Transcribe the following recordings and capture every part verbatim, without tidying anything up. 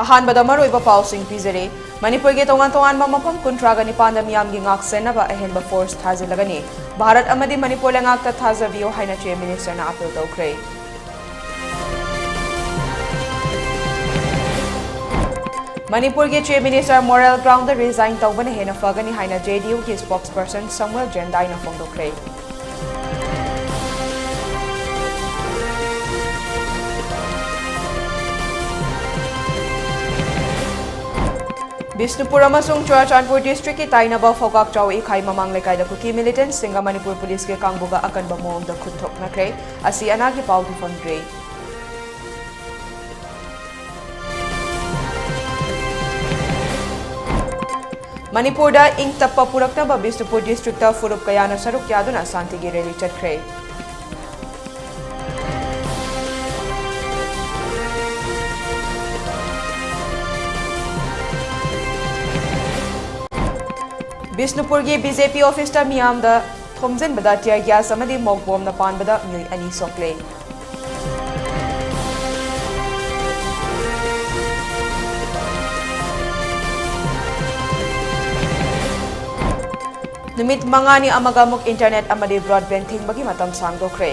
ꯑꯍꯥꯟꯕꯗ ꯃꯔꯨꯑꯣꯏꯕ ꯄꯥꯎꯁꯤꯡ ꯄꯤꯖꯔꯤ꯫ ꯃꯅꯤꯄꯨꯔꯒꯤ ꯇꯣꯉꯥꯟ ꯇꯣꯉꯥꯟꯕ ꯃꯐꯝ ꯀꯨꯟꯊ꯭ꯔꯥꯒ ꯅꯤꯄꯥꯟꯗ ꯃꯤꯌꯥꯝꯒꯤ ꯉꯥꯛ ꯁꯦꯟꯅꯕ ꯑꯍꯦꯟꯕ ꯐꯣꯔꯁ ꯊꯥꯖꯤꯜꯂꯒꯅꯤ꯫ ꯚꯥꯔꯠ ꯑꯃꯗꯤ ꯃꯅꯤꯄꯨꯔ ꯂꯩꯉꯥꯛꯇ ꯊꯥꯖꯕꯤꯌꯨ ꯍꯥꯏꯅ ꯆꯤꯐ ꯃꯤꯅꯤꯁꯇꯔꯅ ꯑꯥꯄꯤꯜ ꯇꯧꯈ꯭ꯔꯦ꯫ ꯃꯅꯤꯄꯨꯔꯒꯤ chief minister moral ground resign ꯇꯧꯕꯅ ꯍꯦꯟꯅ ꯐꯒꯅꯤ ꯍꯥꯏꯅ ꯖꯦ ꯗꯤ ꯌꯨꯒꯤ ꯁ꯭ꯄꯣꯛꯁꯄꯔꯁꯟ ꯁꯃꯨꯑꯦꯜ ꯖꯦꯟꯗꯥꯏꯅ ꯐꯣꯡꯗꯣꯛꯈ꯭ꯔꯦ꯫ ꯕꯤꯁꯅꯨꯄꯨꯔ ꯑꯃꯁꯨꯡ ꯆꯨꯔꯥꯆꯥꯟꯄꯨꯔ ꯗꯤꯁꯇ꯭ꯔꯤꯛꯀꯤ ꯇꯥꯏꯅꯕ ꯐꯧꯒꯥꯛ ꯆꯥꯎ ꯏꯈꯥꯏ ꯃꯃꯥꯡ ꯂꯩꯀꯥꯏꯗ ꯀꯨꯀꯤ ꯃꯤꯂꯤꯇꯦꯟꯠꯁꯤꯡꯒ ꯃꯅꯤꯄꯨꯔ ꯄꯨꯂꯤꯁꯀꯤ ꯀꯥꯡꯕꯨꯒ ꯑꯀꯟꯕ ꯃꯑꯣꯡꯗ ꯈꯨꯠ ꯊꯣꯛꯅꯈ꯭ꯔꯦ꯫ ꯑꯁꯤ ꯑꯅꯥꯒꯤ ꯄꯥꯎꯗꯤ ꯐꯪꯗ꯭ꯔꯤ꯫ ꯃꯅꯤꯄꯨꯔꯗ ꯏꯪ ꯇꯞꯄ ꯄꯨꯔꯛꯅꯕ ꯕꯤꯁꯅꯨꯄꯨꯔ ꯗꯤꯁꯇ꯭ꯔꯤꯛꯇ ꯐꯨꯔꯨꯞ ꯀꯌꯥꯅ ꯁꯔꯨꯛ ꯌꯥꯗꯨꯅ ꯁꯥꯟꯇꯤꯒꯤ ꯔꯦꯂꯤ ꯆꯠꯈ꯭ꯔꯦ꯫ ꯕꯤꯁꯅꯨꯄꯨꯔꯒꯤ ꯕꯤ ꯖꯦ ꯄꯤ ꯑꯣꯐꯤꯁꯇ ꯃꯤꯌꯥꯝꯗ ꯊꯣꯝꯖꯤꯟꯕꯗ ꯇꯤꯌꯔ ꯒ꯭ꯌꯥꯁ ꯑꯃꯗꯤ ꯃꯣꯛ ꯕꯣꯝꯅ ꯄꯥꯟꯕꯗ ꯃꯤꯑꯣꯏ ꯑꯅꯤ ꯁꯣꯛꯂꯦ꯫ ꯅꯨꯃꯤꯠ ꯃꯉꯥꯅꯤ ꯑꯃꯒ ꯑꯃꯨꯛ ꯏꯟꯇꯔꯅꯦꯠ ꯑꯃꯗꯤ ꯕ꯭ꯔꯣꯗꯕꯦꯟ ꯊꯤꯡꯕꯒꯤ ꯃꯇꯝ ꯁꯥꯡꯗꯣꯛꯈ꯭ꯔꯦ꯫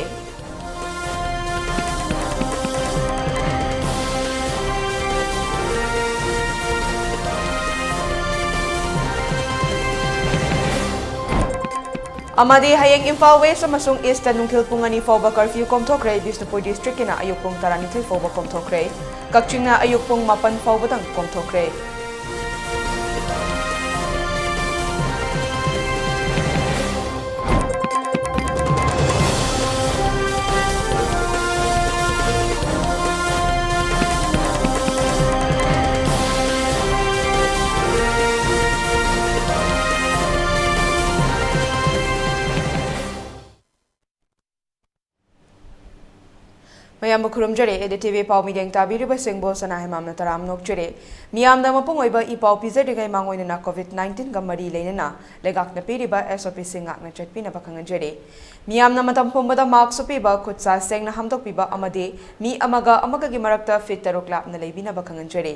ꯑꯃꯗꯤ ꯍꯌꯦꯡ ꯏꯝꯐꯥꯜ ꯋꯦꯁ ꯑꯃꯁꯨꯡ ꯏꯁꯇ ꯅꯨꯡꯊꯤꯜ ꯄꯨꯡ ꯑꯅꯤ ꯐꯥꯎꯕ ꯀꯔꯐ꯭ꯌꯨ ꯀꯣꯝꯊꯣꯛꯈ꯭ꯔꯦ꯫ ꯕꯤꯁꯅꯨꯄꯨꯔ ꯗꯤꯁꯇ꯭ꯔꯤꯛꯀꯤꯅ ꯑꯌꯨꯛ ꯄꯨꯡ ꯇꯔꯥꯅꯤꯊꯣꯏ ꯐꯥꯎꯕ ꯀꯣꯝꯊꯣꯛꯈ꯭ꯔꯦ꯫ ꯀꯛꯆꯤꯡꯅ ꯑꯌꯨꯛ ꯄꯨꯡ ꯃꯥꯄꯟ ꯐꯥꯎꯕꯗꯪ ꯀꯣꯝꯊꯣꯛꯈ꯭ꯔꯦ꯫ ꯃꯌꯥꯝꯕꯨ ꯈꯨꯔꯨꯝꯖꯔꯤ꯫ ꯑꯦ ꯗꯤ ꯇꯤ ꯚꯤ ꯄꯥꯎ ꯃꯤꯠꯌꯦꯡ ꯇꯥꯕꯤꯔꯤꯕꯁꯤꯡꯕꯨ ꯁꯅꯥ ꯍꯦꯃꯥꯝꯅ ꯇꯔꯥꯝ ꯅꯣꯛꯆꯔꯤ꯫ ꯃꯤꯌꯥꯝꯗ ꯃꯄꯨꯡ ꯑꯣꯏꯕ ꯏ ꯄꯥꯎ ꯄꯤꯖꯗ꯭ꯔꯤꯉꯩ ꯃꯥꯡꯑꯣꯏꯅꯅ ꯀꯣꯚꯤꯗ ꯅꯥꯏꯟꯇꯤꯟꯒ ꯃꯔꯤ ꯂꯩꯅꯅ ꯂꯩꯉꯥꯛꯅ ꯄꯤꯔꯤꯕ ꯑꯦꯁ ꯑꯣ ꯄꯤꯁꯤꯡ ꯉꯥꯛꯅ ꯆꯠꯄꯤꯅꯕ ꯈꯪꯍꯟꯖꯔꯤ꯫ ꯃꯤꯌꯥꯝꯅ ꯃꯇꯝ ꯄꯨꯝꯕꯗ ꯃꯥꯛꯁ ꯎꯞꯄꯤꯕ, ꯈꯨꯠ ꯁꯥ ꯁꯦꯡꯅ ꯍꯥꯝꯗꯣꯛꯄꯤꯕ ꯑꯃꯗꯤ ꯃꯤ ꯑꯃꯒ ꯑꯃꯒꯒꯤ ꯃꯔꯛꯇ ꯐꯤꯠ ꯇꯔꯨꯛ ꯂꯥꯞꯅ ꯂꯩꯕꯤꯅꯕ ꯈꯪꯍꯟꯖꯔꯤ꯫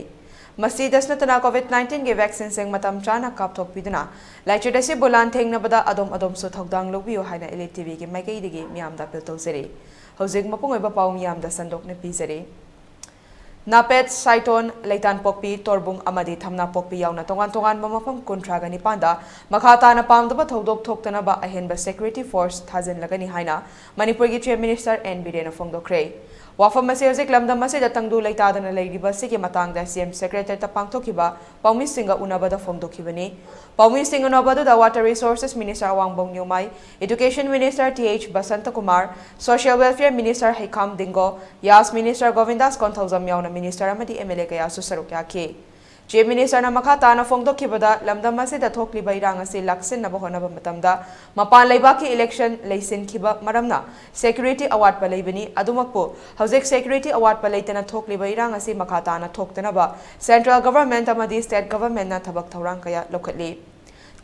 ꯃꯁꯤꯗꯁꯨ ꯅꯠꯇꯅ COVID nineteen ꯒꯤ vaccine ꯁꯤꯡ ꯃꯇꯝ ꯆꯥꯅ ꯀꯥꯞꯊꯣꯛꯄꯤꯗꯨꯅ ꯂꯥꯏꯆꯠ ꯑꯁꯤꯕꯨ ꯂꯥꯟꯊꯦꯡꯅꯕꯗ ꯑꯗꯣꯝ ꯑꯗꯣꯝꯁꯨ ꯊꯧꯗꯥꯡ ꯂꯧꯕꯤꯌꯨ ꯍꯥꯏꯅ Elite TV ꯒꯤ ꯃꯥꯏꯀꯩꯗꯒꯤ ꯃꯤꯌꯥꯝꯗ appeal ꯇꯧꯖꯔꯤ꯫ ꯍꯧꯖꯤꯛ ꯃꯄꯨꯡ ꯑꯣꯏꯕ ꯄꯥꯎ ꯃꯤꯌꯥꯝꯗ ꯁꯟꯗꯣꯛꯅ ꯄꯤꯖꯔꯤ꯫ ꯅꯥꯄꯦꯠ, ꯁꯥꯏꯇꯣꯟ, ꯂꯩꯇꯥꯟꯄꯣꯛꯄꯤ, ꯇꯣꯔꯕꯨꯡ ꯑꯃꯗꯤ ꯊꯝꯅꯥꯄꯣꯛꯄꯤ ꯌꯥꯎꯅ ꯇꯣꯉꯥꯟ ꯇꯣꯉꯥꯟꯕ ꯃꯐꯝ ꯀꯨꯟꯊ꯭ꯔꯥꯒ ꯅꯤꯄꯥꯟꯗ ꯃꯈꯥ ꯇꯥꯅ ꯄꯥꯝꯗꯕ ꯊꯧꯗꯣꯛ ꯊꯣꯛꯇꯅꯕ ꯑꯍꯦꯟꯕ security force ꯊꯥꯖꯤꯜꯂꯒꯅꯤ ꯍꯥꯏꯅ ꯃꯅꯤꯄꯨꯔꯒꯤ Chief Minister N ꯕꯤꯔꯦꯟꯅ ꯐꯣꯡꯗꯣꯛꯈ꯭ꯔꯦ꯫ ꯋꯥꯐꯝ ꯑꯁꯤ ꯍꯧꯖꯤꯛ ꯂꯝꯗꯝ ꯑꯁꯤꯗ ꯇꯪꯗꯨ ꯂꯩꯇꯥꯗꯅ ꯂꯩꯔꯤꯕ ꯑꯁꯤꯒꯤ ꯃꯇꯥꯡꯗ CM Secretariat ꯇ ꯄꯥꯡꯊꯣꯛꯈꯤꯕ ꯄꯥꯎꯃꯤꯁꯤꯡꯒ ꯎꯅꯕꯗ ꯐꯣꯡꯗꯣꯛꯈꯤꯕꯅꯤ꯫ ꯄꯥꯎꯃꯤꯁꯤꯡ ꯎꯅꯕ ꯑꯗꯨꯗ Water Resources Minister Awangbam Newmai, Education Minister T H Basantakumar, Social Welfare Minister Heikham Dingo, YAS Minister Govindas Konthoujam ꯌꯥꯎꯅ Minister ꯑꯃꯗꯤ MLA ꯀꯌꯥꯁꯨ ꯁꯔꯨꯛ ꯌꯥꯈꯤ꯫ Chief Minister ꯅ ꯃꯈꯥ ꯇꯥꯅ ꯐꯣꯡꯗꯣꯛꯈꯤꯕꯗ, ꯂꯝꯗꯝ ꯑꯁꯤꯗ ꯊꯣꯛꯂꯤꯕ ꯏꯔꯥꯡ ꯑꯁꯤ ꯂꯥꯛꯁꯤꯟꯅꯕ ꯍꯣꯠꯅꯕ ꯃꯇꯝꯗ ꯃꯄꯥꯟ ꯂꯩꯕꯥꯛꯀꯤ election ꯂꯩꯁꯤꯟꯈꯤꯕ ꯃꯔꯝꯅ security ꯑꯋꯥꯠꯄ ꯂꯩꯕꯅꯤ꯫ ꯑꯗꯨꯃꯛꯄꯨ ꯍꯧꯖꯤꯛ security ꯑꯋꯥꯠꯄ ꯂꯩꯇꯅ ꯊꯣꯛꯂꯤꯕ ꯏꯔꯥꯡ ꯑꯁꯤ ꯃꯈꯥ ꯇꯥꯅ ꯊꯣꯛꯇꯅꯕ Central Government ꯑꯃꯗꯤ State Government ꯅ ꯊꯕꯛ ꯊꯧꯔꯥꯡ ꯀꯌꯥ ꯂꯧꯈꯠꯂꯤ꯫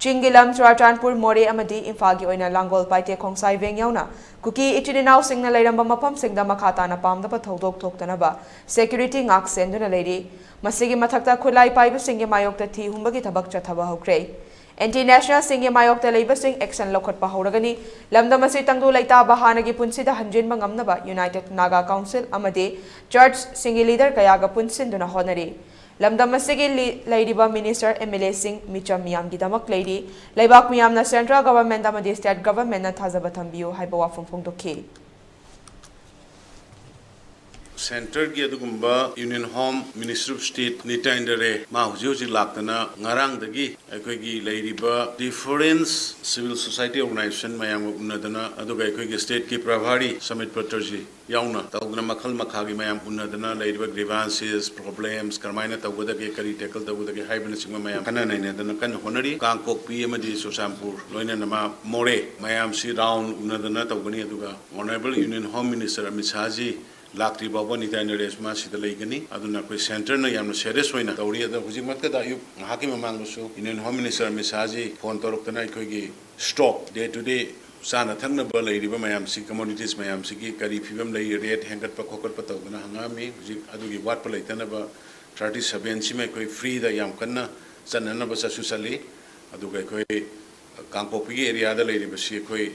ꯆꯤꯡꯒꯤ ꯂꯝ ꯆꯨꯔꯥꯆꯥꯟꯄꯨꯔ, ꯃꯣꯔꯦ ꯑꯃꯗꯤ ꯏꯝꯐꯥꯜꯒꯤ ꯑꯣꯏꯅ ꯂꯥꯡꯒꯣꯜ, ꯄꯥꯏꯇꯦ, ꯈꯣꯡꯁꯥꯏꯕꯦꯡ ꯌꯥꯎꯅ ꯀꯨꯀꯤ ꯏꯆꯤꯟ ꯏꯅꯥꯎꯁꯤꯡꯅ ꯂꯩꯔꯝꯕ ꯃꯐꯝꯁꯤꯡꯗ ꯃꯈꯥ ꯇꯥꯅ ꯄꯥꯝꯗꯕ ꯊꯧꯗꯣꯛ ꯊꯣꯛꯇꯅꯕ security ꯉꯥꯛ ꯁꯦꯟꯗꯨꯅ ꯂꯩꯔꯤ꯫ ꯃꯁꯤꯒꯤ ꯃꯊꯛꯇ ꯈꯨꯠꯂꯥꯏ ꯄꯥꯏꯕꯁꯤꯡꯒꯤ ꯃꯥꯌꯣꯛꯇ ꯊꯤ ꯍꯨꯝꯕꯒꯤ ꯊꯕꯛ ꯆꯠꯊꯕ ꯍꯧꯈ꯭ꯔꯦ꯫ Anti national ꯁꯤꯡꯒꯤ ꯃꯥꯌꯣꯛꯇ ꯂꯩꯕꯁꯤꯡ action ꯂꯧꯈꯠꯄ ꯍꯧꯔꯒꯅꯤ꯫ ꯂꯝꯗꯝ ꯑꯁꯤ ꯇꯪꯗꯨ ꯂꯩꯇꯥꯕ ꯍꯥꯟꯅꯒꯤ ꯄꯨꯟꯁꯤꯗ ꯍꯟꯖꯤꯟꯕ ꯉꯝꯅꯕ United Naga Council ꯑꯃꯗꯤ church ꯁꯤꯡꯒꯤ leader ꯀꯌꯥꯒ ꯄꯨꯟꯁꯤꯟꯗꯨꯅ ꯍꯣꯠꯅꯔꯤ꯫ ꯂꯝꯗꯝ ꯑꯁꯤꯒꯤ ꯂꯤ-, ꯂꯩꯔꯤꯕ minister, MLA ꯁꯤꯡ ꯃꯤꯆꯝ ꯃꯤꯌꯥꯝꯒꯤꯗꯃꯛ ꯂꯩꯔꯤ꯫ ꯂꯩꯕꯥꯛ ꯃꯤꯌꯥꯝꯅ Central Government ꯑꯃꯗꯤ State Government ꯅ ꯊꯥꯖꯕ ꯊꯝꯕꯤꯌꯨ ꯍꯥꯏꯕ ꯋꯥꯐꯝ ꯐꯣꯡꯗꯣꯛꯈꯤ꯫ Centre ꯒꯤ ꯑꯗꯨꯒꯨꯝꯕ Union Home Minister of State ꯅꯤꯇꯥꯏꯟꯗ ꯔꯦ, ꯃꯥ ꯍꯧꯖꯤꯛ ꯍꯧꯖꯤꯛ ꯂꯥꯛꯇꯅ ꯉꯔꯥꯡꯗꯒꯤ ꯑꯩꯈꯣꯏꯒꯤ ꯂꯩꯔꯤꯕ different civil society organisation ꯃꯌꯥꯝꯒ ꯎꯅꯗꯅ, ꯑꯗꯨꯒ ꯑꯩꯈꯣꯏꯒꯤ state ꯀꯤ ꯄ꯭ꯔꯚꯥꯔꯤ ꯁꯃꯤꯠ ꯄꯇ꯭ꯔꯖꯤ ꯌꯥꯎꯅ ꯇꯧꯗꯅ, ꯃꯈꯜ ꯃꯈꯥꯒꯤ ꯃꯌꯥꯝ ꯎꯅꯗꯅ, ꯂꯩꯔꯤꯕ grievances, problems ꯀꯔꯝꯍꯥꯏꯅ ꯇꯧꯒꯗꯒꯦ, ꯀꯔꯤ tackle ꯇꯧꯒꯗꯒꯦ ꯍꯥꯏꯕꯅꯆꯤꯡꯕ ꯃꯌꯥꯝ ꯈꯟꯅ ꯅꯩꯅꯗꯅ ꯀꯟꯅ ꯍꯣꯠꯅꯔꯤ꯫ ꯀꯥꯡꯄꯣꯛꯄꯤ ꯑꯃꯗꯤ ꯆꯨꯔꯆꯥꯟꯄꯨꯔ, ꯂꯣꯏꯅꯅ ꯃꯥ ꯃꯣꯔꯦ, ꯃꯌꯥꯝꯁꯤ round ꯎꯅꯗꯅ ꯇꯧꯒꯅꯤ꯫ ꯑꯗꯨꯒ Honourable Union Home Minister Amit ꯁꯥꯍꯖꯤ ꯂꯥꯛꯇ꯭ꯔꯤ ꯐꯥꯎꯕ ꯅꯤꯇꯥꯏ ꯅꯔꯦꯁ ꯃꯥ ꯁꯤꯗ ꯂꯩꯒꯅꯤ꯫ ꯑꯗꯨꯅ ꯑꯩꯈꯣꯏ centre ꯅ ꯌꯥꯝꯅ serious ꯑꯣꯏꯅ ꯇꯧꯔꯤ꯫ ꯑꯗꯣ ꯍꯧꯖꯤꯛꯃꯛꯇꯗ ꯑꯌꯨꯛ ꯉꯥꯏꯍꯥꯛꯀꯤ ꯃꯃꯥꯡꯗꯁꯨ Union Home Minister Amit ꯁꯥꯍꯖꯤ phone ꯇꯧꯔꯛꯇꯅ ꯑꯩꯈꯣꯏꯒꯤ stock, day to day ꯆꯥꯅ ꯊꯛꯅꯕ ꯂꯩꯔꯤꯕ ꯃꯌꯥꯝꯁꯤ, commodities ꯃꯌꯥꯝꯁꯤꯒꯤ ꯀꯔꯤ ꯐꯤꯕꯝ ꯂꯩ, rate ꯍꯦꯟꯒꯠꯄ ꯈꯣꯀꯠꯄ ꯇꯧꯗꯅ ꯍꯪꯉꯛꯑꯝꯃꯤ꯫ ꯍꯧꯖꯤꯛ ꯑꯗꯨꯒꯤ ꯋꯥꯠꯄ ꯂꯩꯇꯅꯕ ꯊꯥꯔꯇꯤ ꯁꯕꯦꯟꯁꯤꯃ ꯑꯩꯈꯣꯏ ꯐ꯭ꯔꯤꯗ ꯌꯥꯝ ꯀꯟꯅ ꯆꯠꯅꯅꯕ ꯆꯠꯁꯨ ꯆꯠꯂꯤ꯫ ꯑꯗꯨꯒ ꯑꯩꯈꯣꯏ ꯀꯥꯡꯄꯣꯛꯄꯤꯒꯤ ꯑꯦꯔꯤꯌꯥꯗ ꯂꯩꯔꯤꯕꯁꯤ ꯑꯩꯈꯣꯏ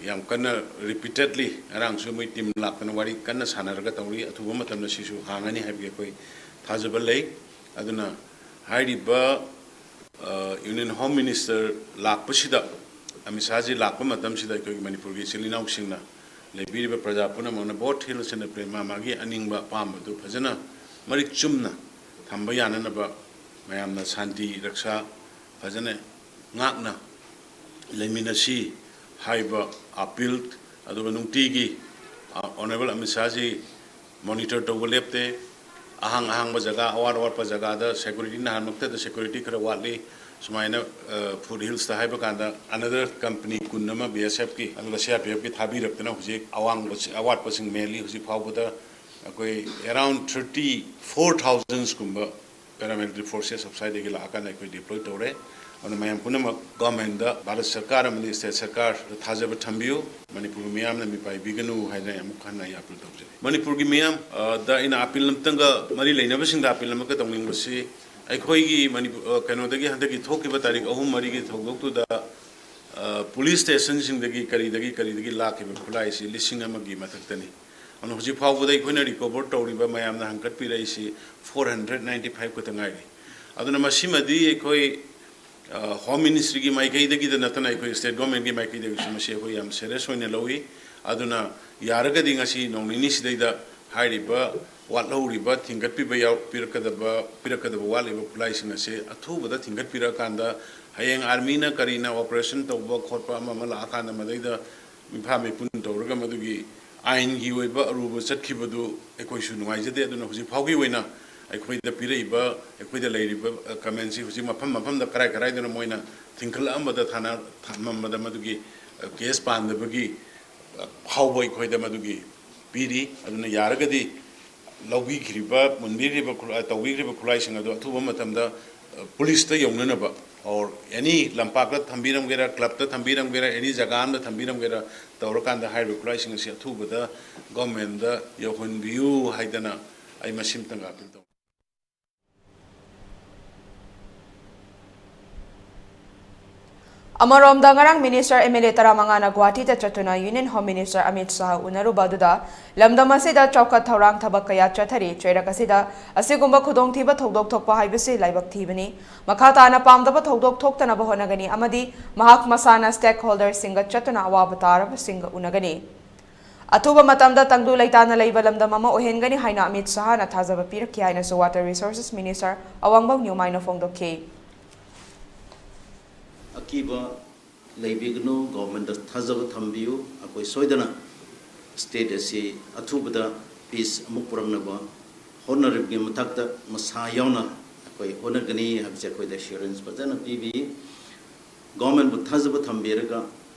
ꯌꯥꯝ ꯀꯟꯅ ꯔꯤꯄꯤꯇꯦꯗꯂꯤ, ꯉꯔꯥꯡꯁꯨ ꯃꯣꯏ ꯇꯤꯝ ꯂꯥꯛꯇꯅ ꯋꯥꯔꯤ ꯀꯟꯅ ꯁꯥꯟꯅꯔꯒ ꯇꯧꯔꯤ꯫ ꯑꯊꯨꯕ ꯃꯇꯝꯗ ꯁꯤꯁꯨ ꯍꯥꯡꯉꯅꯤ ꯍꯥꯏꯕꯒꯤ ꯑꯩꯈꯣꯏ ꯊꯥꯖꯕ ꯂꯩ꯫ ꯑꯗꯨꯅ ꯍꯥꯏꯔꯤꯕ, ꯑ, ꯌꯨꯅꯤꯌꯟ ꯍꯣꯝ ꯃꯤꯅꯤꯁꯇꯔ ꯂꯥꯛꯄꯁꯤꯗ, ꯑꯃꯤꯠ ꯁꯥꯍꯖꯤ ꯂꯥꯛꯄ ꯃꯇꯝꯁꯤꯗ ꯑꯩꯈꯣꯏꯒꯤ ꯃꯅꯤꯄꯨꯔꯒꯤ ꯏꯆꯤꯜ ꯏꯅꯥꯎꯁꯤꯡꯅ, ꯂꯩꯕꯤꯔꯤꯕ ꯄ꯭ꯔꯖꯥ ꯄꯨꯝꯅꯃꯛꯅ ꯕꯣꯠ ꯊꯤꯜꯂꯁꯤꯅ ꯄ꯭ꯔꯦ-, ꯃꯥ ꯃꯥꯒꯤ ꯑꯅꯤꯡꯕ ꯑꯄꯥꯝꯕꯗꯨ ꯐꯖꯅ ꯃꯔꯤꯛ ꯆꯨꯝꯅ ꯊꯝꯕ ꯌꯥꯅꯅꯕ, ꯃꯌꯥꯝꯅ ꯁꯥꯟꯇꯤ ꯔꯛꯁꯥ ꯐꯖꯅ ꯉꯥꯛꯅ ꯂꯩꯃꯤꯟꯅꯁꯤ ꯍꯥꯏꯕ ꯑꯄꯤꯜ꯫ ꯑꯗꯨꯒ ꯅꯨꯡꯇꯤꯒꯤ, ꯑ, ꯑꯣꯅꯔꯦꯕꯜ ꯑꯃꯤꯠ ꯁꯥꯍꯖꯤ ꯃꯣꯅꯤꯇꯔ ꯇꯧꯕ ꯂꯦꯞꯇꯦ꯫ ꯑꯍꯥꯡ ꯑꯍꯥꯡꯕ ꯖꯒꯥ, ꯑꯋꯥꯠ ꯑꯋꯥꯠꯄ ꯖꯒꯥꯗ ꯁꯦꯀ꯭ꯌꯨꯔꯤꯇꯤ, ꯅꯍꯥꯟꯃꯛꯇꯗ ꯁꯦꯀ꯭ꯌꯨꯔꯤꯇꯤ ꯈꯔ ꯋꯥꯠꯂꯤ꯫ ꯁꯨꯃꯥꯏꯅ, ꯑ, ꯐꯨꯠ ꯍꯤꯜꯁꯇ ꯍꯥꯏꯕ ꯀꯥꯟꯗ ꯑꯅꯗꯔ ꯀꯝꯄꯅꯤ ꯀꯨꯟ ꯑꯃ ꯕꯤ ꯑꯦꯁ ꯑꯦꯐꯀꯤ, ꯑꯗꯨꯒ ꯁꯤ ꯑꯥꯔ ꯄꯤ ꯑꯦꯐꯀꯤ ꯊꯥꯕꯤꯔꯛꯇꯅ ꯍꯧꯖꯤꯛ ꯑꯋꯥꯡꯕ, ꯑꯋꯥꯠꯄꯁꯤꯡ ꯃꯦꯜꯂꯤ꯫ ꯍꯧꯖꯤꯛ ꯐꯥꯎꯕꯗ ꯑꯩꯈꯣꯏ around thirty four thousandꯁꯀꯨꯝꯕ paramilitary forces outsideꯗꯒꯤ ꯂꯥꯛꯑꯀꯥꯟꯗ ꯑꯩꯈꯣꯏ ꯗꯤꯄ꯭ꯂꯣꯏ ꯇꯧꯔꯦ꯫ ꯑꯗꯨꯅ ꯃꯌꯥꯝ ꯄꯨꯝꯅꯃꯛ ꯒꯣꯔꯃꯦꯟꯗ, ꯚꯥꯔꯠ ꯁꯔꯀꯥꯔ ꯑꯃꯗꯤ ꯁ꯭ꯇꯦꯠ ꯁꯔꯀꯥꯔꯗ ꯊꯥꯖꯕ ꯊꯝꯕꯤꯌꯨ꯫ ꯃꯅꯤꯄꯨꯔꯒꯤ ꯃꯤꯌꯥꯝꯅ ꯃꯤꯄꯥꯏꯕꯤꯒꯅꯨ ꯍꯥꯏꯅ ꯑꯩ ꯑꯃꯨꯛ ꯍꯟꯅ ꯑꯩ ꯑꯄꯤꯜ ꯇꯧꯖꯔꯤ꯫ ꯃꯅꯤꯄꯨꯔꯒꯤ ꯃꯤꯌꯥꯝ, ꯑ, ꯗ ꯑꯩꯅ ꯑꯄꯤꯜ ꯑꯃꯇꯪꯒ, ꯃꯔꯤ ꯂꯩꯅꯕꯁꯤꯡꯗ ꯑꯄꯤꯜ ꯑꯃꯒ ꯇꯧꯅꯤꯡꯕꯁꯤ, ꯑꯩꯈꯣꯏꯒꯤ ꯃꯅꯤꯄꯨꯔ, ꯑ, ꯀꯩꯅꯣꯗꯒꯤ ꯍꯟꯗꯛꯀꯤ ꯊꯣꯛꯈꯤꯕ ꯇꯥꯔꯤꯛ ꯑꯍꯨꯝ ꯃꯔꯤꯒꯤ ꯊꯧꯗꯣꯛꯇꯨꯗ, ꯑ, ꯄꯨꯂꯤꯁ ꯁ꯭ꯇꯦꯁꯟꯁꯤꯡꯗꯒꯤ ꯀꯔꯤꯗꯒꯤ ꯀꯔꯤꯗꯒꯤ ꯂꯥꯛꯈꯤꯕ ꯈꯨꯠꯂꯥꯏꯁꯤ ꯂꯤꯁꯤꯡ ꯑꯃꯒꯤ ꯃꯊꯛꯇꯅꯤ꯫ ꯑꯗꯨꯅ ꯍꯧꯖꯤꯛ ꯐꯥꯎꯕꯗ ꯑꯩꯈꯣꯏꯅ ꯔꯤꯀꯣꯚꯔ ꯇꯧꯔꯤꯕ, ꯃꯌꯥꯝꯅ ꯍꯪꯀꯠꯄꯤꯔꯛꯏꯁꯤ four hundred ninety five ꯈꯛꯇ ꯉꯥꯏꯔꯤ꯫ ꯑꯗꯨꯅ ꯃꯁꯤꯃꯗꯤ ꯑꯩꯈꯣꯏ, ꯑ, ꯍꯣꯝ ꯃꯤꯅꯤꯁꯇ꯭ꯔꯤꯒꯤ ꯃꯥꯏꯀꯩꯗꯒꯤꯗ ꯅꯠꯇꯅ ꯑꯩꯈꯣꯏ ꯁ꯭ꯇꯦꯠ ꯒꯣꯔꯃꯦꯟꯒꯤ ꯃꯥꯏꯀꯩꯗꯒꯤꯁꯨ ꯃꯁꯤ ꯑꯩꯈꯣꯏ ꯌꯥꯝ ꯁꯦꯔꯤꯌꯁ ꯑꯣꯏꯅ ꯂꯧꯏ꯫ ꯑꯗꯨꯅ ꯌꯥꯔꯒꯗꯤ ꯉꯁꯤ ꯅꯣꯡ ꯅꯤꯅꯤꯁꯤꯗꯩꯗ ꯍꯥꯏꯔꯤꯕ ꯋꯥꯠꯍꯧꯔꯤꯕ, ꯊꯤꯡꯒꯠꯄꯤꯕ ꯌꯥꯎ-, ꯄꯤꯔꯛꯀꯗꯕ, ꯄꯤꯔꯛꯀꯗꯕ ꯋꯥꯠꯂꯤꯕ ꯈꯨꯠꯂꯥꯏꯁꯤꯡ ꯑꯁꯦ ꯑꯊꯨꯕꯗ ꯊꯤꯡꯒꯠꯄꯤꯔꯛꯑꯀꯥꯟꯗ ꯍꯌꯦꯡ ꯑꯥꯔꯃꯤꯅ ꯀꯔꯤꯅ ꯑꯣꯄꯔꯦꯁꯟ ꯇꯧꯕ ꯈꯣꯠꯄ ꯑꯃ ꯑꯃ ꯂꯥꯛꯑꯀꯥꯟꯗ ꯃꯗꯩꯗ ꯃꯤꯐꯥ ꯃꯤꯄꯨꯟ ꯇꯧꯔꯒ ꯃꯗꯨꯒꯤ ꯑꯥꯏꯟꯒꯤ ꯑꯣꯏꯕ ꯑꯔꯨꯕ ꯆꯠꯈꯤꯕꯗꯨ ꯑꯩꯈꯣꯏꯁꯨ ꯅꯨꯡꯉꯥꯏꯖꯗꯦ꯫ ꯑꯗꯨꯅ ꯍꯧꯖꯤꯛ ꯐꯥꯎꯒꯤ ꯑꯣꯏꯅ ꯑꯩꯈꯣꯏꯗ ꯄꯤꯔꯛꯏꯕ, ꯑꯩꯈꯣꯏꯗ ꯂꯩꯔꯤꯕ, ꯑ, ꯀꯃꯦꯟꯁꯤ ꯍꯧꯖꯤꯛ ꯃꯐꯝ ꯃꯐꯝꯗ ꯀꯔꯥꯏ ꯀꯔꯥꯏꯗꯅꯣ ꯃꯣꯏꯅ ꯊꯤꯡꯈꯠꯂꯛꯑꯝꯕꯗ ꯊꯥꯅ-, ꯊꯝꯃꯝꯕꯗ ꯃꯗꯨꯒꯤ, ꯑ, ꯀꯦꯁ ꯄꯥꯟꯗꯕꯒꯤ, ꯑ, ꯐꯥꯎꯕ ꯑꯩꯈꯣꯏꯗ ꯃꯗꯨꯒꯤ ꯄꯤꯔꯤ꯫ ꯑꯗꯨꯅ ꯌꯥꯔꯒꯗꯤ ꯂꯧꯕꯤꯈ꯭ꯔꯤꯕ, ꯃꯨꯟꯕꯤꯈ꯭ꯔꯤꯕ ꯈꯨꯠꯂꯥꯏ, ꯇꯧꯕꯤꯈ꯭ꯔꯤꯕ ꯈꯨꯠꯂꯥꯏꯁꯤꯡ ꯑꯗꯨ ꯑꯊꯨꯕ ꯃꯇꯝꯗ, ꯑ, ꯄꯨꯂꯤꯁꯇ ꯌꯧꯅꯅꯕ, or any ꯂꯝꯄꯥꯛꯇ ꯊꯝꯕꯤꯔꯝꯒꯦꯔꯥ, ꯀ꯭ꯂꯕꯇ ꯊꯝꯕꯤꯔꯝꯒꯦꯔꯥ, any ꯖꯒꯥ ꯑꯃꯗ ꯊꯝꯕꯤꯔꯝꯒꯦꯔꯥ, ꯇꯧꯔꯀꯥꯟꯗ ꯍꯥꯏꯔꯤꯕ ꯈꯨꯠꯂꯥꯏꯁꯤꯡ ꯑꯁꯤ ꯑꯊꯨꯕꯗ ꯒꯣꯔꯃꯦꯟꯗ ꯌꯧꯍꯟꯕꯤꯌꯨ ꯍꯥꯏꯗꯅ ꯑꯩ ꯃꯁꯤꯃꯇꯪ ꯑꯥꯄꯤꯜ ꯇꯧ꯫ ꯑꯃꯔꯣꯝꯗ, ꯉꯔꯥꯡ ꯃꯤꯅꯤꯁꯇꯔ, ꯑꯦꯝ ꯑꯦꯜ ꯑꯦ ꯇꯔꯥꯃꯉꯥꯅ ꯒꯨꯋꯥꯍꯥꯇꯤꯗ ꯆꯠꯇꯨꯅ union home minister Amit Shah ꯎꯅꯔꯨꯕ ꯑꯗꯨꯗ ꯂꯝꯗꯝ ꯑꯁꯤꯗ ꯆꯥꯎꯈꯠ ꯊꯧꯔꯥꯡ ꯊꯕꯛ ꯀꯌꯥ ꯆꯠꯊꯔꯤ꯫ ꯆꯩꯔꯛ ꯑꯁꯤꯗ ꯑꯁꯤꯒꯨꯝꯕ ꯈꯨꯗꯣꯡꯊꯤꯕ ꯊꯧꯗꯣꯛ ꯊꯣꯛꯄ ꯍꯥꯏꯕꯁꯤ ꯂꯥꯏꯕꯛ ꯊꯤꯕꯅꯤ꯫ ꯃꯈꯥ ꯇꯥꯅ ꯄꯥꯝꯗꯕ ꯊꯧꯗꯣꯛ ꯊꯣꯛꯇꯅꯕ ꯍꯣꯠꯅꯒꯅꯤ ꯑꯃꯗꯤ ꯃꯍꯥꯛ ꯃꯁꯥꯅ ꯁ꯭ꯇꯦꯛꯍꯣꯜꯗꯔꯁꯤꯡꯒ ꯆꯠꯇꯨꯅ ꯑꯋꯥꯕ ꯇꯥꯔꯕꯁꯤꯡꯒ ꯎꯅꯒꯅꯤ꯫ ꯑꯊꯨꯕ ꯃꯇꯝꯗ ꯇꯪꯗꯨ ꯂꯩꯇꯥꯅ ꯂꯩꯕ ꯂꯝꯗꯝ ꯑꯃ ꯑꯣꯏꯍꯟꯒꯅꯤ ꯍꯥꯏꯅ ꯑꯃꯤꯠ ꯁꯥꯍꯅ ꯊꯥꯖꯕ ꯄꯤꯔꯛꯈꯤ ꯍꯥꯏꯅꯁꯨ ꯋꯥꯇꯔ ꯔꯤꯁꯣꯔꯁꯦꯁ ꯃꯤꯅꯤꯁꯇꯔ ꯑꯋꯥꯡꯕꯝ ꯅ꯭ꯌꯨꯃꯥꯏꯅ ꯐꯣꯡꯗꯣꯛꯈꯤ꯫ ꯑꯀꯤꯕ ꯂꯩꯕꯤꯒꯅꯨ, ꯒꯣꯚꯔꯟꯃꯦꯟꯠꯇ ꯊꯥꯖꯕ ꯊꯝꯕꯤꯌꯨ꯫ ꯑꯩꯈꯣꯏ ꯁꯣꯏꯗꯅ ꯁ꯭ꯇꯦꯠ ꯑꯁꯤ ꯑꯊꯨꯕꯗ ꯄꯤꯁ ꯑꯃꯨꯛ ꯄꯨꯔꯛꯅꯕ ꯍꯣꯠꯅꯔꯤꯕꯒꯤ ꯃꯊꯛꯇ ꯃꯁꯥ ꯌꯥꯎꯅ ꯑꯩꯈꯣꯏ ꯍꯣꯠꯅꯒꯅꯤ ꯍꯥꯏꯕꯁꯦ ꯑꯩꯈꯣꯏꯗ ꯑꯦꯁꯨꯔꯦꯟꯁ ꯐꯖꯅ ꯄꯤꯕꯤ꯫ ꯒꯣꯚꯔꯟꯃꯦꯟꯠꯕꯨ ꯊꯥꯖꯕ ꯊꯝꯕꯤꯔꯒ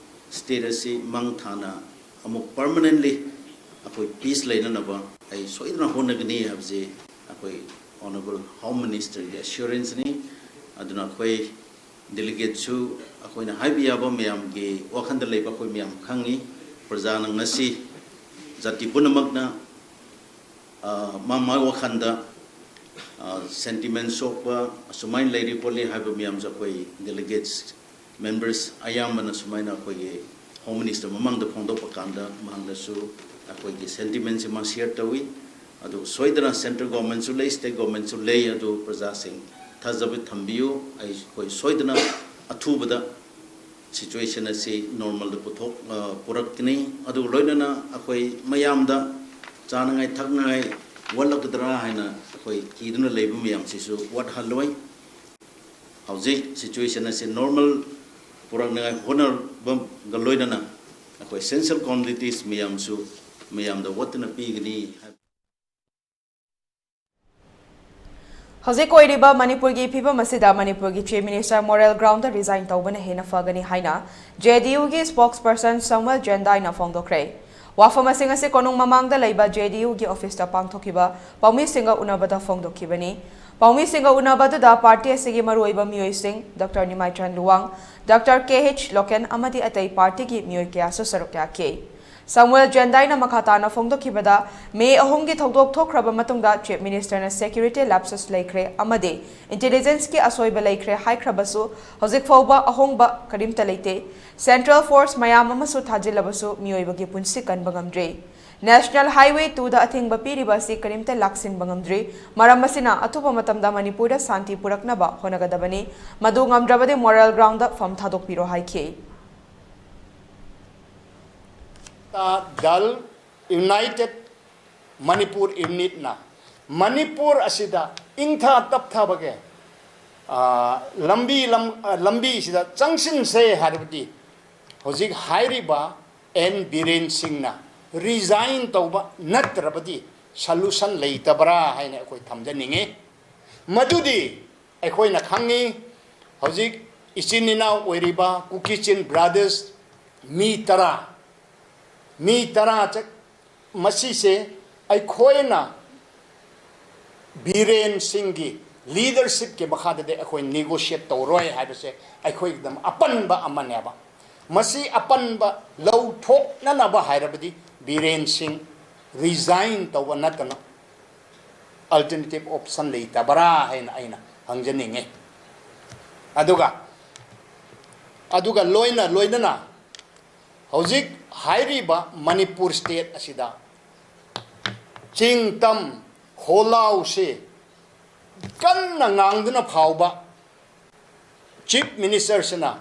ꯁ꯭ꯇꯦꯠ ꯑꯁꯤ ꯃꯥꯡ ꯊꯥꯅ ꯑꯃꯨꯛ ꯄꯔꯃꯅꯦꯟꯠꯂꯤ ꯑꯩꯈꯣꯏ ꯄꯤꯁ ꯂꯩꯅꯅꯕ ꯑꯩ ꯁꯣꯏꯗꯅ ꯍꯣꯠꯅꯒꯅꯤ ꯍꯥꯏꯕꯁꯤ ꯑꯩꯈꯣꯏ ꯑꯣꯅꯔꯦꯕꯜ ꯍꯣꯝ ꯃꯤꯅꯤꯁꯇꯔꯒꯤ ꯑꯦꯁꯨꯔꯦꯟꯁꯅꯤ꯫ ꯑꯗꯨꯅ ꯑꯩꯈꯣꯏ ꯗꯦꯂꯤꯒꯦꯠꯁꯨ ꯑꯩꯈꯣꯏꯅ ꯍꯥꯏꯕ ꯌꯥꯕ ꯃꯌꯥꯝꯒꯤ ꯋꯥꯈꯜꯗ ꯂꯩꯕ ꯑꯩꯈꯣꯏ ꯃꯌꯥꯝ ꯈꯪꯉꯤ꯫ ꯄ꯭ꯔꯖꯥꯅ ꯉꯁꯤ ꯖꯥꯇꯤ ꯄꯨꯝꯅꯃꯛꯅ, ꯑ, ꯃꯥ ꯃꯥꯒꯤ ꯋꯥꯈꯜꯗ, ꯑ, ꯁꯦꯟꯇꯤꯃꯦꯟ ꯁꯣꯛꯄ ꯑꯁꯨꯃꯥꯏꯅ ꯂꯩꯔꯤ ꯈꯣꯠꯂꯤ ꯍꯥꯏꯕ ꯃꯌꯥꯝꯁꯨ ꯑꯩꯈꯣꯏ ꯗꯦꯂꯤꯒꯦꯠꯁ, ꯃꯦꯝꯕꯔꯁ ꯑꯌꯥꯝꯕꯅ ꯁꯨꯃꯥꯏꯅ ꯑꯩꯈꯣꯏꯒꯤ ꯍꯣꯝ ꯃꯤꯅꯤꯁꯇꯔ ꯃꯃꯥꯡꯗ ꯐꯣꯡꯗꯣꯛꯄ ꯀꯥꯟꯗ ꯃꯍꯥꯛꯅꯁꯨ ꯑꯩꯈꯣꯏꯒꯤ ꯁꯦꯟꯇꯤꯃꯦꯟꯁꯤ ꯃꯥ ꯁꯤꯌꯔ ꯇꯧꯏ꯫ ꯑꯗꯨ ꯁꯣꯏꯗꯅ ꯁꯦꯟꯇ꯭ꯔꯦꯜ ꯒꯣꯚꯔꯟꯃꯦꯟꯠꯁꯨ ꯂꯩ, ꯁ꯭ꯇꯦꯠ ꯒꯣꯚꯔꯟꯃꯦꯟꯠꯁꯨ ꯂꯩ, ꯑꯗꯨ ꯄ꯭ꯔꯖꯥꯁꯤꯡ ꯊꯥꯖꯕ ꯊꯝꯕꯤꯌꯨ꯫ ꯑꯩꯈꯣꯏ ꯁꯣꯏꯗꯅ ꯑꯊꯨꯕꯗ ꯁꯤꯆꯨꯋꯦꯁꯟ ꯑꯁꯤ ꯅꯣꯔꯃꯦꯜꯗ ꯄꯨꯊꯣꯛ-, ꯑ, ꯄꯨꯔꯛꯀꯅꯤ꯫ ꯑꯗꯨꯒ ꯂꯣꯏꯅꯅ ꯑꯩꯈꯣꯏ ꯃꯌꯥꯝꯗ ꯆꯥꯅꯉꯥꯏ ꯊꯛꯅꯉꯥꯏ ꯋꯥꯠꯂꯛꯀꯗ꯭ꯔꯥ ꯍꯥꯏꯅ ꯑꯩꯈꯣꯏ ꯀꯤꯗꯨꯅ ꯂꯩꯕ ꯃꯌꯥꯝꯁꯤꯁꯨ ꯋꯥꯠꯍꯜꯂꯣꯏ꯫ ꯍꯧꯖꯤꯛ ꯁꯤꯆꯨꯋꯦꯁꯟ ꯑꯁꯤ ꯅꯣꯔꯃꯦꯜ ꯄꯨꯔꯛꯅꯉꯥꯏ ꯍꯣꯠꯅꯕꯒ ꯂꯣꯏꯅꯅ ꯑꯩꯈꯣꯏ ꯑꯦꯁꯦꯟꯁꯤꯌꯦꯜ ꯀꯣꯃꯣꯗꯤꯇꯤꯁ ꯃꯌꯥꯝꯁꯨ ꯃꯌꯥꯝꯗ ꯋꯥꯠꯇꯅ ꯄꯤꯒꯅꯤ ꯍꯥꯏꯕ꯫ ꯍꯧꯖꯤꯛ ꯑꯣꯏꯔꯤꯕ ꯃꯅꯤꯄꯨꯔꯒꯤ ꯐꯤꯕꯝ ꯑꯁꯤꯗ ꯃꯅꯤꯄꯨꯔꯒꯤ chief minister moral ground resign ꯇꯧꯕꯅ ꯍꯦꯟꯅ ꯐꯒꯅꯤ ꯍꯥꯏꯅ ꯖꯦ ꯗꯤ ꯌꯨꯒꯤ ꯁ꯭ꯄꯣꯛꯁ ꯄꯔꯁꯟ ꯁꯥꯃꯨꯑꯦꯜ ꯖꯦꯟꯗꯥꯏꯅ ꯐꯣꯡꯗꯣꯛꯈ꯭ꯔꯦ꯫ ꯋꯥꯐꯝ ꯑꯁꯤꯡ ꯑꯁꯤ ꯀꯣꯅꯨꯡ ꯃꯃꯥꯡꯗ ꯂꯩꯕ ꯖꯦ ꯗꯤ ꯌꯨꯒꯤ ꯑꯣꯐꯤꯁꯇ ꯄꯥꯡꯊꯣꯛꯈꯤꯕ ꯄꯥꯎꯃꯤꯁꯤꯡꯒ ꯎꯅꯕꯗ ꯐꯣꯡꯗꯣꯛꯈꯤꯕꯅꯤ꯫ ꯄꯥꯎꯃꯤꯁꯤꯡꯒ ꯎꯅꯕꯗꯨꯗ ꯄꯥꯔꯇꯤ ꯑꯁꯤꯒꯤ ꯃꯔꯨꯑꯣꯏꯕ ꯃꯤꯑꯣꯏꯁꯤꯡ, ꯗꯣꯛꯇꯔ ꯅꯤꯃꯥꯏꯆꯟ ꯂꯨꯋꯥꯡ, ꯗꯣꯛꯇꯔ ꯀꯦ ꯑꯩꯆ ꯂꯣꯀꯦꯟ ꯑꯃꯗꯤ ꯑꯇꯩ ꯄꯥꯔꯇꯤꯒꯤ ꯃꯤꯑꯣꯏ ꯀꯌꯥꯁꯨ ꯁꯔꯨꯛ ꯌꯥꯈꯤ꯫ ꯁꯥꯃꯨꯑꯦꯜ ꯖꯦꯟꯗꯥꯏꯅ ꯃꯈꯥ ꯇꯥꯅ ꯐꯣꯡꯗꯣꯛꯈꯤꯕꯗ, ꯃꯦ ꯑꯍꯨꯝꯒꯤ ꯊꯧꯗꯣꯛ ꯊꯣꯛꯈ꯭ꯔꯕ ꯃꯇꯨꯡꯗ Chief Minister ꯅ security lapses ꯂꯩꯈ꯭ꯔꯦ ꯑꯃꯗꯤ intelligence ꯀꯤ ꯑꯁꯣꯏꯕ ꯂꯩꯈ꯭ꯔꯦ ꯍꯥꯏꯈ꯭ꯔꯕꯁꯨ, ꯍꯧꯖꯤꯛ ꯐꯥꯎꯕ ꯑꯍꯣꯡꯕ ꯀꯔꯤꯝꯇ ꯂꯩꯇꯦ꯫ Central force ꯃꯌꯥꯝ ꯑꯃꯁꯨ ꯊꯥꯖꯤꯜꯂꯕꯁꯨ ꯃꯤꯑꯣꯏꯕꯒꯤ ꯄꯨꯟꯁꯤ ꯀꯟꯕ ꯉꯝꯗ꯭ꯔꯤ꯫ National Highway two ꯗ ꯑꯊꯤꯡꯕ ꯄꯤꯔꯤꯕ ꯑꯁꯤ ꯀꯔꯤꯝꯇ ꯂꯥꯛꯁꯤꯟꯕ ꯉꯝꯗ꯭ꯔꯤ꯫ ꯃꯔꯝ ꯑꯁꯤꯅ, ꯑꯊꯨꯕ ꯃꯇꯝꯗ ꯃꯅꯤꯄꯨꯔꯗ ꯁꯥꯟꯇꯤ ꯄꯨꯔꯛꯅꯕ ꯍꯣꯠꯅꯒꯗꯕꯅꯤ꯫ ꯃꯗꯨ ꯉꯝꯗ꯭ꯔꯕꯗꯤ, moral ground ꯗ ꯐꯝ ꯊꯥꯗꯣꯛꯄꯤꯔꯣ ꯍꯥꯏꯈꯤ꯫ ꯗꯜ United Manipur Unit ꯅ ꯃꯅꯤꯄꯨꯔ ꯑꯁꯤꯗ ꯏꯪꯊ ꯇꯞꯊꯕꯒꯤ, ꯑ, ꯂꯝꯕꯤ ꯂꯝ-, ꯑ, ꯂꯝꯕꯤꯁꯤꯗ ꯆꯪꯁꯤꯟꯁꯦ ꯍꯥꯏꯔꯕꯗꯤ, ꯍꯧꯖꯤꯛ ꯍꯥꯏꯔꯤꯕ ꯑꯦꯟ ꯕꯤꯔꯦꯟ ꯁꯤꯡꯅ resign ꯇꯧꯕ ꯅꯠꯇ꯭ꯔꯕꯗꯤ solution ꯂꯩꯇꯕ꯭ꯔꯥ ꯍꯥꯏꯅ ꯑꯩꯈꯣꯏ ꯊꯝꯖꯅꯤꯡꯉꯤ꯫ ꯃꯗꯨꯗꯤ ꯑꯩꯈꯣꯏꯅ ꯈꯪꯉꯤ, ꯍꯧꯖꯤꯛ ꯏꯆꯤꯟ ꯏꯅꯥꯎ ꯑꯣꯏꯔꯤꯕ ꯀꯨꯀꯤ ꯆꯤꯟ brothers ꯃꯤ ꯇꯔꯥ, ꯃꯤ ꯇꯔꯥ ꯆꯠ-, ꯃꯁꯤꯁꯦ ꯑꯩꯈꯣꯏꯅ ꯕꯤꯔꯦꯟ ꯁꯤꯡꯒꯤ leadership ꯀꯤ ꯃꯈꯥꯗꯗꯤ ꯑꯩꯈꯣꯏ negotiate ꯇꯧꯔꯣꯏ ꯍꯥꯏꯕꯁꯦ ꯑꯩꯈꯣꯏꯒꯤꯗꯃꯛ ꯑꯄꯟꯕ ꯑꯃꯅꯦꯕ꯫ ꯃꯁꯤ ꯑꯄꯟꯕ ꯂꯧꯊꯣꯛꯅꯅꯕ ꯍꯥꯏꯔꯕꯗꯤ ꯕꯤꯔꯦꯟ ꯁꯤꯡ resign ꯇꯧꯕ ꯅꯠꯇꯅ alternative option ꯂꯩꯇꯕ꯭ꯔꯥ ꯍꯥꯏꯅ ꯑꯩꯅ ꯍꯪꯖꯅꯤꯡꯉꯤ꯫ ꯑꯗꯨꯒ, ꯑꯗꯨꯒ ꯂꯣꯏꯅ ꯂꯣꯏꯅꯅ ꯍꯧꯖꯤꯛ ꯍꯥꯏꯔꯤꯕ ꯃꯅꯤꯄꯨꯔ state ꯑꯁꯤꯗ ꯆꯤꯡ ꯇꯝ ꯈꯣꯜꯂꯥꯎꯁꯤ ꯀꯟꯅ ꯉꯥꯡꯗꯨꯅ ꯐꯥꯎꯕ Chief Minister ꯁꯤꯅ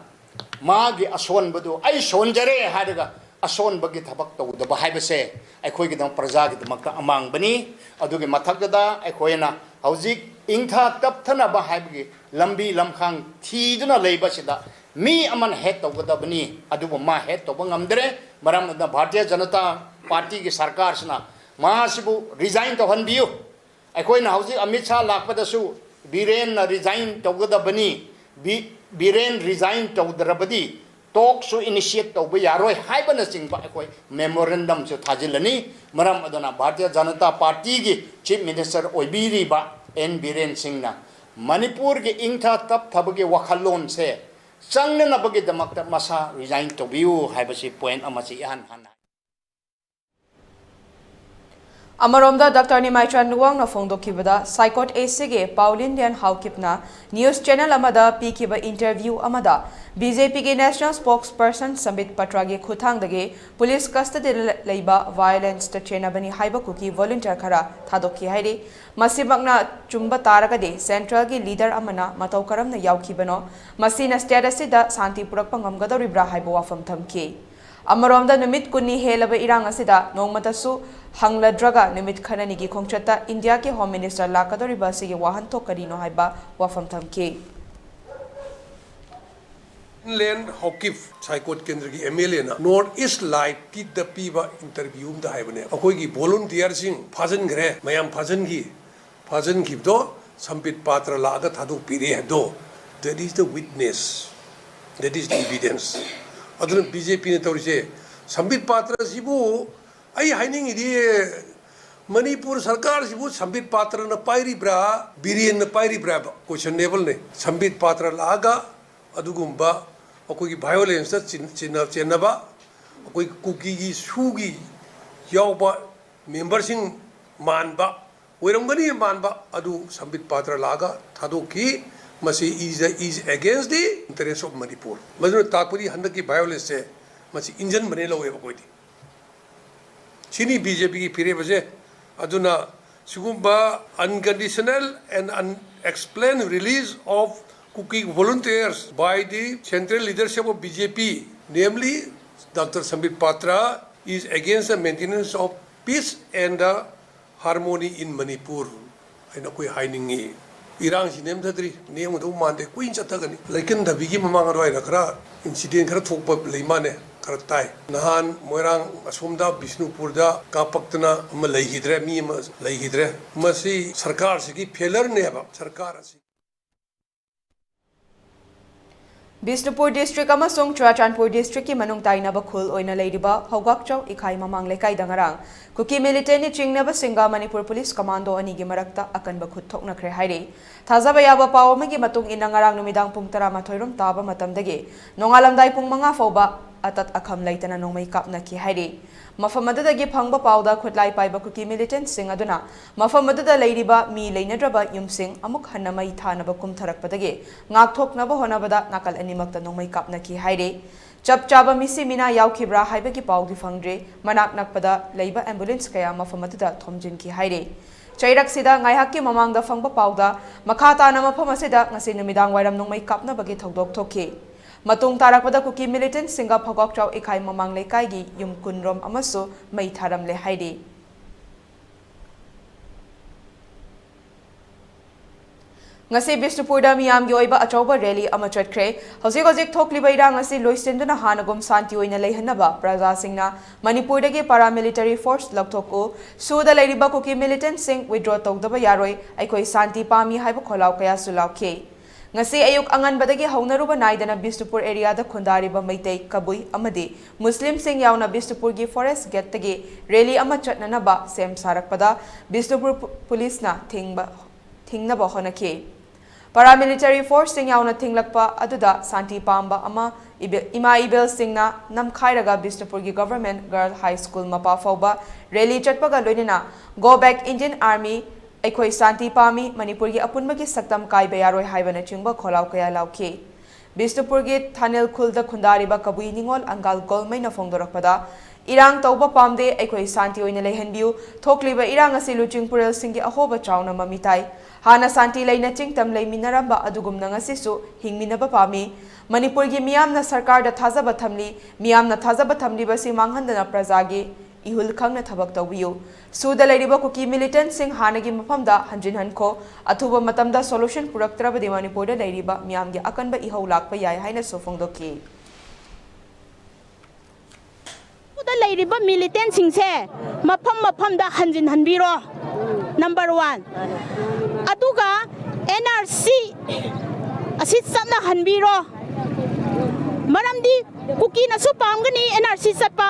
ꯃꯥꯒꯤ ꯑꯁꯣꯟꯕꯗꯨ "ꯑꯩ ꯁꯣꯟꯖꯔꯦ" ꯍꯥꯏꯔꯒ ꯑꯁꯣꯟꯕꯒꯤ ꯊꯕꯛ ꯇꯧꯗꯕ ꯍꯥꯏꯕꯁꯦ ꯑꯩꯈꯣꯏꯒꯤꯗꯃꯛ, ꯄ꯭ꯔꯖꯥꯒꯤꯗꯃꯛꯇ ꯑꯃꯥꯡꯕꯅꯤ꯫ ꯑꯗꯨꯒꯤ ꯃꯊꯛꯇꯗ ꯑꯩꯈꯣꯏꯅ ꯍꯧꯖꯤꯛ ꯏꯪꯊ ꯇꯞꯊꯅꯕ ꯍꯥꯏꯕꯒꯤ ꯂꯝꯕꯤ ꯂꯝꯈꯥꯡ ꯊꯤꯗꯨꯅ ꯂꯩꯕꯁꯤꯗ ꯃꯤ ꯑꯃꯅ head ꯇꯧꯒꯗꯕꯅꯤ, ꯑꯗꯨꯕꯨ ꯃꯥ head ꯇꯧꯕ ꯉꯝꯗ꯭ꯔꯦ꯫ ꯃꯔꯝ ꯑꯗꯨꯅ ꯚꯥꯔꯇꯤꯌ ꯖꯅꯇꯥ ꯄꯥꯔꯇꯤꯒꯤ ꯁꯔꯀꯥꯔꯁꯤꯅ ꯃꯥꯁꯤꯕꯨ resign ꯇꯧꯍꯟꯕꯤꯌꯨ꯫ ꯑꯩꯈꯣꯏꯅ ꯍꯧꯖꯤꯛ ꯑꯃꯤꯠ ꯁꯥꯍ ꯂꯥꯛꯄꯗꯁꯨ ꯕꯤꯔꯦꯟꯅ resign ꯇꯧꯒꯗꯕꯅꯤ, ꯕꯤ-, ꯕꯤꯔꯦꯟ resign ꯇꯧꯗ꯭ꯔꯕꯗꯤ talk ꯁꯨ initiate ꯇꯧꯕ ꯌꯥꯔꯣꯏ ꯍꯥꯏꯕꯅꯆꯤꯡꯕ ꯑꯩꯈꯣꯏ memorandum ꯁꯨ ꯊꯥꯖꯤꯜꯂꯅꯤ꯫ ꯃꯔꯝ ꯑꯗꯨꯅ ꯚꯥꯔꯇꯤꯌ ꯖꯅꯇꯥ ꯄꯥꯔꯇꯤꯒꯤ Chief Minister ꯑꯣꯏꯕꯤꯔꯤꯕ ꯑꯦꯟ ꯕꯤꯔꯦꯟ ꯁꯤꯡꯅ ꯃꯅꯤꯄꯨꯔꯒꯤ ꯏꯪꯊ ꯇꯞꯊꯕꯒꯤ ꯋꯥꯈꯜꯂꯣꯟꯁꯦ ꯆꯪꯅꯅꯕꯒꯤꯗꯃꯛꯇ ꯃꯁꯥ resign ꯇꯧꯕꯤꯌꯨ ꯍꯥꯏꯕꯁꯤ point ꯑꯃꯁꯤ ꯏꯍꯥꯟ ꯍꯥꯟꯅ ꯑꯃꯔꯣꯝꯗ, ꯗꯥꯛꯇꯔ ꯅꯤꯃꯥꯏꯆꯥꯟ ꯂꯨꯋꯥꯡꯅ ꯐꯣꯡꯗꯣꯛꯈꯤꯕꯗ, ꯁꯥꯏꯀꯣꯠ ꯑꯦꯁꯤꯒꯤ ꯄꯥꯎ ꯂꯤꯟ ꯂꯤꯌꯥꯟ ꯍꯥꯎꯀꯤꯞꯅ news channel ꯑꯃꯗ ꯄꯤꯈꯤꯕ interview ꯑꯃꯗ, BJPꯒꯤ national spokesperson ꯁꯝꯕꯤꯠ ꯄꯇ꯭ꯔꯥꯒꯤ ꯈꯨꯠꯊꯥꯡꯗꯒꯤ police custodyꯗ ꯂꯩꯕ violenceꯇ ꯆꯦꯟꯅꯕꯅꯤ ꯍꯥꯏꯕ ꯀꯨꯀꯤ volunteer ꯈꯔ ꯊꯥꯗꯣꯛꯈꯤ ꯍꯥꯏꯔꯤ꯫ ꯃꯁꯤꯃꯛꯅ ꯆꯨꯝꯕ ꯇꯥꯔꯒꯗꯤ, centralꯒꯤ leader ꯑꯃꯅ ꯃꯇꯧ ꯀꯔꯝꯅ ꯌꯥꯎꯈꯤꯕꯅꯣ, ꯃꯁꯤꯅ state ꯑꯁꯤꯗ ꯁꯥꯟꯇꯤ ꯄꯨꯔꯛꯄ ꯉꯝꯒꯗꯧꯔꯤꯕ꯭ꯔꯥ ꯍꯥꯏꯕ ꯋꯥꯐꯝ ꯊꯝꯈꯤ꯫ ꯑꯃꯔꯣꯝꯗ, ꯅꯨꯃꯤꯠ ꯀꯨꯟꯅꯤ ꯍꯦꯜꯂꯕ ꯏꯔꯥꯡ ꯑꯁꯤꯗ ꯅꯣꯡꯃꯇꯁꯨ ꯍꯪꯂꯗ꯭ꯔꯒ ꯅꯨꯃꯤꯠ ꯈꯔꯅꯤꯒꯤ ꯈꯣꯡꯆꯠꯇ ꯏꯟꯗꯤꯌꯥꯒꯤ Home Minister ꯂꯥꯛꯀꯗꯧꯔꯤꯕ ꯑꯁꯤꯒꯤ ꯋꯥꯍꯟꯊꯣꯛ ꯀꯔꯤꯅꯣ ꯍꯥꯏꯕ ꯋꯥꯐꯝ ꯊꯝꯈꯤ꯫ ꯂꯤꯌꯥꯟ ꯍꯥꯎꯀꯤꯞ ꯁꯥꯏꯀꯣꯠ ꯀꯦꯟꯗ꯭ꯔꯒꯤ MLAꯅ North East Liveꯀꯤꯗ ꯄꯤꯕ interview ꯑꯃꯗ ꯍꯥꯏꯕꯅꯦ, ꯑꯩꯈꯣꯏꯒꯤ volunteerꯁꯤꯡ ꯐꯥꯖꯤꯟꯈ꯭ꯔꯦ, ꯃꯌꯥꯝ ꯐꯥꯖꯤꯟꯈꯤ, ꯐꯥꯖꯤꯟꯈꯤꯕꯗꯣ ꯁꯝꯕꯤꯠ ꯄꯥꯇ꯭ꯔ ꯂꯥꯛꯑꯒ ꯊꯥꯗꯣꯛꯄꯤꯔꯦ ꯍꯥꯏꯕꯗꯣ, that is the witness, that is the evidence꯫ ꯑꯗꯨꯅ BJPꯅ ꯇꯧꯔꯤꯁꯦ, ꯁꯝꯕꯤꯠ ꯄꯥꯇ꯭ꯔꯁꯤꯕꯨ, ꯑꯩ ꯍꯥꯏꯅꯤꯡꯉꯤꯗꯤ, ꯃꯅꯤꯄꯨꯔ ꯁꯔꯀꯥꯔꯁꯤꯕꯨ ꯁꯝꯕꯤꯠ ꯄꯥꯇ꯭ꯔꯅ ꯄꯥꯏꯔꯤꯕ꯭ꯔꯥ, ꯕꯤꯔꯦꯟꯅ ꯄꯥꯏꯔꯤꯕ꯭ꯔꯥ ꯍꯥꯏꯕ questionableꯅꯦ꯫ ꯁꯝꯕꯤꯠ ꯄꯥꯇ꯭ꯔ ꯂꯥꯛꯑꯒ ꯑꯗꯨꯒꯨꯝꯕ ꯑꯩꯈꯣꯏꯒꯤ violenceꯇ ꯆꯤꯟ- ꯆꯤꯟꯅ- ꯆꯦꯟꯅꯕ, ꯑꯩꯈꯣꯏ ꯀꯨꯀꯤꯒꯤ ꯁꯨꯒꯤ ꯌꯥꯎꯕ memberꯁꯤꯡ ꯃꯥꯟꯕ ꯑꯣꯏꯔꯝꯒꯅꯤ ꯃꯥꯟꯕ ꯑꯗꯨ ꯁꯝꯕꯤꯠ ꯄꯥꯇ꯭ꯔ ꯂꯥꯛꯑꯒ ꯊꯥꯗꯣꯛꯈꯤ꯫ ꯃꯁꯤ is, is against the interest of Manipur꯫ ꯃꯗꯨꯅ ꯇꯥꯛꯄꯗꯤ ꯍꯟꯗꯛꯀꯤ violenceꯁꯦ ꯃꯁꯤ ꯏꯟꯖꯟꯕꯅꯦ ꯂꯧꯋꯦꯕ ꯑꯩꯈꯣꯏꯗꯤ꯫ ꯁꯤꯅꯤ BJPꯒꯤ ꯐꯤꯔꯦꯞ ꯑꯁꯦ꯫ ꯑꯗꯨꯅ ꯁꯤꯒꯨꯝꯕ unconditional and unexplained release of Kuki volunteers by the central leadership of BJP, namely Doctor Sambit Patra, is against the maintenance of peace and the harmony in Manipur ꯍꯥꯏꯅ ꯑꯩꯈꯣꯏ ꯍꯥꯏꯅꯤꯡꯉꯤ꯫ ꯏꯔꯥꯡꯁꯤ ꯅꯦꯝꯊꯗ꯭ꯔꯤ, ꯅꯦꯝꯒꯗꯧ ꯃꯥꯟꯗꯦ, ꯀꯨꯏꯅ ꯆꯠꯊꯒꯅꯤ꯫ ꯂꯩꯀꯟꯊꯕꯤꯒꯤ ꯃꯃꯥꯡ ꯑꯗꯨꯋꯥꯏꯗ ꯈꯔ incident ꯈꯔ ꯊꯣꯛꯄ ꯂꯩ ꯃꯥꯜꯂꯦ, ꯈꯔ ꯇꯥꯏ꯫ ꯅꯍꯥꯟ ꯃꯣꯏꯔꯥꯡ ꯑꯁꯣꯝꯗ ꯕꯤꯁꯅꯨꯄꯨꯔꯗ ꯀꯥꯞꯄꯛꯇꯅ ꯑꯃ ꯂꯩꯈꯤꯗ꯭ꯔꯦ, ꯃꯤ ꯑꯃ ꯂꯩꯈꯤꯗ꯭ꯔꯦ꯫ ꯃꯁꯤ ꯁꯔꯀꯥꯔꯁꯤꯒꯤ failureꯅꯦꯕ, ꯁꯔꯀꯥꯔ ꯑꯁꯤ꯫ ꯕꯤꯁꯅꯨꯄꯨꯔ district ꯑꯃꯁꯨꯡ ꯆꯨꯔꯥꯆꯥꯟꯄꯨꯔ districtꯀꯤ ꯃꯅꯨꯡ ꯇꯥꯏꯅꯕ ꯈꯨꯜ ꯑꯣꯏꯅ ꯂꯩꯔꯤꯕ ꯍꯧꯒꯥꯛꯆꯧ ꯏꯈꯥꯏ ꯃꯃꯥꯡ ꯂꯩꯀꯥꯏꯗ ꯉꯔꯥꯡ ꯀꯨꯀꯤ militantꯅ ꯆꯤꯡꯅꯕꯁꯤꯡꯒ ꯃꯅꯤꯄꯨꯔ police commando ꯑꯅꯤꯒꯤ ꯃꯔꯛꯇ ꯑꯀꯟꯕ ꯈꯨꯠ ꯊꯣꯛꯅꯈ꯭ꯔꯦ ꯍꯥꯏꯔꯤ꯫ ꯊꯥꯖꯕ ꯌꯥꯕ ꯄꯥꯎ ꯑꯃꯒꯤ ꯃꯇꯨꯡ ꯏꯟꯅ, ꯉꯔꯥꯡ ꯅꯨꯃꯤꯗꯥꯡ ꯄꯨꯡ ꯇꯔꯥꯃꯥꯊꯣꯏ ꯔꯣꯝ ꯇꯥꯕ ꯃꯇꯝꯗꯒꯤ ꯅꯣꯡꯉꯥꯜꯂꯝꯗꯥꯏ ꯄꯨꯡ ꯃꯉꯥ ꯐꯥꯎꯕ ꯑꯇꯠ ꯑꯈꯝ ꯂꯩꯇꯅ ꯅꯣꯡꯃꯩ ꯀꯥꯞꯅꯈꯤ ꯍꯥꯏꯔꯤ꯫ ꯃꯐꯝ ꯑꯗꯨꯗꯒꯤ ꯐꯪꯕ ꯄꯥꯎꯗ ꯈꯨꯠꯂꯥꯏ ꯄꯥꯏꯕ ꯀꯨꯀꯤ ꯃꯤꯂꯤꯇꯦꯟꯠꯁꯤꯡ ꯑꯗꯨꯅ ꯃꯐꯝ ꯑꯗꯨꯗ ꯂꯩꯔꯤꯕ ꯃꯤ ꯂꯩꯅꯗ꯭ꯔꯕ ꯌꯨꯝꯁꯤꯡ ꯑꯃꯨꯛ ꯍꯟꯅ ꯃꯩ ꯊꯥꯅꯕ ꯀꯨꯝꯊꯔꯛꯄꯗꯒꯤ ꯉꯥꯛꯊꯣꯛꯅꯕ ꯍꯣꯠꯅꯕꯗ ꯅꯥꯀꯜ ꯑꯅꯤꯃꯛꯇ ꯅꯣꯡꯃꯩ ꯀꯥꯞꯅꯈꯤ ꯍꯥꯏꯔꯤ꯫ ꯆꯞ ꯆꯥꯕ ꯃꯤꯁꯤ ꯃꯤꯅꯥ ꯌꯥꯎꯈꯤꯕ꯭ꯔꯥ ꯍꯥꯏꯕꯒꯤ ꯄꯥꯎꯗꯤ ꯐꯪꯗ꯭ꯔꯤ꯫ ꯃꯅꯥꯛ ꯅꯛꯄꯗ ꯂꯩꯕ ambulance ꯀꯌꯥ ꯃꯐꯝ ꯑꯗꯨꯗ ꯊꯣꯝꯖꯤꯟꯈꯤ ꯍꯥꯏꯔꯤ꯫ ꯆꯩꯔꯛꯁꯤꯗ ꯉꯥꯏꯍꯥꯛꯀꯤ ꯃꯃꯥꯡꯗ ꯐꯪꯕ ꯄꯥꯎꯗ ꯃꯈꯥ ꯇꯥꯅ ꯃꯐꯝ ꯑꯁꯤꯗ ꯉꯁꯤ ꯅꯨꯃꯤꯗꯥꯡ ꯋꯥꯏꯔꯝ ꯅꯣꯡꯃꯩ ꯀꯥꯞꯅꯕꯒꯤ ꯊꯧꯗꯣꯛ ꯊꯣꯛꯈꯤ꯫ ꯃꯇꯨꯡ ꯇꯥꯔꯛꯄꯗ ꯀꯨꯀꯤ ꯃꯤꯂꯤꯇꯦꯟꯠꯁꯤꯡꯒ ꯐꯒ꯭ꯋꯥꯛꯆꯥꯎ ꯏꯈꯥꯏ ꯃꯃꯥꯡ ꯂꯩꯀꯥꯏꯒꯤ ꯌꯨꯝ ꯀꯨꯟꯔꯣꯝ ꯑꯃꯁꯨ ꯃꯩ ꯊꯥꯔꯝꯂꯦ ꯍꯥꯏꯔꯤ꯫ ꯉꯁꯤ ꯕꯤꯁꯅꯨꯄꯨꯔꯗ ꯃꯤꯌꯥꯝꯒꯤ ꯑꯣꯏꯕ ꯑꯆꯧꯕ rally ꯑꯃ ꯆꯠꯈ꯭ꯔꯦ꯫ ꯍꯧꯖꯤꯛ ꯍꯧꯖꯤꯛ ꯊꯣꯛꯂꯤꯕ ꯏꯔꯥꯡ ꯑꯁꯤ ꯂꯣꯏꯁꯤꯟꯗꯨꯅ ꯍꯥꯟꯅꯒꯨꯝ ꯁꯥꯟꯇꯤ ꯑꯣꯏꯅ ꯂꯩꯍꯟꯅꯕ ꯄ꯭ꯔꯖꯥꯁꯤꯡꯅ ꯃꯅꯤꯄꯨꯔꯗꯒꯤ paramilitary force ꯂꯧꯊꯣꯛꯎ, ꯁꯨꯗ ꯂꯩꯔꯤꯕ ꯀꯨꯀꯤ ꯃꯤꯂꯤꯇꯦꯟꯠꯁꯤꯡ withdraw ꯇꯧꯗꯕ ꯌꯥꯔꯣꯏ, ꯑꯩꯈꯣꯏ ꯁꯥꯟꯇꯤ ꯄꯥꯝꯃꯤ ꯍꯥꯏꯕ ꯈꯣꯜꯂꯥꯎ ꯀꯌꯥꯁꯨ ꯂꯥꯎꯈꯤ꯫ ꯉꯁꯤ ꯑꯌꯨꯛ ꯑꯉꯟꯕꯗꯒꯤ ꯍꯧꯅꯔꯨꯕ ꯅꯥꯏꯗꯅ ꯕꯤꯁꯅꯨꯄꯨꯔ areaꯗ ꯈꯨꯟꯗꯥꯔꯤꯕ ꯃꯩꯇꯩ, ꯀꯕꯨꯏ ꯑꯃꯗꯤ ꯃꯨꯁꯂꯤꯝꯁꯤꯡ ꯌꯥꯎꯅ ꯕꯤꯁꯅꯨꯄꯨꯔꯒꯤ forest gateꯇꯒꯤ rally ꯑꯃ ꯆꯠꯅꯅꯕ ꯁꯦꯝ ꯁꯥꯔꯛꯄꯗ ꯕꯤꯁꯅꯨꯄꯨꯔ ꯄꯨ-, ꯄꯨꯂꯤꯁꯅ ꯊꯤꯡꯕ, ꯊꯤꯡꯅꯕ ꯍꯣꯠꯅꯈꯤ꯫ Paramilitary forceꯁꯤꯡ ꯌꯥꯎꯅ ꯊꯤꯡꯂꯛꯄ ꯑꯗꯨꯗ ꯁꯥꯟꯇꯤ ꯄꯥꯝꯕ ꯑꯃ ꯏꯕꯦ-, ꯏꯃꯥ ꯏꯕꯦꯜꯁꯤꯡꯅ ꯅꯝꯈꯥꯏꯔꯒ ꯕꯤꯁꯅꯨꯄꯨꯔꯒꯤ Government Girl High School ꯃꯄꯥ ꯐꯥꯎꯕ rally ꯆꯠꯄꯒ ꯂꯣꯏꯅꯅ Go back Indian Army, ꯑꯩꯈꯣꯏ ꯁꯥꯟꯇꯤ ꯄꯥꯝꯃꯤ, ꯃꯅꯤꯄꯨꯔꯒꯤ ꯑꯄꯨꯟꯕꯒꯤ ꯁꯛꯇꯝ ꯀꯥꯏꯕ ꯌꯥꯔꯣꯏ ꯍꯥꯏꯕꯅꯆꯤꯡꯕ ꯈꯣꯜꯂꯥꯎ ꯀꯌꯥ ꯂꯥꯎꯈꯤ꯫ ꯕꯤꯁꯅꯨꯄꯨꯔꯒꯤ ꯊꯥꯅꯦꯜ ꯈꯨꯜꯗ ꯈꯨꯟꯗꯥꯔꯤꯕ ꯀꯕꯨꯏ ꯅꯤꯉꯣꯜ ꯑꯪꯒꯥꯜ ꯒꯣꯜꯃꯩꯅ ꯐꯣꯡꯗꯣꯔꯛꯄꯗ, ꯏꯔꯥꯡ ꯇꯧꯕ ꯄꯥꯝꯗꯦ, ꯑꯩꯈꯣꯏ ꯁꯥꯟꯇꯤ ꯑꯣꯏꯅ ꯂꯩꯍꯟꯕꯤꯌꯨ, ꯊꯣꯛꯂꯤꯕ ꯏꯔꯥꯡ ꯑꯁꯤ ꯂꯨꯆꯤꯡ ꯄꯨꯔꯦꯜꯁꯤꯡꯒꯤ ꯑꯍꯣꯕ ꯆꯥꯎꯅ ꯃꯃꯤ ꯇꯥꯏ꯫ ꯍꯥꯟꯅ ꯁꯥꯟꯇꯤ ꯂꯩꯅ ꯆꯤꯡꯇꯝ ꯂꯩꯃꯤꯟꯅꯔꯝꯕ ꯑꯗꯨꯒꯨꯝꯅ ꯉꯁꯤꯁꯨ ꯍꯤꯡꯃꯤꯟꯅꯕ ꯄꯥꯝꯃꯤ꯫ ꯃꯅꯤꯄꯨꯔꯒꯤ ꯃꯤꯌꯥꯝꯅ ꯁꯔꯀꯥꯔꯗ ꯊꯥꯖꯕ ꯊꯝꯂꯤ, ꯃꯤꯌꯥꯝꯅ ꯊꯥꯖꯕ ꯊꯝꯂꯤꯕꯁꯤ ꯃꯥꯡꯍꯟꯗꯅ ꯄ꯭ꯔꯖꯥꯒꯤ ꯏꯍꯨꯜ ꯈꯪꯅ ꯊꯕꯛ ꯇꯧꯕꯤꯌꯨ꯫ ꯁꯨꯗ ꯂꯩꯔꯤꯕ ꯀꯨꯀꯤ ꯃꯤꯂꯤꯇꯦꯟꯠꯁꯤꯡ ꯍꯥꯟꯅꯒꯤ ꯃꯐꯝꯗ ꯍꯟꯖꯤꯟꯍꯟꯈꯣ꯫ ꯑꯊꯨꯕ ꯃꯇꯝꯗ solution ꯄꯨꯔꯛꯇ꯭ꯔꯕꯗꯤ ꯃꯅꯤꯄꯨꯔꯗ ꯂꯩꯔꯤꯕ ꯃꯤꯌꯥꯝꯒꯤ ꯑꯀꯟꯕ ꯏꯍꯧ ꯂꯥꯛꯄ ꯌꯥꯏ ꯍꯥꯏꯅꯁꯨ ꯐꯣꯡꯗꯣꯛꯈꯤ꯫ ꯁꯨꯗ ꯂꯩꯔꯤꯕ ꯃꯤꯂꯤꯇꯦꯟꯠꯁꯤꯡꯁꯦ ꯃꯐꯝ ꯃꯐꯝꯗ ꯍꯟꯖꯤꯟꯍꯟꯕꯤꯔꯣ, number one꯫ ꯑꯗꯨꯒ NRC ꯑꯁꯤ ꯆꯠꯅꯍꯟꯕꯤꯔꯣ, ꯃꯔꯝꯗꯤ ꯀꯨꯀꯤꯅꯁꯨ ꯄꯥꯝꯒꯅꯤ NRC ꯆꯠꯄ,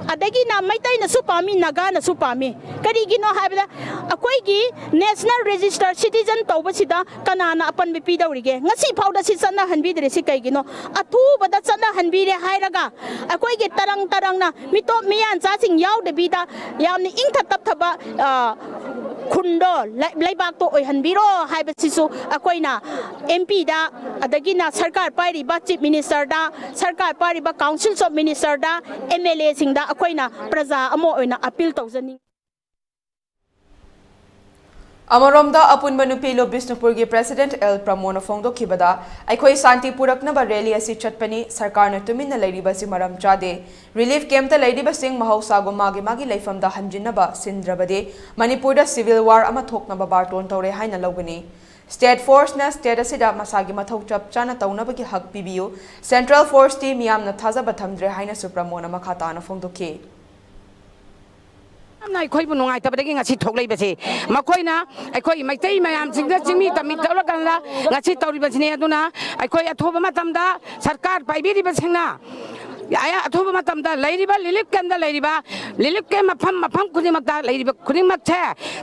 ꯑꯗꯒꯤꯅ ꯃꯩꯇꯩꯅꯁꯨ ꯄꯥꯝꯃꯤ, ꯅꯥꯒꯥꯅꯁꯨ ꯄꯥꯝꯃꯤ꯫ ꯀꯔꯤꯒꯤꯅꯣ ꯍꯥꯏꯕꯗ, ꯑꯩꯈꯣꯏꯒꯤ National Register Citizen ꯇꯧꯕꯁꯤꯗ ꯀꯅꯥꯅ ꯑꯄꯟꯕ ꯄꯤꯗꯧꯔꯤꯒꯦ? ꯉꯁꯤ ꯐꯥꯎꯗ ꯁꯤ ꯆꯠꯅꯍꯟꯕꯤꯗ꯭ꯔꯤꯁꯤ ꯀꯩꯒꯤꯅꯣ? ꯑꯊꯨꯕꯗ ꯆꯠꯅꯍꯟꯕꯤꯔꯦ ꯍꯥꯏꯔꯒ, ꯑꯩꯈꯣꯏꯒꯤ ꯇꯔꯪ ꯇꯔꯪꯅ ꯃꯤꯇꯣꯞ ꯃꯤꯌꯥꯟꯆꯥꯁꯤꯡ ꯌꯥꯎꯗꯕꯤꯗ ꯌꯥꯝꯅ ꯏꯪꯊ ꯇꯞꯊꯕ, ꯑ, ꯈꯨꯟꯗꯣ, ꯂꯩ-, ꯂꯩꯕꯥꯛꯇꯣ ꯑꯣꯏꯍꯟꯕꯤꯔꯣ ꯍꯥꯏꯕꯁꯤꯁꯨ ꯑꯩꯈꯣꯏꯅ M P ꯗ, ꯑꯗꯒꯤꯅ ꯁꯔꯀꯥꯔ ꯄꯥꯏꯔꯤꯕ Chief Minister ꯗ, ꯁꯔꯀꯥꯔ ꯄꯥꯏꯔꯤꯕ Councils of Minister the, M L A ꯁꯤꯡꯗ ꯑꯩꯈꯣꯏꯅ ꯄ꯭ꯔꯖꯥ ꯑꯃ ꯑꯣꯏꯅ ꯑꯄꯤꯜ ꯇꯧꯖꯅꯤꯡꯏ꯫ ꯑꯃꯔꯣꯝꯗ, ꯑꯄꯨꯟꯕ ꯅꯨꯄꯤ ꯂꯨꯞ ꯕꯤꯁꯅꯨꯄꯨꯔꯒꯤ ꯄ꯭ꯔꯦꯁꯤꯗꯦꯟꯠ ꯑꯦꯜ ꯄ꯭ꯔꯃꯣꯗꯅ ꯐꯣꯡꯗꯣꯛꯈꯤꯕꯗ, ꯑꯩꯈꯣꯏ ꯁꯥꯟꯇꯤ ꯄꯨꯔꯛꯅꯕ ꯔꯦꯂꯤ ꯑꯁꯤ ꯆꯠꯄꯅꯤ꯫ ꯁꯔꯀꯥꯔꯅ ꯇꯨꯃꯤꯟꯅ ꯂꯩꯔꯤꯕꯁꯤ ꯃꯔꯝ ꯆꯥꯗꯦ꯫ ꯔꯤꯂꯤꯐ ꯀꯦꯝꯞꯇ ꯂꯩꯔꯤꯕꯁꯤꯡ ꯃꯍꯧꯁꯥꯒꯨꯝ ꯃꯥꯒꯤ ꯃꯥꯒꯤ ꯂꯩꯐꯝꯗ ꯍꯟꯖꯤꯟꯅꯕ ꯁꯤꯟꯗ꯭ꯔꯕꯗꯤ, ꯃꯅꯤꯄꯨꯔꯗ ꯁꯤꯚꯤꯜ ꯋꯥꯔ ꯑꯃ ꯊꯣꯛꯅꯕ ꯕꯥꯔꯇꯣꯟ ꯇꯧꯔꯦ ꯍꯥꯏꯅ ꯂꯧꯒꯅꯤ꯫ ꯁ꯭ꯇꯦꯠ ꯐꯣꯔꯁꯅ ꯁ꯭ꯇꯦꯠ ꯑꯁꯤꯗ ꯃꯁꯥꯒꯤ ꯃꯊꯧ ꯆꯞ ꯆꯥꯅ ꯇꯧꯅꯕꯒꯤ ꯍꯛ ꯄꯤꯕꯤꯌꯨ꯫ ꯁꯦꯟꯇ꯭ꯔꯦꯜ ꯐꯣꯔꯁꯇꯤ ꯃꯤꯌꯥꯝꯅ ꯊꯥꯖꯕ ꯊꯝꯗ꯭ꯔꯦ ꯍꯥꯏꯅꯁꯨ ꯄ꯭ꯔꯃꯣꯗꯅ ꯃꯈꯥ ꯇꯥꯅ ꯐꯣꯡꯗꯣꯛꯈꯤ꯫ ꯌꯥꯝꯅ ꯑꯩꯈꯣꯏꯕꯨ ꯅꯨꯡꯉꯥꯏꯇꯕꯗꯒꯤ ꯉꯁꯤ ꯊꯣꯛꯂꯛꯏꯕꯁꯤ꯫ ꯃꯈꯣꯏꯅ ꯑꯩꯈꯣꯏ ꯃꯩꯇꯩ ꯃꯌꯥꯝꯁꯤꯡꯗ ꯆꯤꯡꯃꯤ ꯇꯝꯃꯤ ꯇꯧꯔꯀꯥꯟꯗ ꯉꯁꯤ ꯇꯧꯔꯤꯕꯁꯤꯅꯤ꯫ ꯑꯗꯨꯅ ꯑꯩꯈꯣꯏ ꯑꯊꯨꯕ ꯃꯇꯝꯗ ꯁꯔꯀꯥꯔ ꯄꯥꯏꯕꯤꯔꯤꯕꯁꯤꯡꯅ ꯑꯊꯨꯕ ꯃꯇꯝꯗ ꯂꯩꯔꯤꯕ ꯔꯤꯂꯤꯐ ꯀꯦꯝꯞꯇ ꯂꯩꯔꯤꯕ, ꯔꯤꯂꯤꯐ ꯀꯦꯝꯞ ꯃꯐꯝ ꯃꯐꯝ ꯈꯨꯗꯤꯡꯃꯛꯇ ꯂꯩꯔꯤꯕ ꯈꯨꯗꯤꯡꯃꯛꯁꯦ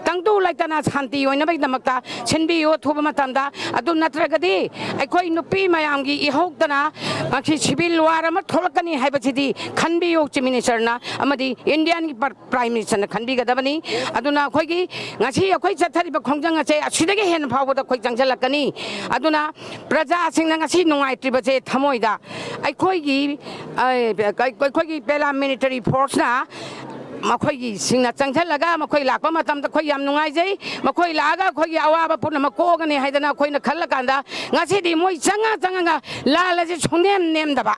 ꯇꯪꯗꯨ ꯂꯩꯇꯅ ꯁꯥꯟꯇꯤ ꯑꯣꯏꯅꯕꯒꯤꯗꯃꯛꯇ ꯁꯤꯟꯕꯤꯌꯨ ꯑꯊꯨꯕ ꯃꯇꯝꯗ꯫ ꯑꯗꯨ ꯅꯠꯇ꯭ꯔꯒꯗꯤ ꯑꯩꯈꯣꯏ ꯅꯨꯄꯤ ꯃꯌꯥꯝꯒꯤ ꯏꯍꯧꯗꯅ ꯉꯁꯤ ꯁꯤꯚꯤꯜ ꯋꯥꯔ ꯑꯃ ꯊꯣꯛꯂꯛꯀꯅꯤ ꯍꯥꯏꯕꯁꯤꯗꯤ ꯈꯟꯕꯤꯌꯨ꯫ ꯆꯤꯐ ꯃꯤꯅꯤꯁꯇꯔꯅ ꯑꯃꯗꯤ ꯏꯟꯗꯤꯌꯥꯟꯒꯤ ꯄ꯭ꯔꯥꯏꯝ ꯃꯤꯅꯤꯁꯇꯔꯅ ꯈꯟꯕꯤꯒꯗꯕꯅꯤ꯫ ꯑꯗꯨꯅ ꯑꯩꯈꯣꯏꯒꯤ ꯉꯁꯤ ꯑꯩꯈꯣꯏ ꯆꯠꯊꯔꯤꯕ ꯈꯣꯡꯖꯪ ꯑꯁꯦ ꯑꯁꯤꯗꯒꯤ ꯍꯦꯟꯅ ꯐꯥꯎꯕꯗ ꯑꯩꯈꯣꯏ ꯆꯪꯁꯤꯜꯂꯛꯀꯅꯤ꯫ ꯑꯗꯨꯅ ꯄ꯭ꯔꯖꯥꯁꯤꯡꯅ ꯉꯁꯤ ꯅꯨꯡꯉꯥꯏꯇ꯭ꯔꯤꯕꯁꯦ ꯊꯃꯣꯏꯗ ꯑꯩꯈꯣꯏꯒꯤ, ꯑꯩꯈꯣꯏꯒꯤ ꯄꯦꯂꯥ ꯃꯤꯂꯤꯇꯔꯤ ꯐꯣꯔꯁꯅ ꯃꯈꯣꯏꯒꯤꯁꯤꯡꯅ ꯆꯪꯁꯤꯜꯂꯒ ꯃꯈꯣꯏ ꯂꯥꯛꯄ ꯃꯇꯝꯗ ꯑꯩꯈꯣꯏ ꯌꯥꯝ ꯅꯨꯡꯉꯥꯏꯖꯩ꯫ ꯃꯈꯣꯏ ꯂꯥꯛꯑꯒ ꯑꯩꯈꯣꯏꯒꯤ ꯑꯋꯥꯕ ꯄꯨꯝꯅꯃꯛ ꯀꯣꯛꯑꯒꯅꯤ ꯍꯥꯏꯗꯅ ꯑꯩꯈꯣꯏꯅ ꯈꯜꯂꯀꯥꯟꯗ, ꯉꯁꯤꯗꯤ ꯃꯣꯏ ꯆꯪꯉ ꯆꯪꯉꯒ ꯂꯥꯜ ꯑꯁꯤ ꯁꯨꯡꯅꯦꯝ ꯅꯦꯝꯗꯕ,